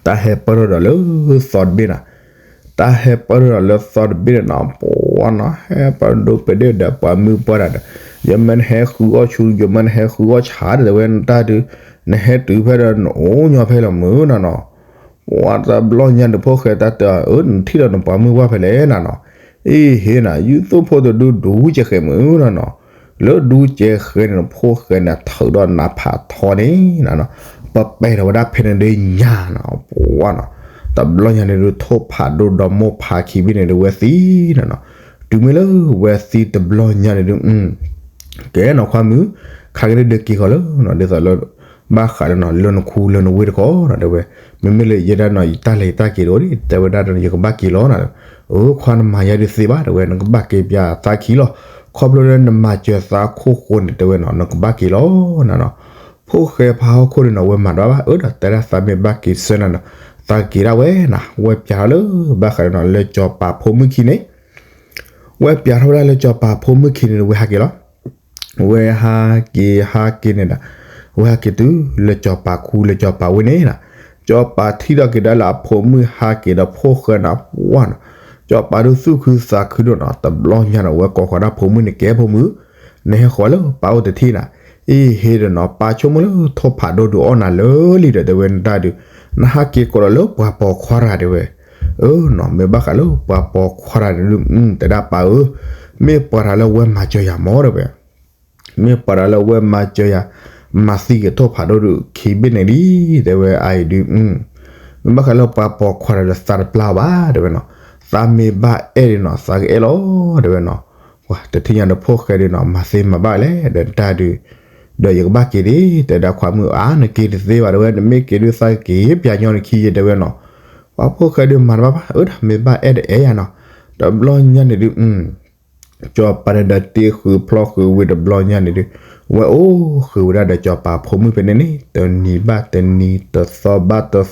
တၢ်ဟဲပၢၢ်ထီၣ်ဒီးလၢသီတဘ့ၣ်နၤ, တၢ်ဟဲပၢၢ်ထီၣ်ဒီးလၢသီတဘ့ၣ်န့ၣ်နီၤ ပှၤနီၤ ဟဲပၢၢ်ဒိၣ်ပဒ့ၣ်ဒီးပှၤမုၢ်ပှၢ်တၢ်ဒီး, ယမ့ၢ်နဟဲဃုအီၣ်ဆူ ယမ့ၢ်နဟဲဃုအီၣ်ဆါတဲဝဲ နတၢ်ဒုး, နဟဲတုၤဖဲဒီးနအိၣ်ညီဖဲလီၤမုၢ်နၤနီၤ ပှၤတဘျီညါဒုးဖိၣ်ဃဲတၢ်တဲအီၤ အၢ နထံၣ်ဒီးနပှၤမုၢ်ပှၢ်ဖဲလဲၣ်နၤနီၤ, အ့ဟ့နၤ ယုၢ်သိၣ်ဖိတဒုဒူကဲဃဲမုၢ်နၤနီၤ, လၢဒူကဲဃဲန့ၣ် ဖိၣ်ဃဲန့ၣ် ထုးထီၣ်နးဖးထီန့ၣ်နၤနီၤ, ပပဲာ်ထီၣ်ဝဲဒၣ်ဖဲန့ၣ်ဒုးညါနီၤ ပှၤနီၤ, တဘျီညါန့ၣ်ဒုး ထိၣ်ဖးဒိၣ်ဒီးမိၢ်ဖးခံဘ့ၣ်န့ၣ်ဒုးဝဲသံနၤနီၤ, တုၤမ့ၢ်လၢဝဲသံတဘျီညါန့ၣ်ဒုး ကဲနီၤခွါမုၢ်, ခါက့ၤန့ၣ်ဒုးက့ၤဃီၤလၢနီၤ ဒ်သိးလၢ ဘၣ်ဃးလၢနီၤ လၢနခူလၢနဝ့ၢ်တခီနီၤ တဲဝဲ, မ့မ့ၢ်လၢယဲဒၣ်နီၤ ယတၢ်လဲၤယတၢ်က့ၤတအိၣ်ဒံး တဲဝဲဒၣ်ဒီး ယကဘၣ်က့ၤလီၤနၤ, အၢ ခွါနမၤယဲဒုးသ့ဘၣ် တဲဝဲ နကဘၣ်က့ၤပၠးသးခံလီၤ, ခီဖျိလၢနမၤစၢၤသးခိၣ်ဃိန့ၣ် တဲဝဲနီၤ နကဘၣ်က့ၤလီၤနၤနီၤ, ဖိၣ်ဃဲဖးဟီၣ်ခိၣ်န့ၣ်နီၤ ဝဲမၤတဘၣ်ဘၣ် အၢ ဒီးတဲဒၣ်သးမ့ၢ်ဘၣ်က့ၤဆၢနၤနီၤ သးက့ၤဒၣ်ဝဲနၤ ဝဲပၠးထီၣ်လၢ ဘၣ်ဃးလၢနီၤ လၢစီၤပၤဖိမုၣ်ခံန့ၣ် ဝဲပၠးထီၣ်ဝဲဒၣ်လၢစီၤပၤဖိမုၣ်ခံန့ၣ် ဝဲဟးက့ၤလီၤ, ဝဲဟးက့ၤဟးက့ၤန့ၣ်ဒီး ဝဲဟးက့ၤတုၤလၢစီၤပၤခူလၢစီၤပၤဝ့ၢ်န့ၣ်နီၤ, စီၤပၤထံၣ်ထီၣ်က့ၤဒၣ်လၢအဖိမုၣ်ဟးက့ၤဒီးဖိၣ်ဃဲနၤ ပှၤနီၤ, စီၤပၤဒုးသူၣ်ခုသးခုဒိၣ်နီၤ တဘျီညါနီၤ ဝဲကိးဃီၤဒၣ်ဖိမုၣ်န့ၣ် ကဲဖိမုၣ်, နဟဲဃီၤလၢပၢ်အိၣ်တထံၣ်နၤ, အ့ဟ့ဒီးနီၤ ပၢ်ဆိကမိၣ်လၢထိၣ်ဖးဒိၣ်ဒုးအီၣ်နၤလၢလံဒီး တဲဝဲနတၢ်ဒုး, နဟးက့ၤကိးဒီးလၢပှၤပိာ်ခွါတဂၤတဲဝဲ အၢနီၤ မ့ၢ်ဘၣ်ဃးလၢပှၤပိာ်ခွါတဂၤန့ၣ်ဒုး တဲဒၣ်ပၢ်ဧၢ, မ့ၢ်ပှၤတဂၤလၢဝဲမၤစၢၤယၤမၢ်တဲဝဲ, မ့ၢ်ပှၤတဂၤလၢဝဲမၤစၢၤယၤ, မၤသံက့ၤထိၣ်ဖးဒိၣ်ဒုးခံဘ့ၣ်န့ၣ်လံ, တဲဝဲအအံၤဒုး, မ့ၢ်ဘၣ်ဃးလၢပှၤပိာ်ခွါတဂၤဒီးသးတပျၢ်ဘၣ်တဲဝဲနီၤ, သးမ့ၢ်ဘၣ်အဲၣ်ဒုးနီၤ သးကအဲၣ်လီၤတဲဝဲနီၤ, ပှၤတထံၣ်ညါဒီးဖိၣ်ဃဲဒုးနီၤ မၤသ့မၤဘၣ်လဲၣ် ဒီးတၢ်ဒုး ဒီးယကဘၣ်က့ၤဒံး တဲဒၣ်ခွါမုၣ်အါ နက့ၤတသ့ဘၣ်တဲဝဲ နမ့ၢ်က့ၤဒုးသးက့ၤပၠးညီနခံယဲတဲဝဲနီၤ, ပှၤဖိၣ်ဃဲဒုးမၤတဘၣ်ဘၣ် အၢ တၢ်မ့ၢ်ဘၣ်အဲၣ်ဒုးအဲၣ်ယၤနီၤ, တဘျီညါန့ၣ်ဒုး စီၤပၤန့ၣ်ဒီးတ့ဃုာ်ဖျီဃုာ်ဝံၤတဘျီညါန့ၣ်ဒုး, ဝဲအိၣ်ဃုာ်ဝဲဒၣ်ဒီးစီၤပၤဖိမုၣ်ဖဲန့ၣ်န့ၣ် တနံၤဘၣ်တနံၤ တသီဘၣ်တသီ,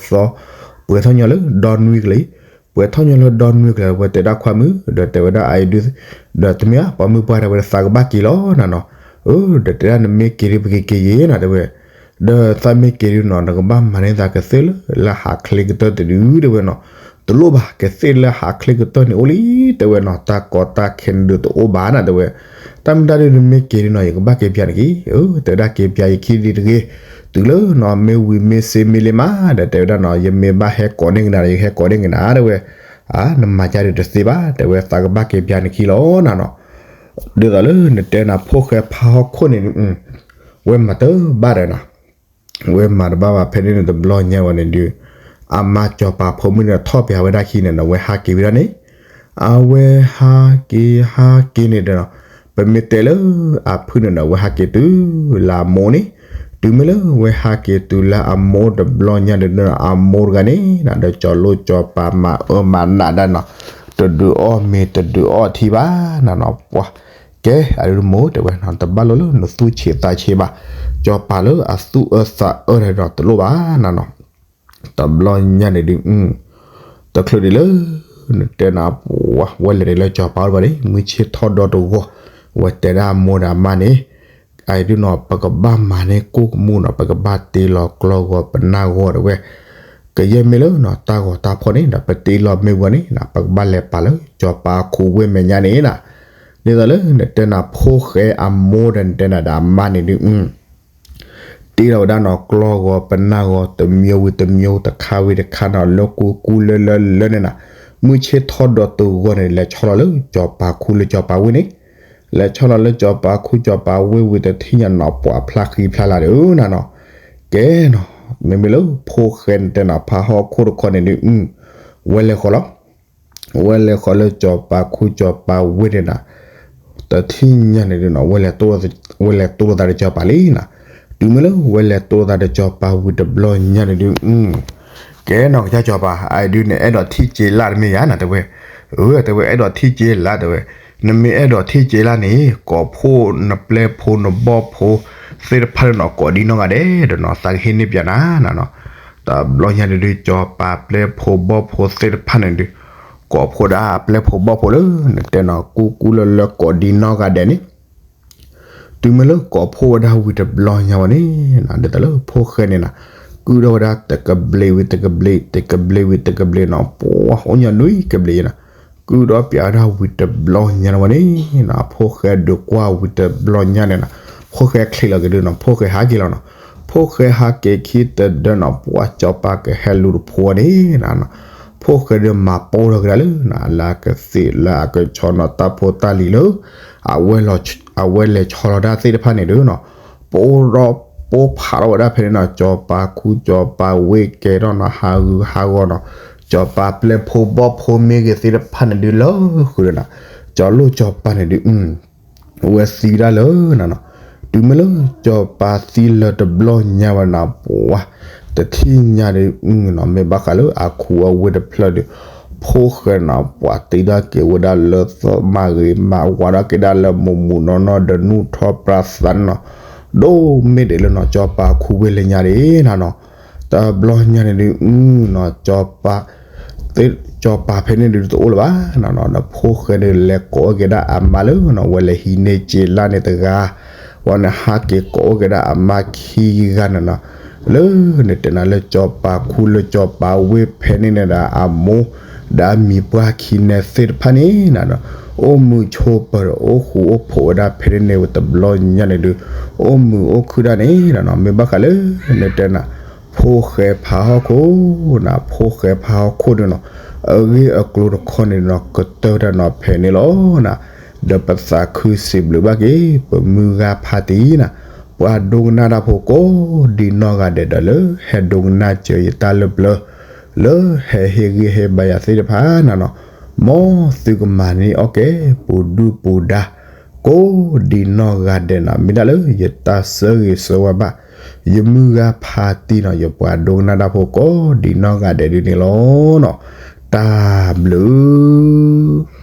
ပှဲၤထီၣ်ညီလၢဒီနွံကလၢၤ, ပှဲၤထီၣ်ညီလၢဒီနွံကလၢၤ ဝဲတဲဒၣ်ခွါမုၣ် ဒီးတဲဝဲဒၣ်အအံၤဒုး, ဒီးတမ့ၢ်ပှၤမုၢ်ပှၢ်တဲဝဲဒၣ်သးကဘၣ်က့ၤလီၤနၤနီၤ, အၢ ဒီးတဲဒၣ်နမ့ၢ်က့ၤဒုးပက့ၤက့ၤယဲနီၤတဲဝဲ ဒီးသးမ့ၢ်က့ၤဒုးနီၤ နကဘၣ်မၤန့ၢ်သးကသ့ၣ်လၢ လၢဟးချ့ကတၢၢ်တဒုတဲဝဲနီၤ, တလိၣ်ဘၣ် ကသ့ၣ်လၢဟးချ့ကတၢၢ်န့ၣ်အိၣ်လံ တဲဝဲနီၤ, တၢ်ကီတၢ်ခဲန့ၣ်ဒုးတအိၣ်ဘၣ်နၤတဲဝဲ, တၢ်မ့ၢ်တၢ်ဒုးနမ့ၢ်က့ၤဒုးနီၤ ယကဘၣ်က့ၤပၠးနက့ၤ, အၢ တဲဒၣ်က့ၤပၠးယခံဒံးတဂ့ၤ, တုၤလၢနီၤ မ့ၢ်ဝံၤမ့ၢ်စ့မ့ၢ်လ့မး ဒီးတဲဝဲဒၣ်နီၤ ယမ့ၢ်ဘၣ်ဟဲကိးန့ၢ်ကနၤဒီး ယဟဲကိးန့ၢ်ကနၤတဲဝဲ, အါ နမၤကါဒုးတသ့ဘၣ် တဲဝဲသးကဘၣ်က့ၤပၠးနခံလီၤနၤနီၤ, ဒ်သိးလၢနတဲနၤ ဖိၣ်ဃဲဖးဟီၣ်ခိၣ်န့ၣ်ဒုး ဝဲမၤတဘၣ်ဒီးနီၤ ဝဲမၤတဘၣ်ဘၣ် ဖဲန့ၣ်န့ၣ်တဘျီညါဝဲန့ၣ်ဒုး, အမါစီၤပၤဖိမုၣ်န့ၣ်ထီၣ်ပၠးဝဲဒၣ်ခံန့ၣ်နီၤ ဝဲဟးက့ၤဝံၤဒၣ်န့ၣ်, အဝဲဟးက့ၤဟးက့ၤန့ၣ်ဒီးနီၤ, ပမ့ၢ်တဲလၢအဖုၣ်န့ၣ်ဒီး ဝဲဟးက့ၤတုၤလၢအမိၢ်န့ၣ်, တုၤမ့ၢ်လၢဝဲဟးက့ၤတုၤလၢအမိၢ်တဘျီညါန့ၣ်ဒီး အမိၢ်တဂၤန့ၣ်နီၤ ဒီးစီၤလိၣ်စီၤပၤမၤအၢမၤနးဒၣ်နီၤ, တဒုးအီၣ်မ့ၤတဒုးအီထံဘၣ်နၤနီၤ ပှၤ ကဲ အဒုးမိၢ်တဲဝဲနီၤ တဘၣ်လိာ်လၢနသူၣ်ဆံးသးဆံးဘၣ်, စီၤပၤလၢအသူၣ်အၢသးအၢတၢ်ဒီးတလိၣ်ဘၣ်နၤနီၤ, တဘျီညါန့ၣ်ဒုး, တချုးဒံးလၢ နတဲနၤပှၤ ဝဲလဲၤဒံးလၢစီၤပၤအိၣ်တဘၣ်န့ၣ် မုၢ်ဆ့ၣ်ထီၣ်ဒီတဂီၢ်, ဝဲတဲဒၣ်အမိၢ်ဒီးအမါန့ၣ်, အအံၤဒုးနီၤ ပကဘၣ်မၤန့ၢ်ကိၣ်ကမူၣ်နီၤ ပကဘၣ်တ့လီၤကျီဂီၤပနၢ်ဂီၤတဲဝဲ ကယဲၢ်မ့ၢ်လၢနီၤ တၢ်ဂီၤတၢ်ဖီၣ်န့ၣ်ဒီး ပတ့လီၤမ့ၢ်ဝဲန့ၣ်နီၤ ပကဘၣ်လဲၤပာ်လၢ စီၤပၤခူဝ့ၢ်မဲာ်ညါန့ၣ်နီၤ, ဒ်သိးလၢနတဲနၤ ဖိၣ်ဃဲအမိၢ်ဒီးနတဲနၤဒီးအမါန့ၣ်ဒုး တ့လီၤဝဲဒၣ်နီၤ ကျီဂီၤပနၢ်ဂီၤ တမျိုးဝံၤတမျိုး တခါဝံၤတခါနီၤ လၢကူကူလၢလၢလၢန့ၣ်နီၤ, မုၢ်ဆ့ၣ်ထီၣ်ဒီတဂီၢ်န့ၣ် လဲၤဆီလီၤလၢစီၤပၤခူလၢစီၤပၤဝ့ၢ်န့ၣ်, လဲၤဆီလီၤလၢစီၤပၤခူစီၤပၤဝ့ၢ်ဝံၤတထံၣ်ညါနီၤ ပှၤဖျါဃံဖျါလၤဒီးနၤနီၤ, ကဲနီၤ မ့မ့ၢ်လၢဖိၣ်ဃဲနတဲနၤ ဖးဟီၣ်ခိၣ်တခီန့ၣ်ဒုး ဝဲလဲၤဃီၤလီၤ ဝဲလဲၤဃီၤလၢစီၤပၤခူစီၤပၤဝ့ၢ်န့ၣ်နီၤ, တထံၣ်ညါန့ၣ်ဒုးနီၤ ဝဲလဲၤတိၢ်လိာ်သးဒီးစီၤပၤလံနီၤ. တုၤမ့ၢ်လၢဝဲလဲၤတိၢ်လိာ်သးဒီးစီၤပၤဝံၤတဘျီညါန့ၣ်ဒုး ကဲနီၤ ကစၢ်စီၤပၤ အဒုးန့ၣ် အဲၣ်ဒိးထံၣ်က့ၤလၢ်တမ့ၢ်ဧါနီၤ တဲဝဲ. အၢ တဲဝဲ အဲၣ်ဒိးထံၣ်က့ၤလၢ် တဲဝဲ. နမ့ၢ်အဲၣ်ဒိးထံၣ်က့ၤလၢ်န့ၣ် ကိးဖှိၣ်နပျဲၢ်ဖိနဘီၣ်ဖိသ့ၣ်တဖၣ်န့ၣ်နီၤ ကိးဒံနီၢ်ဂၤဒဲးဒီးနီၤ သးကဟ့ၣ်န့ၢ်ပၠးနၤနီၤ. တဘျီညါန့ၣ်ဒုး စီၤပၤပျဲၢ်ဖိဘီၣ်ဖိသ့ၣ်တဖၣ်န့ၣ်ဒုး ကိးဖှိၣ်ဒၣ်အပျဲၢ်ဖိဘီၣ်ဖိလၢ နတဲနီၤ ကူကူလၢလၢကိးဒံနီၢ်ဂၤဒဲးန့ၣ် တုၤမ့ၢ်လၢကိးဖှိၣ်ဝဲဒၣ်ဝံၤတဘျီညါဝဲန့ၣ်နီၤ ဒ်သိးလၢဖိၣ်ဃဲန့ၣ်နီၤ ကုၢ်ထီၣ်ဝဲဒၣ်တကဘျံးဝံၤတကဘျံး တကဘျံးဝံၤတကဘျံးနီၤ ပှၤအိၣ်ညီနွံကဘျံးနီၤ ကုၢ်ဒီးပၠးဝဲဒၣ်ဝံၤတဘျီညါန့ၣ်ဝဲန့ၣ်နီၤ ဖိၣ်ဃဲဒုးကွၢ်ဝံၤတဘျီညါန့ၣ်နီၤ ဖိၣ်ဃဲချံးလီၤက့ၤဒုးနီၤ ဖိၣ်ဃဲဟးက့ၤလီၤနီၤ ဖိၣ်ဃဲဟးက့ၤခံတဒၢနီၤ ပှၤစီၤပၤကဟဲလူၤတဖိန့ၣ်နီၤ ဖိၣ်ဃဲဒုးမၤပိၢ်ထီၣ်က့ၤဒၣ်လၢနီၤ လၢအကသ့ၣ်လၢအကဆီနီၤ တၢ်ဖိတၢ်လံၤလၢ အဝဲလဲၤဆီလီၤတၢ်သ့ၣ်တဖၣ်န့ၣ်ဒုးနီၤ ပိၢ်ဒီးပိၢ်ဖးထီၣ်ဝဲဒၣ်ဖဲန့ၣ်နီၤ စီၤပၤခူ စီၤပၤဝ့ၢ်ကဲထီၣ်နီၤ ဟးဂူာ်ဟးဂီၤနီၤ စီၤပၤပျဲၢ်ဖိဘီၣ်ဖိမ့ၢ်ဂ့ၤသ့ၣ်တဖၣ်န့ၣ်ဒုးလၢဃုာ်ဒီးနီၤ စီၤလိၣ်စီၤပၤန့ၣ်ဒုး ဝဲသံဝဲဒၣ်လၢနီၤနီၤ တုၤမ့ၢ်လၢစီၤပၤသံလၢၤတဘျီညါဝဲနီၤ ပှၤ တထံၣ်ညါဒုးနီၤ မ့ၢ်ဘၣ်ဃးလၢအခူအဝ့ၢ်တဖျၢၣ်ဒီး ဖိၣ်ဃဲနီၤ ပှၤတ့ထီၣ်က့ၤဝဲဒၣ်လၢသီၣ် မၤဂ့ၤမၤဝါထီၣ်က့ၤဒၣ်လၢမိၢ်မိၢ်နီၢ်နီၢ်ဒီးနူၢ်ထီၣ်ပြးသးန့ၣ်နီၤ ဒိၣ်မ့ၢ်ဒဲးလၢနီၤ စီၤပၤခူဝ့ၢ်လၢညါန့ၣ်နီၤနီၤ တဘျီညါန့ၣ်ဒုးနီၤ စီၤပၤ စီၤပၤဖဲန့ၣ်ဒုးတအိၣ်လၢၤဘၣ်နီၤနီၤ ဒီးဖိၣ်ဃဲဒုးလဲၤကိးအိၣ်က့ၤဒၣ်အမါလၢနီၤ ဝဲလဲၤဟံးန့ၢ်က့ၤလၢ်န့ၣ်တဂၤ ဝဲန့ၣ်ဟးက့ၤကိးအိၣ်က့ၤဒၣ်အမါခံဂၤန့ၣ်နီၤ လၢနတဲနၤလၢစီၤပၤခူလၢစီၤပၤဝ့ၢ်ဖဲန့ၣ်န့ၣ်ဒီးအမိၢ် ဒီးအမံၤပှၢ်ခံနဲသ့ၣ်တဖၣ်န့ၣ်နီၤနီၤ အိၣ်မုာ်ဆိးပၢၤဒီးအိၣ်ဃူအိၣ်ဖိးဝဲဒၣ်ဖဲန့ၣ်န့ၣ်ဝဲတဘျီညါန့ၣ်ဒုး အိၣ်မုာ်အိၣ်ခုၣ်ဒၣ်န့ၣ်နီၤနီၤ မ့ၢ်ဘၣ်ဃးလၢ နတဲနၤ ဖိၣ်ဃဲဖးဟီၣ်ခိၣ်နီၤ ဖိၣ်ဃဲဖးဟီၣ်ခိၣ်ဒုးနီၤ အဂ့ၢ်အကျိၤတခီန့ၣ်နီၤ ကတၢၢ်တၢ်နီၤဖဲန့ၣ်လီၤနီၤ ဒီးပသးခုစံးဘျုးဘၣ်က့ၤ ပမုၢ်ဂၤဖါတံၢ်နီၤ ပှၤဒိကနၣ်တၢ်ဖိကိးဒံနီၢ်ဂၤဒဲးဒီးလၢဟဲဒိကနၣ်စၢၤယတၢ်လၢပျၢၤ လၢဟဲဟ့ၣ်ဂံၢ်ဟ့ၣ်ဘါယၤသ့ၣ်တဖၣ်နီၤနီၤ မ်သုကမၤန့ၢ်အီၣ်ကဲ ပူၤဒုၣ်ပူၤဒါ ကိးဒံနီၢ်ဂၤဒဲးနီၤ မ့ၢ်ဒၣ်လၢယတၢ်ဆၢဂ့ၤဆၢဝါဘၣ် ယမုၢ်ဂၤဖါတံၢ်နီၤ ယပှၤဒိကနၣ်တၢ်ဖိကိးဒံနီၢ်ဂၤဒဲးဒ်န့ၣ်လီၤ. တၢ်ဘျုး